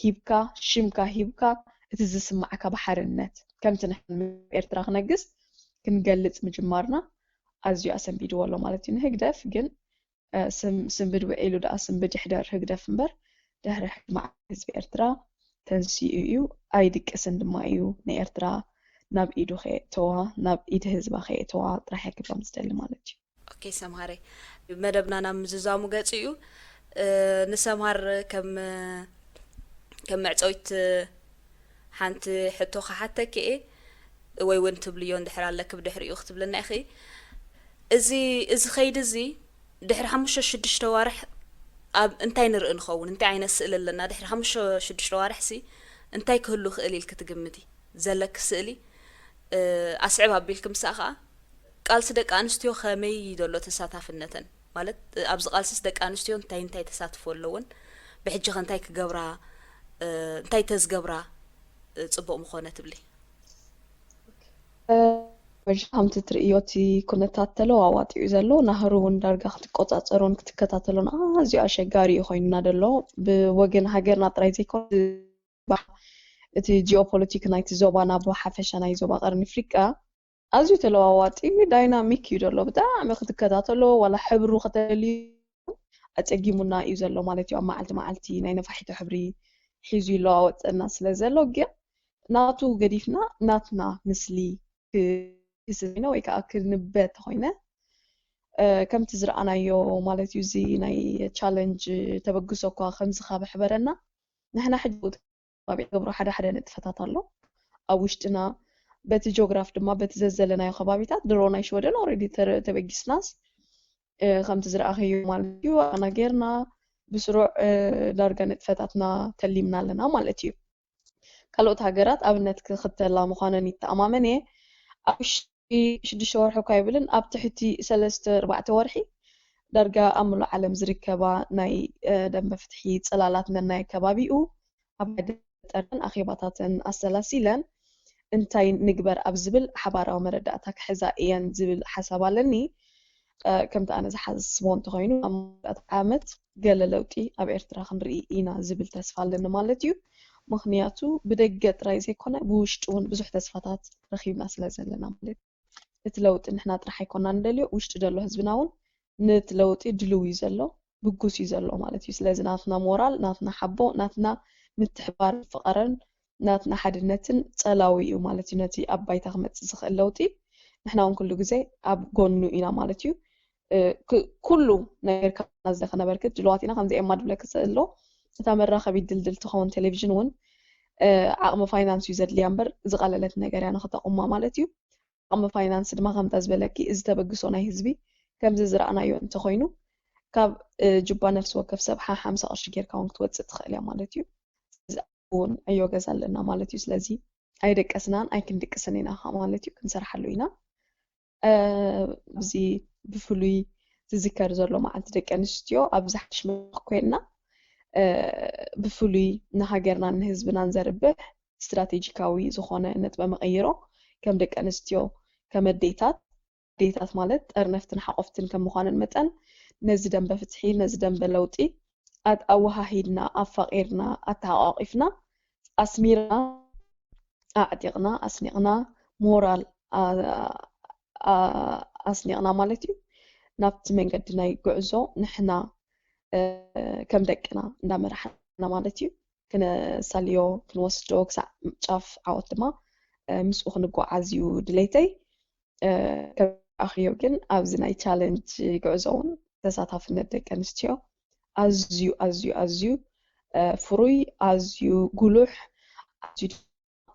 ሂብካ ሽምካ ሂብካ እቲ ዝስማዓካ ብሓርነት ከምቲ ንሕና ኤርትራ ክነግስ ክንገልጽ ምጅማርና ኣዝዩ ኣሰንቢድዎ ኣሎ ማለት እዩ ንህግደፍ። ግን ስንብድ ውዒሉ ደኣ ስንብድ ይሕደር ህግደፍ እምበር ድሕሪ ሕጂ መዓት ህዝቢ ኤርትራ ተንሲኡ እዩ ኣይድቅስን ድማ እዩ ንኤርትራ ናብ ኢዱ ከየእተዋ ናብ ኢድ ህዝባ ከየእተዋ ጥራሕ እየ ክብሎም ዝደሊ ማለት እዩ። ኦኬ ሰምሃረይ መደብና ናብ ምዝዛሙ ገጹ እዩ። ንሰምሃር ከም ከም መዕጸዊት ሓንቲ ሕቶ ክሓተኪ እየ ወይ እውን ትብልዮ እንድሕር ኣለኪ ብድሕሪኡ ክትብልና ኢኺ። እዚ እዚ ኸይዲ እዚ ድሕሪ ሓሙሽተ ሽዱሽተ ዋርሕ ኣብ እንታይ ንርኢ ንኸውን? እንታይ ዓይነት ስእሊ ኣለና? ድሕሪ ሓሙሽተ ሽዱሽተ ዋርሕ ሲ እንታይ ክህሉ ክእል ኢልኪ ትግምቲ? ዘለኪ ስእሊ ኣስዕብ ኣቢልኪ ምሳእ ከዓ ቃልሲ ደቂ ኣንስትዮ ከመይ ዘሎ ተሳታፍነተን ማለት ኣብዚ ቃልስስ ደቂ ኣንስትዮ እንታይ እንታይ ተሳትፎ ኣለወን ብሕጂ ከ እንታይ ክገብራ እንታይ ተዝገብራ ፅቡቅ ምኾነ ትብሊ? መሽ ከምቲ ትርእዮ እቲ ኩነታት ተለዋዋጢ እዩ ዘሎ ናህሪ እውን ዳርጋ ክትቆፃፀሮን ክትከታተሎን ኣዝዩ ኣሸጋሪ እዩ ኮይኑና ዘሎ ብወገን ሃገርና ጥራይ ዘይኮነ እቲ ጂኦፖለቲክ ናይቲ ዞባ ናብ ሓፈሻ ናይ ዞባ ቀርኒ ኣፍሪቃ ኣዝዩ ተለዋዋጢ፣ ዳይናሚክ እዩ ዘሎ። ብጣዕሚ ክትከታተሎ ዋላ ሕብሩ ከተልዩ ኣጸጊሙና እዩ ዘሎ ማለት እዩ። ኣብ መዓልቲ መዓልቲ ናይ ነፋሒቶ ሕብሪ ሒዙ ይለዋወጠና ስለ ዘሎ፣ ግን ናቱ ገዲፍና ናትና ምስሊ ክስነ ወይ ከዓ ክንበ ተኾይነ፣ እ፣ ከምቲ ዝረኣናዮ ማለት እዩ። እዚ ናይ ቻለንጅ ተበግሶ እኳ ከምዚ ካብ ኣሕበረና፣ ንሕና ሕጂ ኣብ ገብሮ ሓደ ሓደ ንጥፈታት ኣሎ ኣብ ውሽጥና። በቲ ጂኦግራፍ ድማ በቲ ዘዘለናዮ ከባቢታት ድሮ ናይ ሽወደን ኦልሬዲ ተበጊስናስ፣ እ፣ ከምቲ ዝረኣኸዮ ማለት እዩ፣ ኣና ጌርና ብስሩዕ፣ እ፣ ዳርጋ ንጥፈታትና ተሊምና ኣለና ማለት እዩ። ካልኦት ሃገራት ኣብነት ክኽተላ ምዃነን ይተኣማመን እየ። ኣብ ውሽጢ ሽዱሽተ ወርሒ እኳ ይብልን፣ ኣብ ትሕቲ ሰለስተ ኣርባዕተ ወርሒ ዳርጋ ኣብ ምሉእ ዓለም ዝርከባ ናይ፣ እ፣ ደንበ ፍትሒ ጽላላት ነናይ ከባቢኡ ኣብ ሓደ ጠረን ኣኼባታተን ኣሰላሲለን እንታይ ንግበር ኣብ ዝብል ሓባራዊ መረዳእታ ክሕዛ እየን ዝብል ሓሳብ ኣለኒ። እ፣ ከምቲ ኣነ ዝሓስቦ እንተኾይኑ ኣብ መወዳእታ ዓመት ገለ ለውጢ ኣብ ኤርትራ ክንርኢ ኢና ዝብል ተስፋ ኣለኒ ማለት እዩ። ምኽንያቱ ብደገ ጥራይ ዘይኮነ ብውሽጢ እውን ብዙሕ ተስፋታት ረኺብና ስለ ዘለና ማለት እዩ። እቲ ለውጢ ንሕና ጥራሕ ኣይኮና ንደልዮ፣ ውሽጢ ዘሎ ህዝብና እውን ነቲ ለውጢ ድልው እዩ ዘሎ፣ ብጉስ እዩ ዘሎ ማለት እዩ። ስለዚ ናትና ሞራል፣ ናትና ሓቦ፣ ናትና ምትሕባር ፍቐረን ናትና ሓድነትን ጸላዊ እዩ ማለት እዩ። ነቲ ኣብ ባይታ ክመጽእ ዝኽእል ለውጢ ንሕና እውን ኩሉ ግዜ ኣብ ጎኑ ኢና ማለት እዩ። እ፣ ክ-፣ ኩሉ ነገር ካብና ዝደኸ ነበርክት ድልዋት ኢና። ከምዚ ኤማ ድብለክ ዘሎ እታ መራኸቢት ድልድል ትኸውን ቴሌቪዥን እውን፣ እ፣ ዓቕሚ ፋይናንስ እዩ ዘድልያ እምበር ዝቐለለት ነገር እያ ንኽተቑማ ማለት እዩ። ዓቕሚ ፋይናንስ ድማ ከምታ ዝበለኪ እዚ ተበግሶ ናይ ህዝቢ ከምዚ ዝረኣናዮ እንተኾይኑ ካብ፣ እ፣ ጁባ ነፍሲ ወከፍ ሰብ ሓ-፣ ሓምሳ ቅርሺ ጌርካ እውን ክትወፅእ ትኽእል እያ ማለት እዩ። እዚ እውን ዕዮ ገዛ ኣለና ማለት እዩ። ስለዚ ኣይደቀስናን ኣይክንድቅስን ኢና ከዓ ማለት እዩ፣ ክንሰርሓሉ ኢና። እ፣ እዚ ብፍሉይ ዝዝከር ዘሎ መዓልቲ ደቂ ኣንስትዮ ኣብ ዝሓሽ መድረኽ ኮይንና፣ እ፣ ብፍሉይ ንሃገርናን ንህዝብናን ዘርብሕ ስትራቴጂካዊ ዝኾነ ነጥበ መቐይሮ ከም ደቂ ኣንስትዮ ከም ኣዴታት፣ ኣዴታት ማለት ጠርነፍትን ሓቆፍትን ከም ምዃነን መጠን ነዚ ደንበ ፍትሒ፣ ነዚ ደንበ ለውጢ ኣት-፣ ኣወሃሂድና፣ ኣፋቒርና፣ ኣተሓቋቒፍና፣ ኣስሚርና፣ ኣዕጢቕና፣ ኣስኒቕና፣ ሞራል ኣ-፣ ኣ-፣ ኣስኒቕና ማለት እዩ። ናብቲ መንገዲ ናይ ጉዕዞ ንሕና፣ እ፣ ከም ደቅና እንዳመራሕና ማለት እዩ። ክነሳልዮ፣ ክንወስዶ ክሳዕ ጫፍ ዓወት ድማ፣ እ፣ ምስኡ ክንጓዓዝ እዩ ድሌተይ። እ፣ ከም ኣኽዮ ግን ኣብዚ ናይ ቻለንጅ ጉዕዞ እውን ተሳታፍነት ደቂ ኣንስትዮ ኣዝዩ፣ ኣዝዩ፣ ኣዝዩ፣ እ፣ ፍሩይ፣ ኣዝዩ ጉሉሕ፣ ኣዝዩ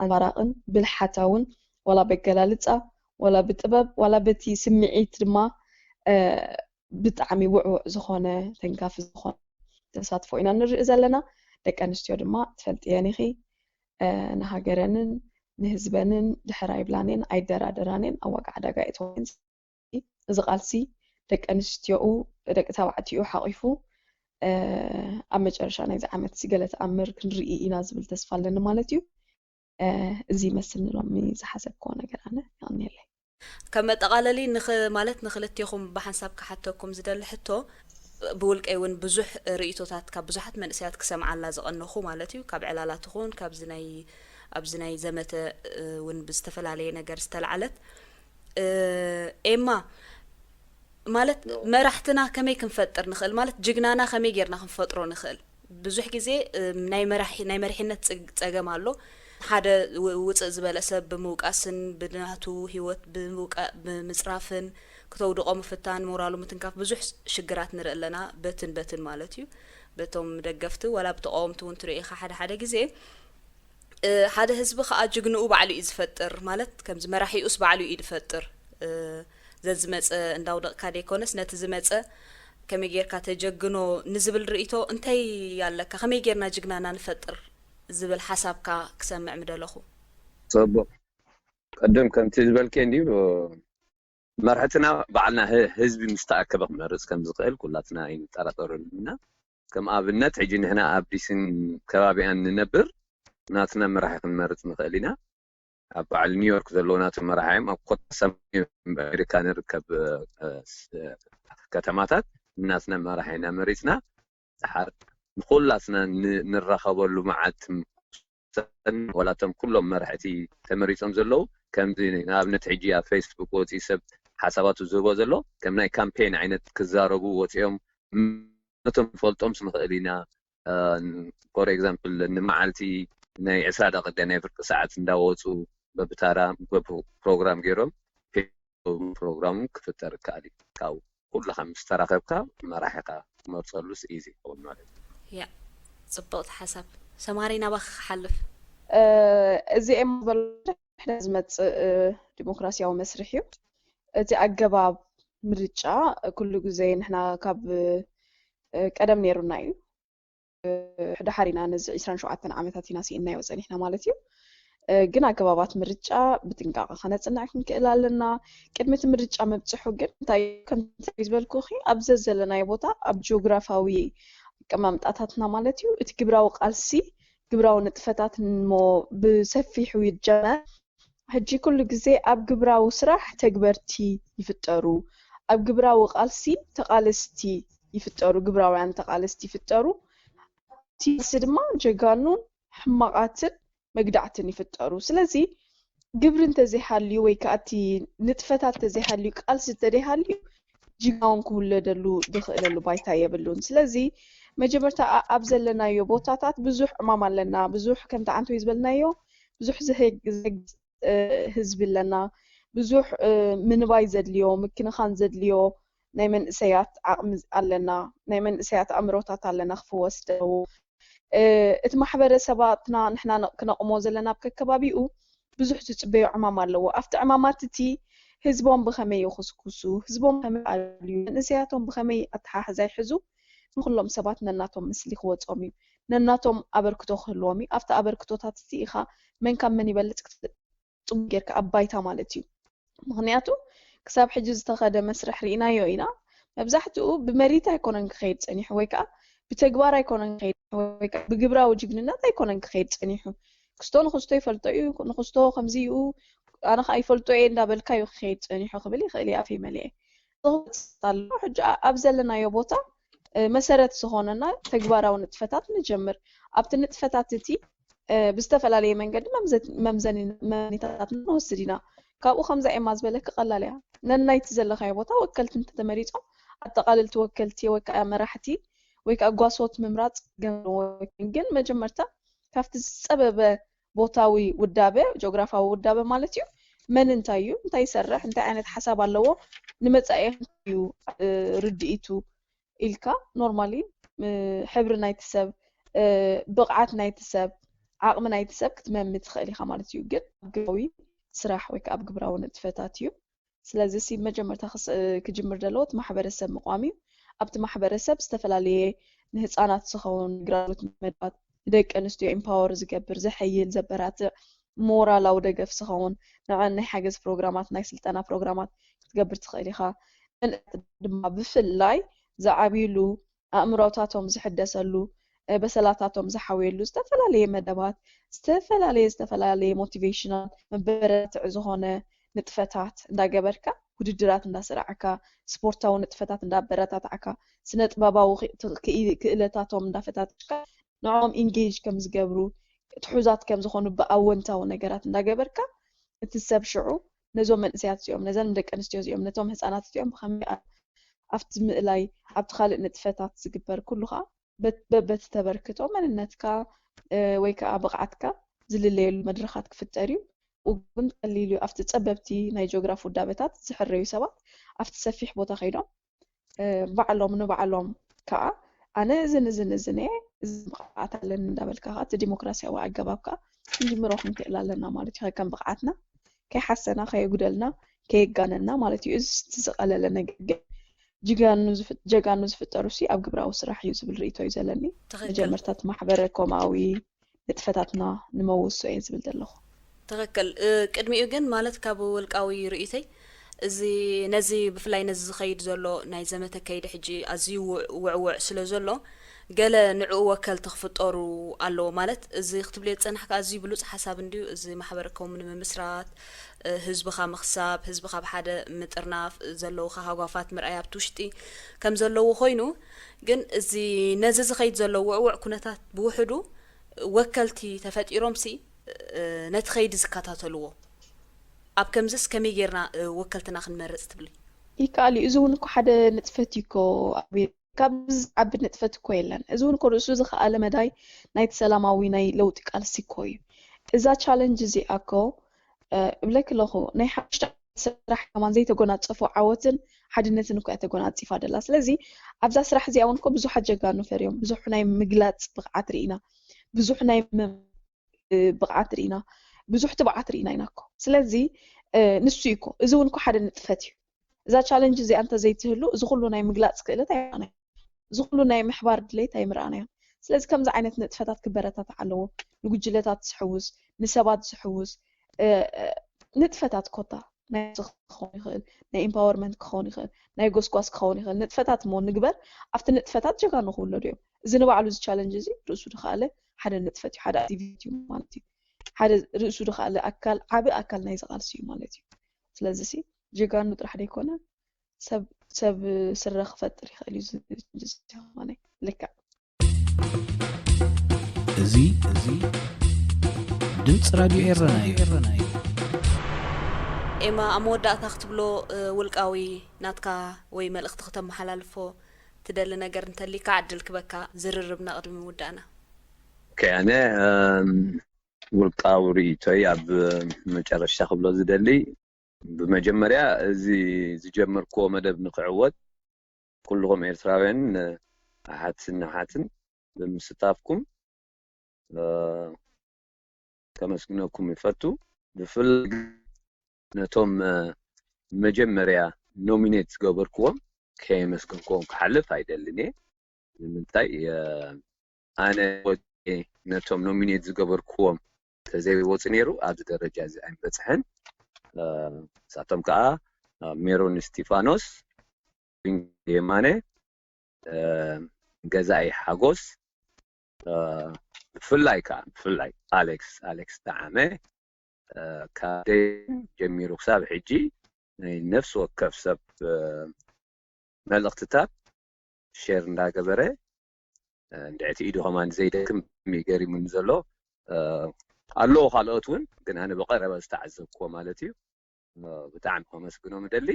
ኣንባራቕን ብልሓታውን፣ ዋላ በገላልጻ፣ ዋላ ብጥበብ፣ ዋላ በቲ ስምዒት ድማ፣ እ፣ ብጣዕሚ ውዕውዕ ዝኾነ፣ ተንካፊ ዝኾነ ተሳትፎ ኢና ንርኢ ዘለና። ደቂ ኣንስትዮ ድማ ትፈልጥየን ኢኺ፣ እ፣ ንሃገረንን ንህዝበንን ድሕር ኣይብላንን፣ ኣይደራደራንን፣ ኣብ ዋጋ ዕዳጋ የእትወን። እዚ ቃልሲ ደቂ ኣንስትዮኡ፣ ደቂ ተባዕትኡ ሓቒፉ፣ እ፣ ኣብ መጨረሻ ናይዚ ዓመት እዚ ገለ ተኣምር ክንርኢ ኢና ዝብል ተስፋ ኣለኒ ማለት እዩ። እ፣ እዚ ይመስል ንሎሚ ዝሓሰብክዎ ነገር ኣነ። የቐንየለይ። ከም መጠቓለሊ ንኽ-፣ ማለት ንኽልቴኹም ብሓንሳብ ክሓተኩም ዝደሊ ሕቶ፣ ብውልቀይ እውን ብዙሕ ርእይቶታት ካብ ብዙሓት መንእሰያት ክሰምዓላ ዝቐነኹ ማለት እዩ። ካብ ዕላላት ይኹን ካብዚ ናይ፣ ኣብዚ ናይ ዘመተ፣ እ፣ እውን ብዝተፈላለየ ነገር ዝተላዕለት፣ እ፣ ኤማ፣ ማለት መራሕትና ከመይ ክንፈጥር ንኽእል፣ ማለት ጅግናና ከመይ ጌርና ክንፈጥሮ ንኽእል? ብዙሕ ግዜ፣ እ፣ ናይ መራሒ-፣ ናይ መሪሕነት ጽግ-፣ ጸገም ኣሎ። ሓደ ው-፣ ውጽእ ዝበለ ሰብ ብምውቃስን ብናቱ ህይወት ብምውቃ-፣ ብምጽራፍን ክተውድቖ ምፍታን፣ ሞራሉ ምትንካፍ፣ ብዙሕ ሽግራት ንርኢ ኣለና። በትን በትን ማለት እዩ። በቶም ደገፍቲ ዋላ ብተቃወምቲ እውን ትርኢ ኢኻ ሓደ ሓደ ግዜ። እ፣ ሓደ ህዝቢ ከዓ ጅግንኡ ባዕሉ እዩ ዝፈጥር። ማለት ከምዚ መራሒኡስ ባዕሉ እዩ ዝፈጥር። እ፣ ዘዝመፀ እንዳውደቕካ ዘይኮነስ ነቲ ዝመፀ ከመይ ጌርካ ተጀግኖ ንዝብል ርእይቶ እንታይ ኣለካ? ከመይ ጌርና ጅግናና ንፈጥር ዝብል ሓሳብካ ክሰምዕ ምደለኹ። ፅቡቕ። ቅድም ከምቲ ዝበልክዮ እንድዩ፣ መርሕትና ባዕልና ህ-፣ ህዝቢ ምስ ተኣከበ ክመርፅ ከም ዝኽእል ኩላትና ኣይንጠራጠረሉን ኢና። ከም ኣብነት ሕጂ ንሕና ኣብ ዲሲን ከባቢኣን ንነብር ናትና መራሒ ክንመርፅ ንኽእል ኢና። ኣብ በዓል ኒውዮርክ ዘለዉ ናቶም መራሒ እዮም። ኣብ ኮታ ሰማንያ ኣሜሪካ ንርከብ፣ እ፣ ስ-፣ ከተማታት ናትና መራሒ ኢና መሪፅና። ደሓር ንኹላትና ን-፣ ንራኸበሉ መዓልቲ ወላ እቶም ኩሎም መራሕቲ ተመሪጾም ዘለዉ ከምዚ ንኣብነት ሕጂ ኣብ ፌስቡክ ወፂኡ ሰብ ሓሳባቱ ዝህቦ ዘሎ ከም ናይ ካምፔን ዓይነት ክዛረቡ ወፂኦም ነቶም ፈልጦምስ ንኽእል ኢና for example ንመዓልቲ ናይ ዕስራ ደቂቃ ናይ ፍርቂ ሰዓት እንዳወፁ በብታራ በብ ፕሮግራም ገይሮም ፕሮግራሙ ክፍጠር ይከኣል እዩ። ካብ ኩልኻ ምስ ተራኸብካ መራሒኻ ክመርፀሉስ ኢዚ ይኸውን ማለት እዩ። ያ ጽብቕቲ ሓሳብ። ሰማሪ ናባኺ ክሓልፍ። እዚ ኤማ ዝበሎ ድሕሪ ዝመፅእ ዲሞክራሲያዊ መስርሕ እዩ። እቲ ኣገባብ ምርጫ ኩሉ ግዜ ንሕና ካብ ቀደም ነይሩና እዩ። ድሓር ኢና ነዚ ዕስራን ሸውዓተን ዓመታት ኢና ስኢንናዮ ፀኒሕና ማለት እዩ። ግን ኣገባባት ምርጫ ብጥንቃቐ ከነፅንዕ ክንክእል ኣለና። ቅድሚ እቲ ምርጫ ምብፅሑ ግን እንታይ ከምቲ ዝበልኩኺ ኣብ ዘዘለናዮ ቦታ ኣብ ጂኦግራፋዊ ኣቀማምጣታትና ማለት እዩ እቲ ግብራዊ ቃልሲ ግብራዊ ንጥፈታት እሞ ብሰፊሑ ይጀመር። ሕጂ ኩሉ ግዜ ኣብ ግብራዊ ስራሕ ተግበርቲ ይፍጠሩ፣ ኣብ ግብራዊ ቃልሲ ተቓለስቲ ይፍጠሩ፣ ግብራውያን ተቓለስቲ ይፍጠሩ። እቲ ቃልሲ ድማ ጀጋኑን ሕማቓትን መግዳዕትን ይፍጠሩ። ስለዚ ግብሪ እንተዘይሃልዩ ወይ ከዓ እቲ ንጥፈታት እንተዘይሃልዩ ቃልሲ እንተዘይሃልዩ ጅግና እውን ክውለደሉ ዝኽእለሉ ባይታ የብሉን። ስለዚ መጀመርታ ኣብ ዘለናዮ ቦታታት ብዙሕ ዕማም ኣለና። ብዙሕ ከምቲ ዓንተወይ ዝበልናዮ ብዙሕ ዝህግ ህዝቢ ኣለና። ብዙሕ ምንባይ ዘድልዮ፣ ምክንኻን ዘድልዮ ናይ መንእሰያት ዓቕሚ ኣለና። ናይ መንእሰያት ኣእምሮታት ኣለና ክፍወስ ደለዎ። እቲ ማሕበረሰባትና ንሕና ክነቕሞ ዘለና ኣብ ከከባቢኡ ብዙሕ ዝፅበዮ ዕማም ኣለዎ። ኣብቲ ዕማማት እቲ ህዝቦም ብኸመይ ይኹስኩሱ፣ ህዝቦም ከመይ ኣልዩ፣ መንእሰያቶም ብኸመይ ኣተሓሕዛ ይሕዙ፣ ንኩሎም ሰባት ነናቶም ምስሊ ክወፆም እዩ። ነናቶም ኣበርክቶ ክህልዎም እዩ። ኣብቲ ኣበርክቶታት እቲ ኢኻ መን ካብ መን ይበልፅ ክትፈልጥ ፅቡቅ ጌርካ ኣብ ባይታ ማለት እዩ። ምክንያቱ ክሳብ ሕጂ ዝተኸደ መስርሕ ርኢናዮ ኢና። መብዛሕትኡ ብመሪት ኣይኮነን ክኸይድ ፀኒሑ ወይ ከዓ ብተግባር ኣይኮነን ክኸይድ ወይ ከዓ ብግብራዊ ጅግንነት ኣይኮነን ክኸይድ ፀኒሑ። ክስቶ ንክስቶ ይፈልጦ እዩ፣ ንክስቶ ከምዚ እዩ፣ ኣነ ከዓ ይፈልጦ እየ እንዳበልካ እዩ ክኸይድ ፀኒሑ ክብል ይኽእል እየ ኣፈይ መሊኤ። ኣሎ ሕጂ ኣብ ዘለናዮ ቦታ መሰረት ዝኾነና ተግባራዊ ንጥፈታት ንጀምር። ኣብቲ ንጥፈታት እቲ ብዝተፈላለየ መንገዲ መምዘኒታታት ንወስድ ኢና። ካብኡ ከምዛ ኤማ ዝበለኪ ቀላል እያ። ነናይቲ ዘለኻዮ ቦታ ወከልቲ እንተተመሪፆም ኣጠቓለልቲ ወከልቲ ወይ ከዓ መራሕቲ ወይ ከዓ ጓሶት ምምራፅ ገምዎ ግን መጀመርታ ካብቲ ዝፀበበ ቦታዊ ውዳበ ጂኦግራፋዊ ውዳበ ማለት እዩ መን እንታይ እዩ እንታይ ይሰርሕ እንታይ ዓይነት ሓሳብ ኣለዎ ንመፃኢ እዩ ርድኢቱ ኢልካ normally ሕብሪ ናይቲ ሰብ ብቕዓት ናይቲ ሰብ ዓቕሚ ናይቲ ሰብ ክትመሚ ትኽእል ኢኻ ማለት እዩ ግን ኣብ ግብራዊ ስራሕ ወይ ከዓ ኣብ ግብራዊ ንጥፈታት እዩ ስለዚ ሲ መጀመርታ ክስ- ክጅምር ዘለዎ እቲ ማሕበረሰብ ምቋም እዩ ኣብቲ ማሕበረሰብ ዝተፈላለየ ንህፃናት ዝኸውን ግራውት መድባት ንደቂ ኣንስትዮ empower ዝገብር ዘሐይል ዘበራትዕ ሞራላዊ ደገፍ ዝኸውን ንዐን ናይ ሓገዝ ፕሮግራማት ናይ ስልጠና ፕሮግራማት ክትገብር ትኽእል ኢኻ መንእሰያት ድማ ብፍላይ ዝዓብይሉ ኣእምሮታቶም ዝሕደሰሉ በሰላታቶም ዝሓውየሉ ዝተፈላለየ መደባት ዝተፈላለየ ዝተፈላለየ motivational መበረትዒ ዝኾነ ንጥፈታት እንዳገበርካ ውድድራት እንዳሰራዕካ ስፖርታዊ ንጥፈታት እንዳበረታታዕካ ስነ ጥበባዊ ክእለታቶም እንዳፈታተሽካ ንዕኦም engage ከም ዝገብሩ ትሑዛት ከም ዝኾኑ ብኣወንታዊ ነገራት እንዳገበርካ እቲ ሰብ ሽዑ ነዞም መንእሰያት እዚኦም ነዘን ደቂ ኣንስትዮ እዚኦም ነቶም ህፃናት እዚኦም ብከመይ ኣብቲ ምእላይ ኣብቲ ካልእ ንጥፈታት ዝግበር ኩሉ ከዓ በበቲ ተበርክቶ መንነትካ ወይ ከዓ ብቕዓትካ ዝልለየሉ መድረኻት ክፍጠር እዩ። ግን ቀሊል እዩ ኣብቲ ጸበብቲ ናይ ጂኦግራፊ ውዳበታት ዝሕረዩ ሰባት ኣብቲ ሰፊሕ ቦታ ከይዶም ባዕሎም ንባዕሎም ከዓ ኣነ እዝን እዝን እዝን እየ እዚ ብቕዓት ኣለኒ እንዳበልካ ከዓ እቲ ዲሞክራሲያዊ ኣገባብ ከዓ ክንጅምሮ ክንክእል ኣለና ማለት እዩ ከከም ብቕዓትና ከይሓሰና ከየጉደልና ከየጋነና ማለት እዩ እዚ ዝቐለለ ነገር ግን ጀጋኑ ዝፍጠሩ ሲ ኣብ ግብራዊ ስራሕ እዩ ዝብል ርእቶ እዩ ዘለኒ መጀመርታት ማሕበረ ኮማዊ ንጥፈታትና ንመውሶ እየ ዝብል ዘለኹ። ትኽክል። ቅድሚኡ ግን ማለት ካብ ውልቃዊ ርእይቶይ እዚ ነዚ ብፍላይ ነዚ ዝኸይድ ዘሎ ናይ ዘመተ ከይዲ ሕጂ ኣዝዩ ውዕውዕ ስለ ዘሎ ገለ ንዕኡ ወከልቲ ክፍጠሩ ኣለዎ ማለት እዚ ክትብልዮ ዝጸናሕካ ኣዝዩ ብሉጽ ሓሳብ እንድዩ እዚ ማሕበረ ኮም ንምምስራት ህዝብኻ ምኽሳብ ህዝብኻ ብሓደ ምጥርናፍ ዘለውኻ ሃጓፋት ምርኣይ ኣብቲ ውሽጢ ከም ዘለዎ ኮይኑ ግን እዚ ነዚ ዝኸይድ ዘሎ ውዕውዕ ኩነታት ብውሕዱ ወከልቲ ተፈጢሮም ሲ ነቲ ከይዲ ዝከታተልዎ። ኣብ ከምዝስ ከመይ ጌርና ወከልትና ክንመርጽ ትብሊ? ይከኣል እዩ። እዚ እውን እኮ ሓደ ንጥፈት እዩ እኮ። ኣብ ካብ ዝዓቢ ንጥፈት እኮ የለን። እዚ እውን እኮ ርእሱ ዝኸኣለ መዳይ ናይቲ ሰላማዊ ናይ ለውጢ ቃልሲ እኮ እዩ። እዛ ቻለንጅ እዚኣ እኮ እብለኪ ኣለኹ ናይ ሓሙሽተ ስራሕ ከማን ዘይተጎናጸፎ ዓወትን ሓድነትን እኮ እያ ተጎናጺፋ ደላ። ስለዚ ኣብዛ ስራሕ እዚኣ እውን እኮ ብዙሓት ጀጋኑ ፈርዮም፣ ብዙሕ ናይ ምግላጽ ብቕዓት ርኢና፣ ብዙሕ ናይ ብቕዓት ርኢና፣ ብዙሕ ትብዓት ርኢና ኢና እኮ። ስለዚ ንሱ እዩ እኮ፣ እዚ እውን እኮ ሓደ ንጥፈት እዩ። እዛ ቻለንጅ እዚኣ እንተዘይትህሉ እዚ ኩሉ ናይ ምግላፅ ክእለት ኣይረኣናዮ። እዚ ኩሉ ናይ ምሕባር ድሌት ኣይምረኣናዮን። ስለዚ ከምዚ ዓይነት ንጥፈታት ክበረታታዕ ኣለዎ። ንጉጅለታት ዝሕውስ፣ ንሰባት ዝሕውስ ንጥፈታት ኮታ ናይ ክኸውን ይኽእል፣ ናይ ኢምፓወርመንት ክኸውን ይኽእል፣ ናይ ጎስጓስ ክኸውን ይኽእል። ንጥፈታት እሞ ንግበር፣ ኣብቲ ንጥፈታት ጀጋኑ ክውለዱ እዮም። እዚ ንባዕሉ እዚ ቻለንጅ እዚ ርእሱ ድኸኣለ ሓደ ንጥፈት እዩ፣ ሓደ ኣክቲቪቲ እዩ ማለት እዩ። ሓደ ርእሱ ድኸኣለ ኣካል ዓቢ ኣካል ናይዚ ቃልሲ እዩ ማለት እዩ። ስለዚ ሲ ጀጋኑ ጥራሕ ደይኮነ ሰብ ሰብ ስረ ክፈጥር ይኽእል እዩ። ዝኾነ ልክዕ እዚ እዚ ድምፂ ራድዮ ኤረና እዩ። ኤማ፣ ኣብ መወዳእታ ክትብሎ ውልቃዊ ናትካ ወይ መልእኽቲ ክተመሓላልፎ ትደሊ ነገር እንተሊካ ዕድል ክበካ ዝርርብና ቅድሚ ምውዳእና። ከያነ ውልቃዊ ርእይቶይ ኣብ መጨረሻ ክብሎ ዝደሊ፣ ብመጀመርያ እዚ ዝጀመርክዎ መደብ ንክዕወት ኩልኹም ኤርትራውያን ኣሓትን ኣሓትን ብምስታፍኩም ከመስግነኩም ይፈቱ። ብፍላይ ነቶም መጀመርያ ኖሚኔት ዝገበርክዎም ከየመስገንክዎም ክሓልፍ ኣይደልን እየ። ንምንታይ ኣነ ነቶም ኖሚኔት ዝገበርክዎም ተዘይወፁ ነይሩ ኣብዚ ደረጃ እዚ ኣይምበፅሐን። ንሳቶም ከዓ ሜሮን እስቲፋኖስ፣ የማነ፣ ገዛኢ ሓጎስ፣ ብፍላይ ከዓ ብፍላይ ኣሌክስ ኣሌክስ ጠዓመ ካብ ጀሚሩ ክሳብ ሕጂ ናይ ነፍሲ ወከፍ ሰብ መልእኽትታት ሼር እንዳገበረ እንድዕቲ ኢዱ ከማን ዘይደክም ገሪሙኒ ዘሎ ኣለዉ። ካልኦት እውን ግን ኣነ ብቀረባ ዝተዓዘብክዎ ማለት እዩ። ብጣዕሚ ከመስግኖም እደሊ።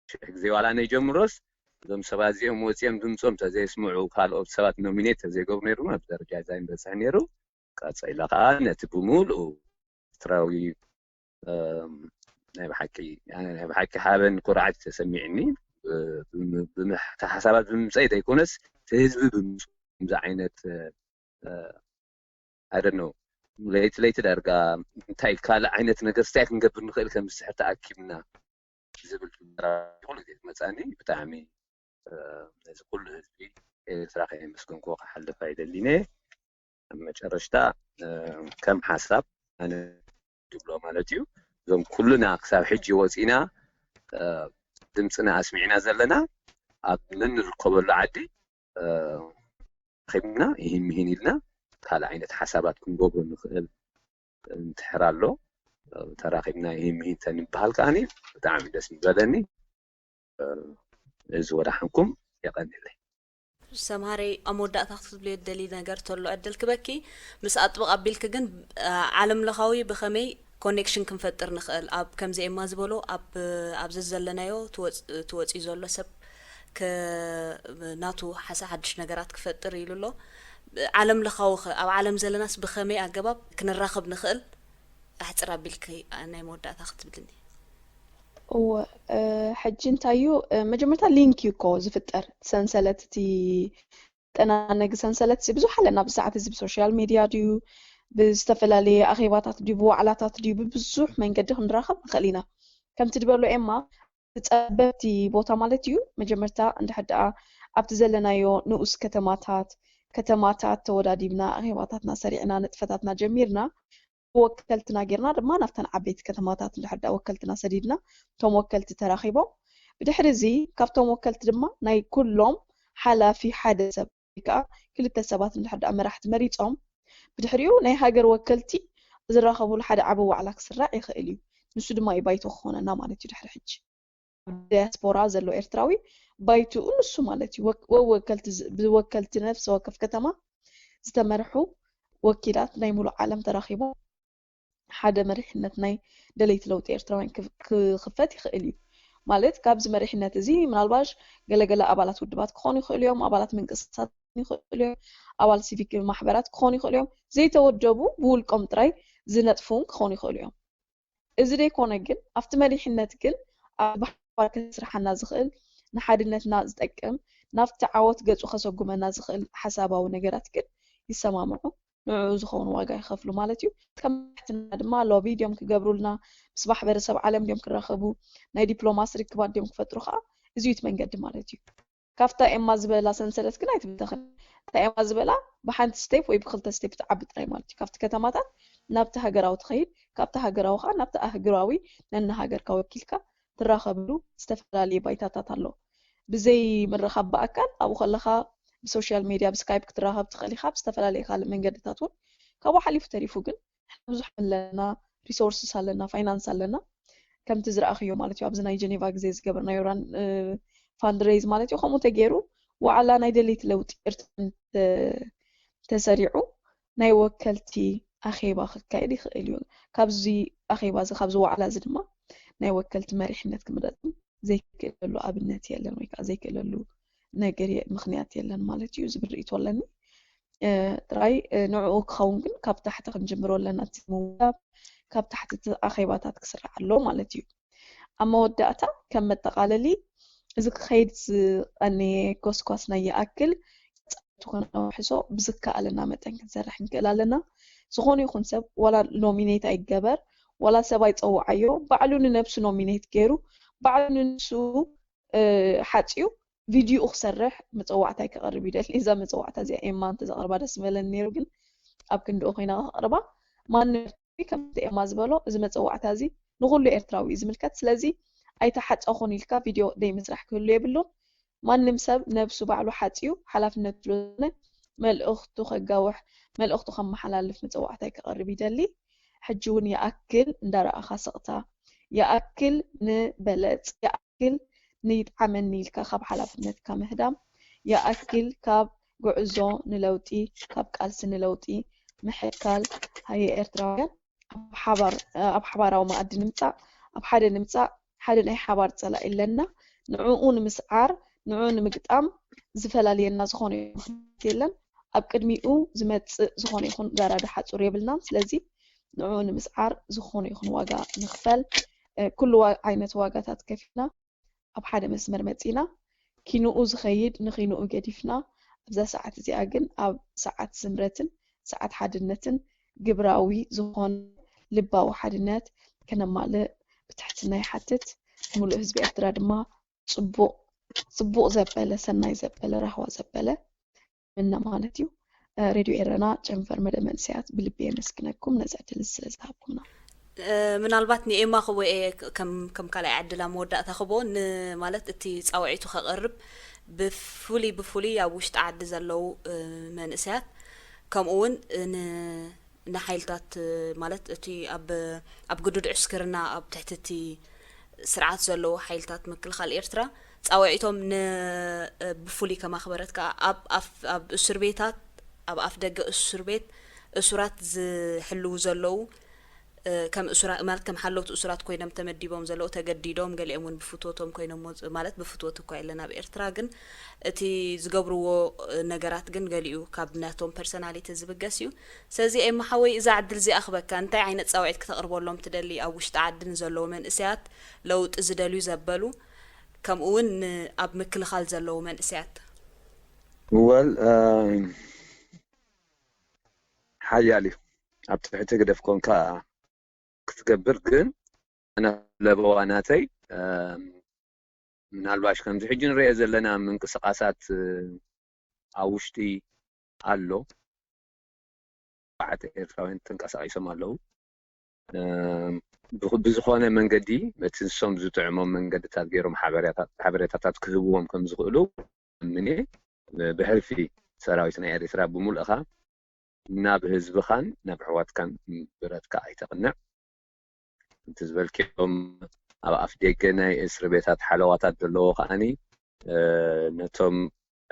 ሽሕ ግዜ ዋላ ነይጀምሮስ እዞም ሰባት እዚኦም ወፂኦም ድምፆም ተዘየስምዑ ካልኦት ሰባት ኖሚኔት ተዘይገብሩ ነይሩ ኣብዚ ደረጃ እዚ ኣይንበፅሕ ነይሩ። ቀፂላ ከዓ ነቲ ብምሉኡ ኤርትራዊ ናይ ብሓቂ ናይ ብሓቂ ሓበን ኩርዓት ተሰሚዕኒ። ሓሳባት ብምምፀይ ዘይኮነስ እቲ ህዝቢ ብምምፅኡ ከምዚ ዓይነት ኣደኖ ለይቲ ለይቲ ዳርጋ እንታይ ካልእ ዓይነት ነገር ስታይ ክንገብር ንኽእል ከም ዝስሕር ተኣኪብና ዝብል ትግበራ ኩሉ ግዜ ትመፅኣኒ። ብጣዕሚ ነዚ ኩሉ ህዝቢ ኤርትራ ከየመስገንክዎ ክሓልፍ ኣይደሊነ። ኣብ መጨረሽታ ከም ሓሳብ ኣነ ድብሎ ማለት እዩ እዞም ኩሉና ክሳብ ሕጂ ወፂና ድምፅና ኣስሚዕና ዘለና ኣብ ንንርከበሉ ዓዲ ረኺብና ይህን ምሂን ኢልና ካልእ ዓይነት ሓሳባት ክንገብሮ ንኽእል እንትሕር ኣሎ ተራኺብና ይህን ምሂን ተንበሃል ከዓኒ ብጣዕሚ ደስ ምበለኒ። እዚ ወዳሓንኩም የቐንለይ። ሰምሃረይ ኣብ መወዳእታ ክትብልዮ ደሊ ነገር ተሎ ዕድል ክበኪ ምስ ኣጥብቕ ኣቢልክ ግን ዓለም ለኻዊ ብኸመይ ኮኔክሽን ክንፈጥር ንኽእል ኣብ ከምዚ ኤማ ዝበሎ ኣብ ኣብዚ ዘለናዮ ትወፅዩ ዘሎ ሰብ ናቱ ሓሳ ሓድሽ ነገራት ክፈጥር ኢሉ ኣሎ። ዓለም ለኻዊ ኸ ኣብ ዓለም ዘለናስ ብኸመይ ኣገባብ ክንራኸብ ንኽእል ኣሕፅር ኣቢልክ ናይ መወዳእታ ክትብልኒ። እወ ሕጂ እንታይ እዩ መጀመርታ ሊንክ እዩ እኮ ዝፍጠር ሰንሰለት እቲ ጠናነጊ ሰንሰለት እዚ ብዙሕ ኣለና ኣብዚ ሰዓት እዚ ብሶሻል ሚድያ ድዩ ብዝተፈላለየ ኣኼባታት ድዩ ብዋዕላታት ድዩ ብብዙሕ መንገዲ ክንራኸብ ንኽእል ኢና ከምቲ ድበሎ ኤማ ብፀበብቲ ቦታ ማለት እዩ መጀመርታ እንድሕር ደኣ ኣብቲ ዘለናዮ ንኡስ ከተማታት ከተማታት ተወዳዲብና ኣኼባታትና ሰሪዕና ንጥፈታትና ጀሚርና ብወከልትና ጌርና ድማ ናብተን ዓበይቲ ከተማታት እንድሕር ደኣ ወከልትና ሰዲድና እቶም ወከልቲ ተራኺቦም ብድሕሪ እዚ ካብቶም ወከልቲ ድማ ናይ ኩሎም ሓላፊ ሓደ ሰብ ወይ ከዓ ክልተ ሰባት እንድሕር ደኣ መራሕቲ መሪፆም ብድሕሪኡ ናይ ሃገር ወከልቲ ዝራኸብሉ ሓደ ዓቢ ዋዕላ ክስራዕ ይኽእል እዩ። ንሱ ድማ እዩ ባይቶ ክኾነና ማለት እዩ ድሕሪ ሕጂ። ኣብ ዳያስፖራ ዘሎ ኤርትራዊ ባይትኡ ንሱ ማለት እዩ። ወከልቲ ብወከልቲ ነፍሲ ወከፍ ከተማ ዝተመርሑ ወኪላት ናይ ሙሉእ ዓለም ተራኺቦም ሓደ መሪሕነት ናይ ደለይቲ ለውጢ ኤርትራውያን ክፍ- ክኽፈት ይኽእል እዩ። ማለት ካብዚ መሪሕነት እዚ ምናልባሽ ገለገለ ኣባላት ውድባት ክኾኑ ይኽእሉ እዮም፣ ኣባላት ምንቅስቃሳት ክኾኑ ይኽእሉ እዮም፣ ኣባል ሲቪክ ማሕበራት ክኾኑ ይኽእሉ እዮም፣ ዘይተወደቡ ብውልቆም ጥራይ ዝነጥፉ እውን ክኾኑ ይኽእሉ እዮም። እዚ ደይኮነ ግን ኣብቲ መሪሕነት ግን ኣብ ብሓባር ከስርሓና ዝኽእል ንሓድነትና ዝጠቅም ናብቲ ዓወት ገጹ ከሰጉመና ዝኽእል ሓሳባዊ ነገራት ግን ይሰማምዑ፣ ንዕኡ ዝኸውን ዋጋ ይኸፍሉ ማለት እዩ። ከም መራሕትና ድማ ሎቢ ድዮም ክገብሩልና፣ ምስ ማሕበረሰብ ዓለም ድዮም ክራኸቡ፣ ናይ ዲፕሎማሲ ርክባት ድዮም ክፈጥሩ ከዓ እዚ እዩ እቲ መንገዲ ማለት እዩ። ካብታ ኤማ ዝበላ ሰንሰለት ግን ኣይትብተኽን። እታ ኤማ ዝበላ ብሓንቲ ስቴፕ ወይ ብክልተ ስቴፕ ትዓቢ ጥራይ ማለት እዩ። ካብቲ ከተማታት ናብቲ ሃገራዊ ትኸይድ፣ ካብቲ ሃገራዊ ከዓ ናብቲ ኣህጉራዊ ነናሃገርካ ወኪልካ ትራኸብሉ ዝተፈላለየ ባይታታት ኣሎ። ብዘይ ምርኻብ ብኣካል ኣብኡ ከለኻ ብሶሻል ሜድያ ብስካይፕ ክትራኸብ ትኽእል ኢኻ፣ ብዝተፈላለየ ካልእ መንገድታት እውን። ካብኡ ሓሊፉ ተሪፉ ግን ብዙሕ ኣለና፣ ሪሶርስስ ኣለና፣ ፋይናንስ ኣለና። ከምቲ ዝረኣኽዮ ማለት እዩ ኣብዚ ናይ ጀኔቫ ግዜ ዝገበርናዮ ራን ፋንድሬዝ ማለት እዩ። ከምኡ ተገይሩ ዋዕላ ናይ ደለይቲ ለውጢ ኤርትራ እንተ- ተሰሪዑ ናይ ወከልቲ ኣኼባ ክካየድ ይኽእል እዩ። ካብዚ ኣኼባ እዚ ካብዚ ዋዕላ እዚ ድማ ናይ ወከልቲ መሪሕነት ክምረጽ ዘይክእለሉ ኣብነት የለን ወይ ከዓ ዘይክእለሉ ነገር የ- ምኽንያት የለን ማለት እዩ ዝብል ርእይቶ ኣለኒ። ጥራይ ንዕኡ ክኸውን ግን ካብ ታሕቲ ክንጅምሮ ኣለና። እቲ ምውዳብ ካብ ታሕቲ እቲ ኣኼባታት ክስራሕ ኣለዎ ማለት እዩ። ኣብ መወዳእታ ከም መጠቓለሊ እዚ ክኸይድ ዝቐነየ ጎስጓስና ይኣክል ቀጻልነቱ ከነውሕሶ ብዝከኣለና መጠን ክንሰርሕ ክንክእል ኣለና። ዝኾነ ይኹን ሰብ ዋላ ኖሚኔት ኣይገበር ዋላ ሰብ ኣይፀውዓዮ ባዕሉ ንነብሱ ኖሚኔት ገይሩ ባዕሉ ንንሱ ሓፂዩ ቪድዮኡ ክሰርሕ መፀዋዕታይ ከቕርብ ይደሊ። እዛ መፀዋዕታ እዚኣ ኤማ እንተዘቕርባ ደስ ምበለኒ ነይሩ፣ ግን ኣብ ክንድኡ ኮይና ከቕርባ ማንም ከምቲ ኤማ ዝበሎ እዚ መፀዋዕታ እዚ ንኹሉ ኤርትራዊ እዩ ዝምልከት። ስለዚ ኣይተሓፀኹን ኢልካ ቪድዮ ደይ ምስራሕ ክህሉ የብሉን። ማንም ሰብ ነብሱ ባዕሉ ሓፂዩ ሓላፍነቱ ስለ ዝኾነ መልእኽቱ ከጋውሕ መልእኽቱ ከመሓላልፍ መፀዋዕታይ ከቕርብ ይደሊ። ሕጂ እውን ይኣክል እንዳረኣኻ ስቕታ፣ ይኣክል ንበለፅ፣ ይኣክል ንይጥዓመኒ ኢልካ ካብ ሓላፍነትካ ምህዳም፣ ይኣክል ካብ ጉዕዞ ንለውጢ፣ ካብ ቃልሲ ንለውጢ ምሕካል። ሃየ ኤርትራውያን ኣብ ሓባር ኣብ ሓባራዊ መኣዲ ንምጻእ ኣብ ሓደ ንምጻእ ሓደ ናይ ሓባር ጸላኢ ኣለና። ንዕኡ ንምስዓር ንዕኡ ንምግጣም ዝፈላልየና ዝኾነ ይኹን ምኽንያት የለን። ኣብ ቅድሚኡ ዝመጽእ ዝኾነ ይኹን ጋራዶ ሓጹር የብልናን። ስለዚ ንዕኡ ንምስዓር ዝኾነ ይኹን ዋጋ ንኽፈል። ኩሉ ዓይነት ዋጋታት ከፊልና ኣብ ሓደ መስመር መጺና ኪንኡ ዝኸይድ ንኺንኡ ገዲፍና ኣብዛ ሰዓት እዚኣ ግን ኣብ ሰዓት ስምረትን ሰዓት ሓድነትን ግብራዊ ዝኾነ ልባዊ ሓድነት ከነማልእ ብትሕትና ይሓትት። ሙሉእ ህዝቢ ኤርትራ ድማ ጽቡቕ ጽቡቕ ዘበለ ሰናይ ዘበለ ራህዋ ዘበለ ምነ ማለት እዩ። ሬድዮ ኤረና ጨንፈር መደብ መንእሰያት ብልቢ የመስግነኩም ነዚ ዕድል እዚ ስለ ዝሃብኩምና። ምናልባት ንኤማ ክቦ እየ ከም ከም ካልኣይ ዕድላ መወዳእታ ክቦ ማለት እቲ ፃውዒቱ ከቕርብ ብፍሉይ ብፍሉይ ኣብ ውሽጢ ዓዲ ዘለዉ መንእሰያት ከምኡ እውን ንሓይልታት ማለት እቲ ኣብ ኣብ ግዱድ ዕስክርና ኣብ ትሕቲ እቲ ስርዓት ዘለዉ ሓይልታት ምክልኻል ኤርትራ ፃውዒቶም ን ብፍሉይ ከማኽበረት ከዓ ኣብ ኣብ ኣብ እስር ቤታት ኣብ ኣፍ ደገ እስር ቤት እሱራት ዝሕልዉ ዘለዉ ከም እሱራ ማለት ከም ሓለውቲ እሱራት ኮይኖም ተመዲቦም ዘለዉ ተገዲዶም ገሊኦም እውን ብፍትወቶም ኮይኖም ወፅ ማለት ብፍትወት እኳ የለን ኣብ ኤርትራ ግን እቲ ዝገብርዎ ነገራት ግን ገሊኡ ካብ ናቶም ፐርሰናሊቲ ዝብገስ እዩ። ስለዚ ኤማ ሓወይ እዛ ዕድል እዚኣ ክበካ እንታይ ዓይነት ፃውዒት ክተቕርበሎም ትደሊ ኣብ ውሽጢ ዓዲ ንዘለዉ መንእሰያት ለውጢ ዝደልዩ ዘበሉ ከምኡ እውን ኣብ ምክልኻል ዘለዉ መንእሰያት ወል ሓያል እዩ ኣብ ትሕቲ ግደፍ ኮንካ ክትገብር ግን ኣነ ለበዋ ናተይ ምናልባሽ ከምዚ ሕጂ ንሪኦ ዘለና ምንቅስቃሳት ኣብ ውሽጢ ኣሎ ኣርባዕተ ኤርትራውያን ተንቀሳቂሶም ኣለዉ ብዝኾነ መንገዲ በቲ ንሶም ዝጥዕሞም መንገድታት ገይሮም ሓበሬታታት ክህብዎም ከም ዝኽእሉ እምኒ ብሕልፊ ሰራዊት ናይ ኤርትራ ብምሉእኻ ናብ ህዝብኻን ናብ ኣሕዋትካን ብረትካ ኣይተቕንዕ ከምቲ ዝበልክዮም ኣብ ኣፍ ደገ ናይ እስር ቤታት ሓለዋታት ዘለዎ ከዓኒ ነቶም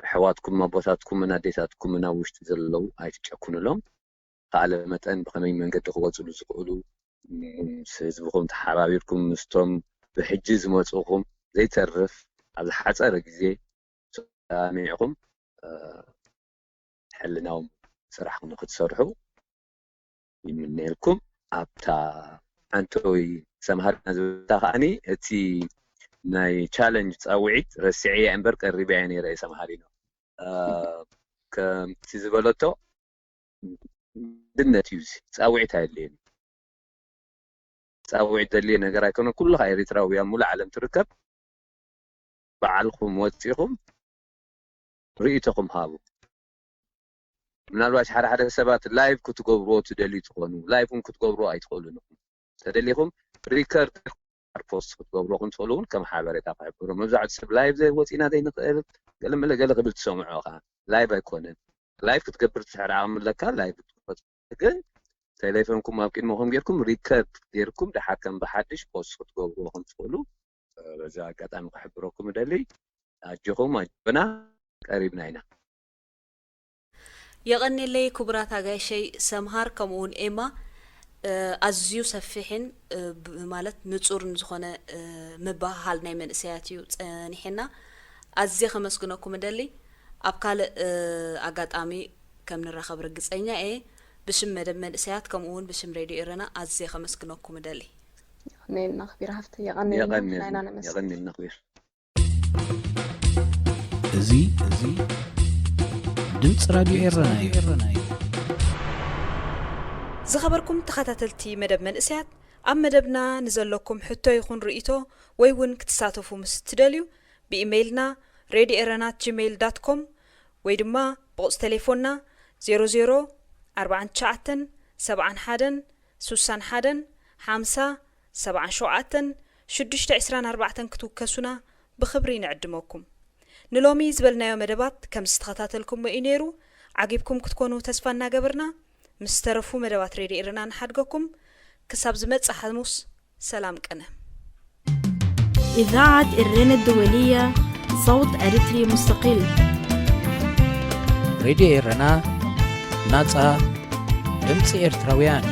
ኣሕዋትኩም ኣቦታትኩምን ኣዴታትኩምን ኣብ ውሽጢ ዘለዉ ኣይትጨክኑሎም። ከኣለ መጠን ብኸመይ መንገዲ ክወፅሉ ዝኽእሉ ምስ ህዝብኹም ተሓባቢርኩም ምስቶም ብሕጂ ዝመፅኹም ዘይተርፍ ኣብ ዝሓፀረ ግዜ ሰሚዕኹም ሕልናዎም ስራሕኩም ንክትሰርሑ ይምነየልኩም። ኣብታ ሓንተወይ ሰምሃርና ዝብልታ ከዓኒ እቲ ናይ ቻለንጅ ፃውዒት ረሲዐያ እምበር ቀሪበያ ነይረ እየ ሰምሃሪኖ ከምቲ ዝበለቶ ድነት እዩ። ፃውዒት ኣየድልየን። ፃውዒት ዘድልየ ነገር ኣይኮነ። ኩሉ ከዓ ኤሪትራዊ ኣብ ሙሉእ ዓለም ትርከብ። በዓልኩም ወፂኹም ርእይቶኹም ሃቡ። ምናልባት ሓደ ሓደ ሰባት ላይቭ ክትገብርዎ ትደልዩ ትኾኑ፣ ላይቭ እውን ክትገብርዎ ኣይትኽእሉን ኢኹም። ተደሊኹም ሪከርድ ፖስት ክትገብርዎ ከም ትኽእሉ እውን ከም ሓበሬታ ክሕብሩ። መብዛሕትኡ ሰብ ላይቭ ወፂና ዘይንኽእል ገለ መለ ገለ ክብል ትሰምዖ ከዓ ላይቭ ኣይኮነን። ላይቭ ክትገብር ትሕር ዓቕሚ ኣለካ ላይቭ ክትከፍት ግን ቴሌፎንኩም ኣብ ቅድመኹም ጌርኩም ሪከርድ ጌርኩም ደሓር ከም ብሓድሽ ፖስት ክትገብርዎ ከም ትኽእሉ በዚ ኣጋጣሚ ክሕብረኩም እደሊ። ኣጆኹም ኣጆና ቀሪብና ኢና። የቐኔለይ ክቡራት ኣጋይሸይ ሰምሃር ከምኡውን ኤማ ኣዝዩ ሰፊሕን ማለት ንጹርን ዝኾነ ምብህሃል ናይ መንእሰያት እዩ ጸኒሕና። ኣዝየ ከመስግነኩም እደሊ። ኣብ ካልእ ኣጋጣሚ ከም ንራኸብ ርግጸኛ እየ። ብሽም መደብ መንእሰያት ከምኡ እውን ብሽም ሬድዮ ኤረና ኣዝየ ከመስግነኩም እደሊ። የቐንየልና ክቢር ሃፍቲ፣ የቐንየልና፣ የቐንየልና ናይና ነመስግን። የቐንየልና ክቢር። እዚ እዚ ድምፂ ራድዮ ኤረና እዩ። ዝኸበርኩም ተኸታተልቲ መደብ መንእሰያት፣ ኣብ መደብና ንዘለኩም ሕቶ ይኹን ርእይቶ ወይ እውን ክትሳተፉ ምስ ትደልዩ ብኢሜይልና radio erena at gmail dot com ወይ ድማ ብቑፅ ቴሌፎንና ዜሮ ዜሮ ኣርባዓን ትሽዓተን ሰብዓን ሓደን ሱሳን ሓደን ሓምሳ ሰብዓን ሸውዓተን ሽዱሽተ ዕስራን ኣርባዕተን ክትውከሱና ብኽብሪ ንዕድመኩም። ንሎሚ ዝበልናዮ መደባት ከም ዝተኸታተልኩሞ እዩ ነይሩ። ዓጊብኩም ክትኮኑ ተስፋ እናገበርና ምስ ዝተረፉ መደባት ሬድዮ ኤረና ንሓድገኩም። ክሳብ ዝመጽእ ሓሙስ ሰላም ቅነ። إذاعة إرينا الدولية، صوت أريتري مستقل. ሬድዮ ኤረና ናጻ ድምፂ ኤርትራውያን።